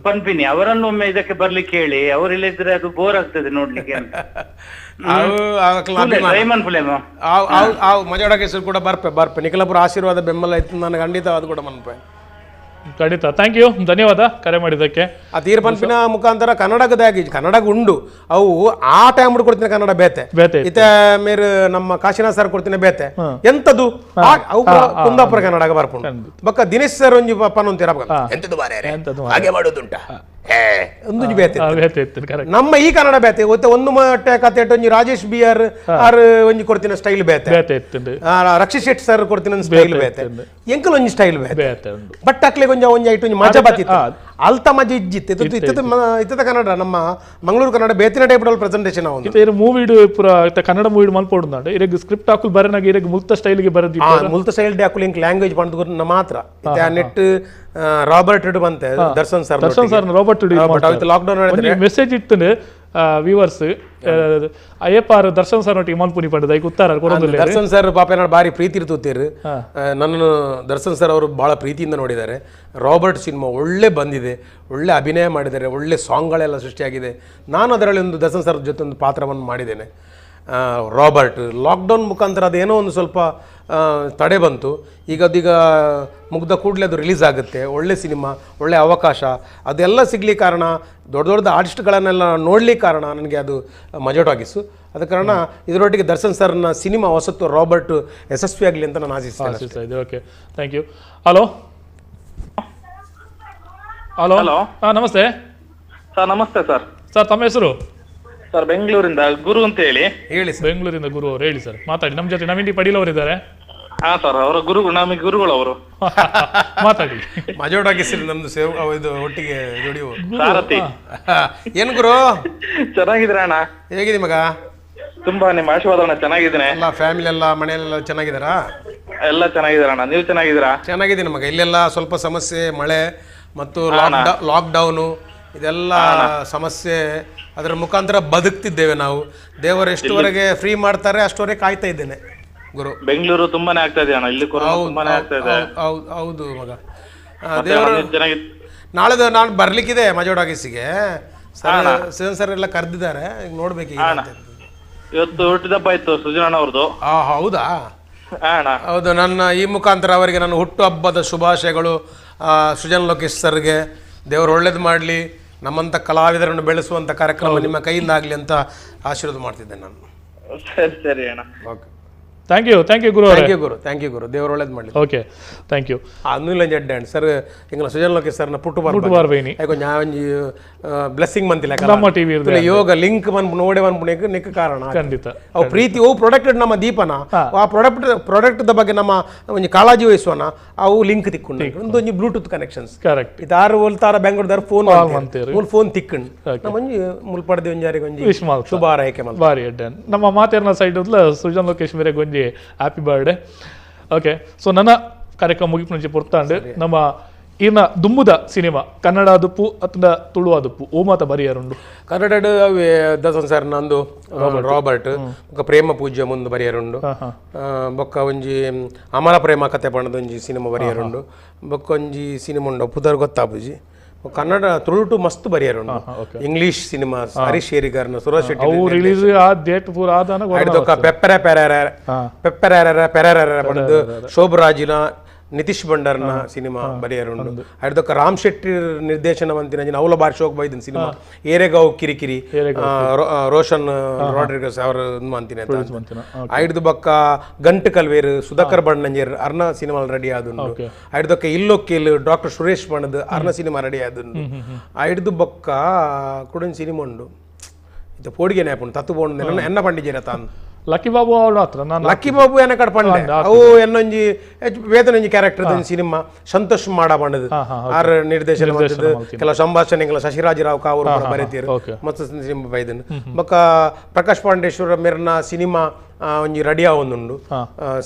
ಪನ್ಪಿನಿ ಅವರನ್ನು ಒಮ್ಮೆ ಇದಕ್ಕೆ ಬರ್ಲಿಕ್ಕೆ ಹೇಳಿ, ಅವರಿಲ್ಲದಿದ್ರೆ ಅದು ಬೋರ್ ಆಗ್ತದೆ ನೋಡ್ಲಿಕ್ಕೆ ಅಂತ. ಮಜೋಡಕೇಶ್ವರ್ ಕೂಡ ಬರ್ಪೆ ಬರ್ಪೆ ನಿಖಲಪುರ ಆಶೀರ್ವಾದ ಬೆಂಬಲ ಇತ್ತು ನನಗೆ ಖಂಡಿತ ಅದು ಕೂಡ ಮನ್ಪೆ. ಖಂಡಿತ, thank you, ಧನ್ಯವಾದ ಕರೆ ಮಾಡಿದ್ದಕ್ಕೆ. ಆ ತೀರ್ ಪನ್ಪಿನ ಮುಖಾಂತರ ಕನ್ನಡದಾಗಿ ಕನ್ನಡಕ್ಕೆ ಉಂಡು ಅವು ಆ ಟೈಮ್ ಕೊಡ್ತೀನಿ ಕನ್ನಡ ಬೇತೆ ಬೇತೆ ಇತ್ತೆ ಮೇರು ನಮ್ಮ ಕಾಶಿನಾಥ್ ಸರ್ ಕೊಡ್ತೀನಿ ಬೇತೆ ಎಂತದು ಅವು ಕುಂದಾಪುರ ಕನ್ನಡ ಬರ್ಪುಂಡು. ಬಕ್ಕ ದಿನೇಶ್ ಸರ್ ಒಂಜಿ ಪನ್ನೊಂತೀರ ಎಂತದು ಬಾರೆ ಹಾಗೆ ಮಾಡೋದುಂಟ ಒಂದು ಬೇತೆ ನಮ್ಮ ಈ ಕನ್ನಡ ಬೇತೆ ಒತ್ತೆ ಒಂದು ಮಟ್ಟ ಕತೆ ಒಂಜಿ ರಾಜೇಶ್ B R R ಒಂಜಿ ಕೊಡ್ತೀನಿ ಸ್ಟೈಲ್ ಬೇತೆ, ರಕ್ಷಿತ್ ಶೆಟ್ಟಿ ಸರ್ ಕೊಡ್ತೀನಿ ಸ್ಟೈಲ್ ಬೇತೆ, ಎಂಕಲ್ ಒಂಜಿ ಸ್ಟೈಲ್ ಬೇತೆ. ಬಟ್ ಅಕ್ಲೆ ಒಂಜಿ ಒಂಜಿ ಐಟ್ ಒಂಜಿ ಮಜಾ ಬತ್ತಿತ್ತು, ಅಲ್ತ ಮಜಾ ಇಜ್ಜಿತ್ತು. ಇತ್ತದ ಕನ್ನಡ ನಮ್ಮ ಮಂಗಳೂರು ಕನ್ನಡ ಬೇತಿನ ಟೈಪ್ ಪ್ರೆಸೆಂಟೇಷನ್ ಇತ್ತೆ ಮೂವಿ ಪೂರ ಕನ್ನಡ ಮೂವಿ ಮಲ್ಪೊಡು ಇರೆಗ್ ಸ್ಕ್ರಿಪ್ಟ್ ಹಾಕುಲ್ ಬರನಾಗ ಇರೆಗ್ ಮುಲ್ತ ಸ್ಟೈಲ್ಗೆ ಬರದಿ ಮುಲ್ತ ಸ್ಟೈಲ್ ಹಾಕುಲ್ ಇಂಕ್ ಲ್ಯಾಂಗ್ವೇಜ್ ಬಂದು ಮಾತ್ರ ನೆಟ್ ರಾಬರ್ಟ್ ಇಡು ಬಂತೆ Darshan sir, Darshan sir Robert lockdown message ಇತ್ತು ವ್ಯೂವರ್ಸ್ ಅಯ್ಯಪ್ಪಾರು ದರ್ಶನ್ ಸರ್ ಒಟ್ಟಿಗೆ ಮಲ್ಪುನಿ ಪಂಡದ ಐಕ್ ಉತ್ತರ ಕೊಡೋದಿಲ್ಲ. ದರ್ಶನ್ ಸರ್ ಪಾಪ ಏನಾರು ಭಾರಿ ಪ್ರೀತಿ ಇರ್ತೂತೀರು ನನ್ನನ್ನು. ದರ್ಶನ್ ಸರ್ ಅವರು ಭಾಳ ಪ್ರೀತಿಯಿಂದ ನೋಡಿದ್ದಾರೆ. ರಾಬರ್ಟ್ ಸಿನಿಮಾ ಒಳ್ಳೆ ಬಂದಿದೆ, ಒಳ್ಳೆ ಅಭಿನಯ ಮಾಡಿದ್ದಾರೆ, ಒಳ್ಳೆ ಸಾಂಗ್ಗಳೆಲ್ಲ ಸೃಷ್ಟಿಯಾಗಿದೆ. ನಾನು ಅದರಲ್ಲಿ ಒಂದು ದರ್ಶನ್ ಸರ್ ಜೊತೆ ಒಂದು ಪಾತ್ರವನ್ನು ಮಾಡಿದ್ದೇನೆ. ರಾಬರ್ಟ್ ಲಾಕ್ಡೌನ್ ಮುಖಾಂತರ ಅದೇನೋ ಒಂದು ಸ್ವಲ್ಪ ತಡೆ ಬಂತು. ಈಗ ಅದೀಗ ಮುಗ್ದ ಕೂಡಲೇ ಅದು ರಿಲೀಸ್ ಆಗುತ್ತೆ. ಒಳ್ಳೆ ಸಿನಿಮಾ, ಒಳ್ಳೆ ಅವಕಾಶ, ಅದೆಲ್ಲ ಸಿಗಲಿ ಕಾರಣ, ದೊಡ್ಡ ದೊಡ್ಡ ಆರ್ಟಿಸ್ಟ್ಗಳನ್ನೆಲ್ಲ ನೋಡಲಿಕ್ಕೆ ಕಾರಣ ನನಗೆ ಅದು ಮಜಾ ಟಾಕೀಸು. ಅದ ಕಾರಣ ಇದರೊಟ್ಟಿಗೆ ದರ್ಶನ್ ಸರ್ನ ಸಿನಿಮಾ ಹೊಸತು ರಾಬರ್ಟ್ ಯಶಸ್ವಿಯಾಗಲಿ ಅಂತ ನಾನು ಆಶಿಸ್ತಾ ಇದ್ದೆ. Okay, thank you. Hello hello hello, ಹಾಂ ನಮಸ್ತೆ ಸರ್. ನಮಸ್ತೆ ಸರ್. ಸರ್ ತಮ್ಮ ಹೆಸರು? ಸರ್ ಬೆಂಗಳೂರಿಂದ ಗುರು ಅಂತ ಹೇಳಿ. ಹೇಳಿ ಸರ್. ಬೆಂಗಳೂರಿಂದ ಗುರು ಅವರು, ಹೇಳಿ ಸರ್, ಮಾತಾಡಿ. ನಮ್ಮ ಜೊತೆ ನವೀನ್ ಡಿ ಪಡೀಲ್ ಅವರು ಇದ್ದಾರೆ. ಹಾ ಸರ್, ಅವರ ಗುರು, ನಮಗೆ ಗುರುಗಳು ಅವರು. ಮಾತಾಡಿ. ಮಜಾ ಟಾಕೀಸ್ ನಮ್ದು ಸೇವ್, ಇದು ಒಟ್ಟಿಗೆ ದುಡಿಯುವ ಸಾರಥಿ. ಏನ್ ಗುರು, ಚೆನ್ನಾಗಿದ್ದೀರಾ ಅಣ್ಣ? ಹೇಗಿದೆ ಮಗ? ತುಂಬಾ ನಿಮ್ಮ ಆಶೀರ್ವಾದ ಅಣ್ಣ, ಚೆನ್ನಾಗಿದ್ದೇನೆ. ಎಲ್ಲ ಫ್ಯಾಮಿಲಿ ಎಲ್ಲ ಮನೆಯಲ್ಲೆಲ್ಲ ಚೆನ್ನಾಗಿದ್ದಾರಾ? ಎಲ್ಲ ಚೆನ್ನಾಗಿದಾರ ಅಣ್ಣ, ನೀವು ಚೆನ್ನಾಗಿದ್ದೀರಾ? ಚೆನ್ನಾಗಿದ್ದೀನಿ ಮಗ. ಇಲ್ಲೆಲ್ಲ ಸ್ವಲ್ಪ ಸಮಸ್ಯೆ, ಮಳೆ ಮತ್ತು ಲಾಕ್ಡೌನು ಇದೆಲ್ಲ ಸಮಸ್ಯೆ, ಅದರ ಮುಖಾಂತರ ಬದುಕ್ತಿದ್ದೇವೆ ನಾವು. ದೇವರು ಎಷ್ಟುವರೆಗೆ ಫ್ರೀ ಮಾಡ್ತಾರೆ ಅಷ್ಟುವರೆಗೆ ಕಾಯ್ತಾ ಇದ್ದೇನೆ ಗುರು. ಬೆಂಗಳೂರು ತುಂಬಾನೇ ಆಗ್ತಾ ಇದೆ ಅಣ್ಣ, ಇಲ್ಲಿ ಕೊರೋನಾ ತುಂಬಾನೇ ಆಗ್ತಾ ಇದೆ. ಹೌದು ಹೌದು ಮಗ. ದೇವರು ನಾಳೆದು ನಾನು ಬರ್ಲಿಕ್ಕಿದೆ ಮಜಾ ಟಾಕೀಸಿಗೆ. ಸರ್ ಸುಜನ್ ಸರ್ ಎಲ್ಲ ಕರೆದಿದ್ದಾರೆ, ಈಗ ನೋಡ್ಬೇಕು. ಇವತ್ತು ಹುಟ್ಟಿದಬ್ಬ ಇತ್ತು ಸುಜನ್ ಅಣ್ಣ ಅವ್ರದ್ದು. ಹೌದಾ? ಹೌದು. ನನ್ನ ಈ ಮುಖಾಂತರ ಅವರಿಗೆ ನನ್ನ ಹುಟ್ಟುಹಬ್ಬದ ಶುಭಾಶಯಗಳು. ಸೃಜನ್ ಲೋಕೇಶ್ ಸರ್ಗೆ ದೇವರು ಒಳ್ಳೇದು ಮಾಡಲಿ, ನಮ್ಮಂಥ ಕಲಾವಿದರನ್ನು ಬೆಳೆಸುವಂಥ ಕಾರ್ಯಕ್ರಮ ನಿಮ್ಮ ಕೈಯಿಂದ ಆಗಲಿ ಅಂತ ಆಶೀರ್ವಾದ ಮಾಡ್ತಿದ್ದೆ ನಾನು. ಸರಿ ಸರಿ ಅಣ್ಣ, okay. Thank you, thank you Guru. Thank you Guru, thank you Guru. ದೇವರು ಒಳ್ಳೇದು ಮಾಡಲಿ. Okay, thank you. Anil ಜಡ್ಡೆ sir, ಇಂಗ್ಲ Sujan Lokesh ಸರ್ನ ಪುಟ್ಟು ಬಾರ್ಬೇನಿ ಒಂಜಿ ಒಂಜಿ ಬ್ಲೆಸ್ಸಿಂಗ್ ಮಂತಿಲ್ಲ ನಮ್ಮ ಟಿವಿ ಯೋಗ ಲಿಂಕ್ ಮನ್ಪು ನೋಡೆ ಮನ್ಪುಣೆಗೆ ನಿಕ್ಕ ಕಾರಣ. ಖಂಡಿತ. ಅವು ಪ್ರೀತಿ, ಅವು ಪ್ರೊಡಕ್ಟ್ ನಮ್ಮ ದೀಪನ, ಆ ಪ್ರಾಡಕ್ಟ್ ಬಗ್ಗೆ ನಮ್ಮ ಒಂಜಿ ಕಾಳಜಿ ವಹಿಸುವನ, ಅವು ಲಿಂಕ್ ತಿಕ್ಕೊಂಡು ಒಂದೊಂಜಿ Bluetooth connections. Correct. ಇದಾರು ಒಲ್ತಾರ ಬೆಂಗಳೂರು phone ಮೂಲ ಫೋನ್ ತಿಕ್ಕಂಡು ನಮ್ಮ ಒಂಜಿ ಮುಲ್ಪಡ್ದೆ ಒಂಜಾರಿಗೆ ಒಂಜಿ ಶುಭ ಹಾರೈಕೆ ಬಾರಿ ಅಡ್ಡ. ನಮ್ಮ ಮಾತೇರ್ನ ಸೈಡ್ ಸುಜನ್ ಲೋಕೇಶ್ ಮೇರೆಗೆ ಒಂಜಿ happy birthday. Okay, so ನನ್ನ ಕಾರ್ಯಕ್ರಮ ಮುಗಿಪುಂಚಿ ಪೊರ್ತಾಂಡು ನಮ್ಮ ಈರ್ನ ದುಮ್ಮುದ ಸಿನಿಮಾ ಕನ್ನಡ ದುಪ್ಪು ಅಥವಾ ತುಳುವ ದುಪ್ಪು ಓ ಮಾತ ಬರಿಯರುಂಡು. ಕನ್ನಡ ದಸನ್ ಸರ್ ನಂದು ರಾಬರ್ಟ್ ಬೊಕ್ಕ ಪ್ರೇಮ ಪೂಜ್ಯ ಮುಂದೆ ಬರಿಯರುಂಡು, ಬೊಕ್ಕ ಒಂಜಿ ಅಮರ ಪ್ರೇಮ ಕತೆ ಪಣದ ಒಂಜಿ ಸಿನಿಮಾ ಬರಿಯರುಂಡು, ಬೊಕ್ಕ ಒಂಜಿ ಸಿನಿಮಾ ಉಂಡು ಪುದರ್ ಗೊತ್ತಾಪುಜಿ. ಕನ್ನಡ ತುಳುಟು ಮಸ್ತ್ ಬರಿಯರುಂಡು. ಇಂಗ್ಲಿಷ್ ಸಿನಿಮಾ ಹರೀಶ್ ಶೇರಿಗಾರ್ನ ಸುರೇಶ್ ಶೆಟ್ಟಿ ರಿಲೀಸ್ ಆ ಡೇಟ್ ಪೂರ ಆದಾನ ಪೆಪ್ಪರೆ ಪೆರೆರೆ ಪೆಪ್ಪರೆ ಪೆರೆರೆ ಪಡೆದು ಶೋಭರಾಜಿನ ನಿತೀಶ್ ಭಂಡಾರ್ನ ಸಿನಿಮಾ ಬರೆಯರುಂಡು. ಅಡ್ದೊಕ್ಕ ರಾಮ್ ಶೆಟ್ಟಿ ನಿರ್ದೇಶನ ಮಂತಿನ ಅವಲ ಬಾರಿ ಶೋಕ್ ಬೈದಿನ ಸಿನಿಮಾ ಏರೆಗಾವ್ ಕಿರಿಕಿರಿ ರೋಷನ್ ರಾಡ್ರಿಗಸ್ ಅವರ ಅಂತೀನಿ ಅಂತ. ಐಡ್ದು ಬಕ್ಕ ಗಂಟು ಕಲ್ವೇರು ಸುಧಾಕರ್ ಬಣ್ಣಂಜೇರ್ ಅರ್ನ ಸಿನಿಮಾ ರೆಡಿ ಆದುಂಡು. ಐಡ್ದೊಕ್ಕ ಇಲ್ಲೊಕ್ಕಿಲ್ ಡಾಕ್ಟರ್ ಸುರೇಶ್ ಬಣ್ಣದ ಅರ್ನ ಸಿನಿಮಾ ರೆಡಿ ಆದುಂಡು. ಐಡ್ದು ಬೊಕ್ಕ ಕುಡೊಂದು ಸಿನಿಮಾ ಉಂಡು ಇದು ಪೋಡಿಗೆ ನ್ಯಾಪುಂಡು ತತ್ತು ಬೋಂಡು ಎನ್ನ ಪಂಡಿಜೇರ ತಾನು ಲಕ್ಕಿ ಬಾಬು ಅವಳು ಹತ್ರ ನಾನು ಲಕ್ಕಿ ಬಾಬು ಏನ ಕಡೆ ಪಂಡೆ ಅವು ಎನ್ನೊಂಜಿ ವೇದನೊಂಜಿ ಕ್ಯಾರೆಕ್ಟರ್ ಸಿನಿಮಾ ಸಂತೋಷ್ ಮಾಡ ಬಣ್ಣದ ಆರ್ ನಿರ್ದೇಶನ ಮಾಡಿದ್ದು ಕೆಲವು ಸಂಭಾಷಣೆಗಳ ಶಶಿರಾಜ್ ರಾವ್ ಕಾವರು ಬರೀತೀರು ಮತ್ತು ಸಿನಿಮಾ ಬೈದನು. ಬೊಕ್ಕ ಪ್ರಕಾಶ್ ಪಾಂಡೇಶ್ವರ ಮೇರ್ನ ಸಿನಿಮಾ ಒಂಜಿ ರೆಡಿ ಆವೊಂದುಂಡು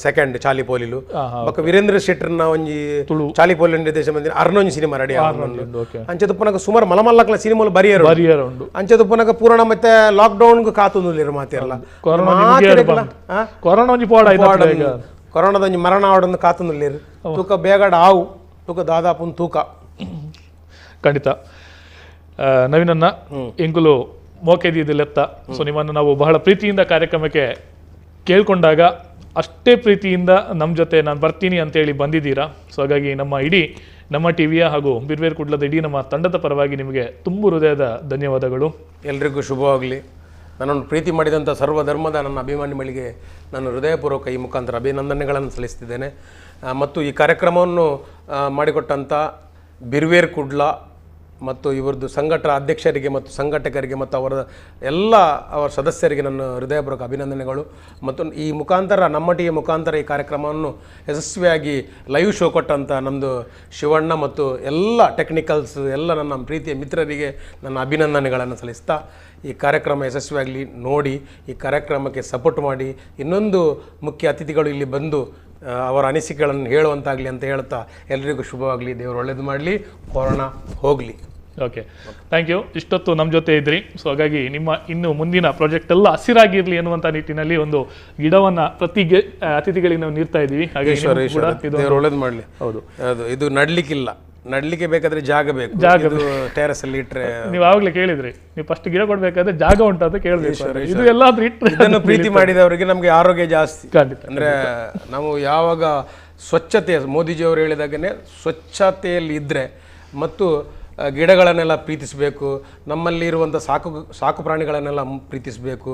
ಸೆಕೆಂಡ್ ಚಾಲಿ ಪೋಲಿಲು. ಬೊಕ್ಕ ವೀರೇಂದ್ರ ಶೆಟ್ಟರ್ನ ಒಂಜಿ ಚಾಲಿ ಪೋಲಿ ನಿರ್ದೇಶನ ಬಂದಿನ ಅರ್ನೊಂಜಿ ಸಿನಿಮಾ ರೆಡಿ ಆವೊಂದುಂಡು. ಅಂಚೆ ತುಪ್ಪನಕ ಸುಮಾರು ಮಲಮಲ್ಲಕ್ಲ ಸಿನಿಮಾಲು ಬರಿಯರು ಅಂಚೆ ತುಪ್ಪನಕ ಪೂರ್ಣ ಮತ್ತೆ ಲಾಕ್ಡೌನ್ ಕಾತೊಂದುಲ್ಲೆರ್ ಮಾತೆರ್ಲ ಕೊರೋನಾದ ಒಂಜಿ ಮರಣ ಆವಡೊಂದು ಕಾತೊಂದುಲ್ಲೆರ್ ತೂಕ ಬೇಗಡ ಆವು ತೂಕ ದಾದಾಪುನ್ ತೂಕ. ಖಂಡಿತ ನವೀನನ್ನ ಎಂಕುಲು ಮೋಕೆದಿ ಲೆತ್ತ. ಸೊ ನಿಮ್ಮನ್ನು ನಾವು ಬಹಳ ಪ್ರೀತಿಯಿಂದ ಕಾರ್ಯಕ್ರಮಕ್ಕೆ ಕೇಳ್ಕೊಂಡಾಗ ಅಷ್ಟೇ ಪ್ರೀತಿಯಿಂದ ನಮ್ಮ ಜೊತೆ ನಾನು ಬರ್ತೀನಿ ಅಂತೇಳಿ ಬಂದಿದ್ದೀರಾ. ಸೊ ಹಾಗಾಗಿ ನಮ್ಮ ಇಡೀ ನಮ್ಮ ಟಿ ವಿಯ ಹಾಗೂ ಬಿರ್ವೇರ್ ಕುಡ್ಲದ ಇಡೀ ನಮ್ಮ ತಂಡದ ಪರವಾಗಿ ನಿಮಗೆ ತುಂಬ ಹೃದಯದ ಧನ್ಯವಾದಗಳು. ಎಲ್ರಿಗೂ ಶುಭವಾಗಲಿ. ನನ್ನನ್ನು ಪ್ರೀತಿ ಮಾಡಿದಂಥ ಸರ್ವಧರ್ಮದ ನನ್ನ ಅಭಿಮಾನಿಗಳಿಗೆ ನಾನು ಹೃದಯಪೂರ್ವಕ ಈ ಮುಖಾಂತರ ಅಭಿನಂದನೆಗಳನ್ನು ಸಲ್ಲಿಸ್ತಿದ್ದೇನೆ. ಮತ್ತು ಈ ಕಾರ್ಯಕ್ರಮವನ್ನು ಮಾಡಿಕೊಟ್ಟಂಥ ಬಿರ್ವೇರ್ ಕುಡ್ಲ ಮತ್ತು ಇವರದ್ದು ಸಂಘಟ ಅಧ್ಯಕ್ಷರಿಗೆ ಮತ್ತು ಸಂಘಟಕರಿಗೆ ಮತ್ತು ಅವರ ಎಲ್ಲ ಅವರ ಸದಸ್ಯರಿಗೆ ನನ್ನ ಹೃದಯಪೂರ್ವಕ ಅಭಿನಂದನೆಗಳು. ಮತ್ತು ಈ ಮುಖಾಂತರ ನಮ್ಮ ಟಿವಿಯ ಮುಖಾಂತರ ಈ ಕಾರ್ಯಕ್ರಮವನ್ನು ಯಶಸ್ವಿಯಾಗಿ ಲೈವ್ ಶೋ ಕೊಟ್ಟಂಥ ನಮ್ಮದು ಶಿವಣ್ಣ ಮತ್ತು ಎಲ್ಲ ಟೆಕ್ನಿಕಲ್ಸ್ ಎಲ್ಲ ನನ್ನ ಪ್ರೀತಿಯ ಮಿತ್ರರಿಗೆ ನನ್ನ ಅಭಿನಂದನೆಗಳನ್ನು ಸಲ್ಲಿಸ್ತಾ ಈ ಕಾರ್ಯಕ್ರಮ ಯಶಸ್ವಿಯಾಗಲಿ ನೋಡಿ ಈ ಕಾರ್ಯಕ್ರಮಕ್ಕೆ ಸಪೋರ್ಟ್ ಮಾಡಿ ಇನ್ನೊಂದು ಮುಖ್ಯ ಅತಿಥಿಗಳು ಇಲ್ಲಿ ಬಂದು ಅವರ ಅನಿಸಿಕೆಗಳನ್ನು ಹೇಳುವಂತಾಗಲಿ ಅಂತ ಹೇಳ್ತಾ ಎಲ್ರಿಗೂ ಶುಭವಾಗಲಿ, ದೇವರು ಒಳ್ಳೇದು ಮಾಡಲಿ, ಕೊರೋನಾ ಹೋಗಲಿ. Okay, thank you. ಇಷ್ಟೊತ್ತು ನಮ್ಮ ಜೊತೆ ಇದ್ರಿ. ಸೊ ಹಾಗಾಗಿ ನಿಮ್ಮ ಇನ್ನು ಮುಂದಿನ ಪ್ರಾಜೆಕ್ಟ್ ಎಲ್ಲ ಹಸಿರಾಗಿರಲಿ ಎನ್ನುವಂಥ ನಿಟ್ಟಿನಲ್ಲಿ ಒಂದು ಗಿಡವನ್ನು ಪ್ರತಿ ಅತಿಥಿಗಳಿಗೆ ನಾವು ನೀಡ್ತಾ ಇದ್ದೀವಿ. ಹಾಗಾಗಿ ಒಳ್ಳೇದು ಮಾಡಲಿ. ಹೌದು, ಅದು ಇದು ನಡಲಿಕ್ಕಿಲ್ಲ, ನಡ್ಲಿಕ್ಕೆ ಬೇಕಾದ್ರೆ ಜಾಗ ಬೇಕು. ಜಾಗ ಟೆರೆಸ್ ಅಲ್ಲಿ ಇಟ್ರೆ. ನೀವು ಆವಾಗಲೇ ಕೇಳಿದ್ರಿ, ನೀವು ಫಸ್ಟ್ ಗಿಡ ಕೊಡ್ಬೇಕಾದ್ರೆ ಜಾಗ ಉಂಟು ಅಂತ ಕೇಳಬೇಕು. ಇದು ಎಲ್ಲಾದ್ರೂ ಇಟ್ಟರೆ ಇದನ್ನು ಪ್ರೀತಿ ಮಾಡಿದವರಿಗೆ ನಮಗೆ ಆರೋಗ್ಯ ಜಾಸ್ತಿ. ಖಂಡಿತ. ಅಂದ್ರೆ ನಾವು ಯಾವಾಗ ಸ್ವಚ್ಛತೆ, ಮೋದಿಜಿಯವರು ಹೇಳಿದಾಗನೇ ಸ್ವಚ್ಛತೆಯಲ್ಲಿ ಇದ್ದರೆ ಮತ್ತು ಗಿಡಗಳನ್ನೆಲ್ಲ ಪ್ರೀತಿಸಬೇಕು, ನಮ್ಮಲ್ಲಿ ಇರುವಂಥ ಸಾಕು ಸಾಕು ಪ್ರಾಣಿಗಳನ್ನೆಲ್ಲ ಪ್ರೀತಿಸಬೇಕು.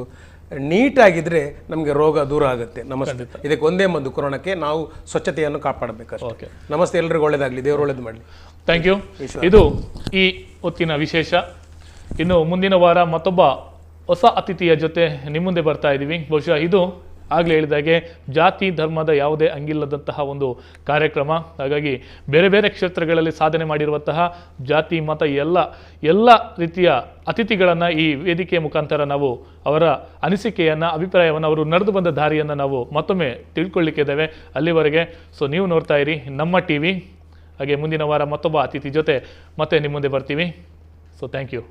ನೀಟಾಗಿದ್ದರೆ ನಮಗೆ ರೋಗ ದೂರ ಆಗುತ್ತೆ. ನಮಸ್ತೆ. ಇದಕ್ಕೆ ಒಂದೇ ಮದ್ದು ಕೊರೋನಾಕ್ಕೆ, ನಾವು ಸ್ವಚ್ಛತೆಯನ್ನು ಕಾಪಾಡಬೇಕು. ಓಕೆ, ನಮಸ್ತೆ, ಎಲ್ರಿಗೂ ಒಳ್ಳೇದಾಗಲಿ, ದೇವರು ಒಳ್ಳೇದು ಮಾಡಲಿ. Thank you. ಇದು ಈ ಹೊತ್ತಿನ ವಿಶೇಷ. ಇನ್ನು ಮುಂದಿನ ವಾರ ಮತ್ತೊಬ್ಬ ಹೊಸ ಅತಿಥಿಯ ಜೊತೆ ನಿಮ್ಮ ಮುಂದೆ ಬರ್ತಾ ಇದ್ದೀವಿ. ಬಹುಶಃ ಇದು ಆಗಲೇ ಹೇಳಿದಾಗೆ ಜಾತಿ ಧರ್ಮದ ಯಾವುದೇ ಅಂಗಿಲ್ಲದಂತಹ ಒಂದು ಕಾರ್ಯಕ್ರಮ. ಹಾಗಾಗಿ ಬೇರೆ ಬೇರೆ ಕ್ಷೇತ್ರಗಳಲ್ಲಿ ಸಾಧನೆ ಮಾಡಿರುವಂತಹ ಜಾತಿ ಮತ ಎಲ್ಲ ಎಲ್ಲ ರೀತಿಯ ಅತಿಥಿಗಳನ್ನು ಈ ವೇದಿಕೆಯ ಮುಖಾಂತರ ನಾವು ಅವರ ಅನಿಸಿಕೆಯನ್ನು, ಅಭಿಪ್ರಾಯವನ್ನು, ಅವರು ನಡೆದು ಬಂದ ದಾರಿಯನ್ನು ನಾವು ಮತ್ತೊಮ್ಮೆ ತಿಳ್ಕೊಳ್ಳಿಕ್ಕಿದ್ದೇವೆ. ಅಲ್ಲಿವರೆಗೆ ಸೊ ನೀವು ನೋಡ್ತಾ ಇರಿ ನಮ್ಮ ಟಿ ವಿ. ಹಾಗೆ ಮುಂದಿನ ವಾರ ಮತ್ತೊಬ್ಬ ಅತಿಥಿ ಜೊತೆ ಮತ್ತೆ ನಿಮ್ಮ ಮುಂದೆ ಬರ್ತೀವಿ. So thank you.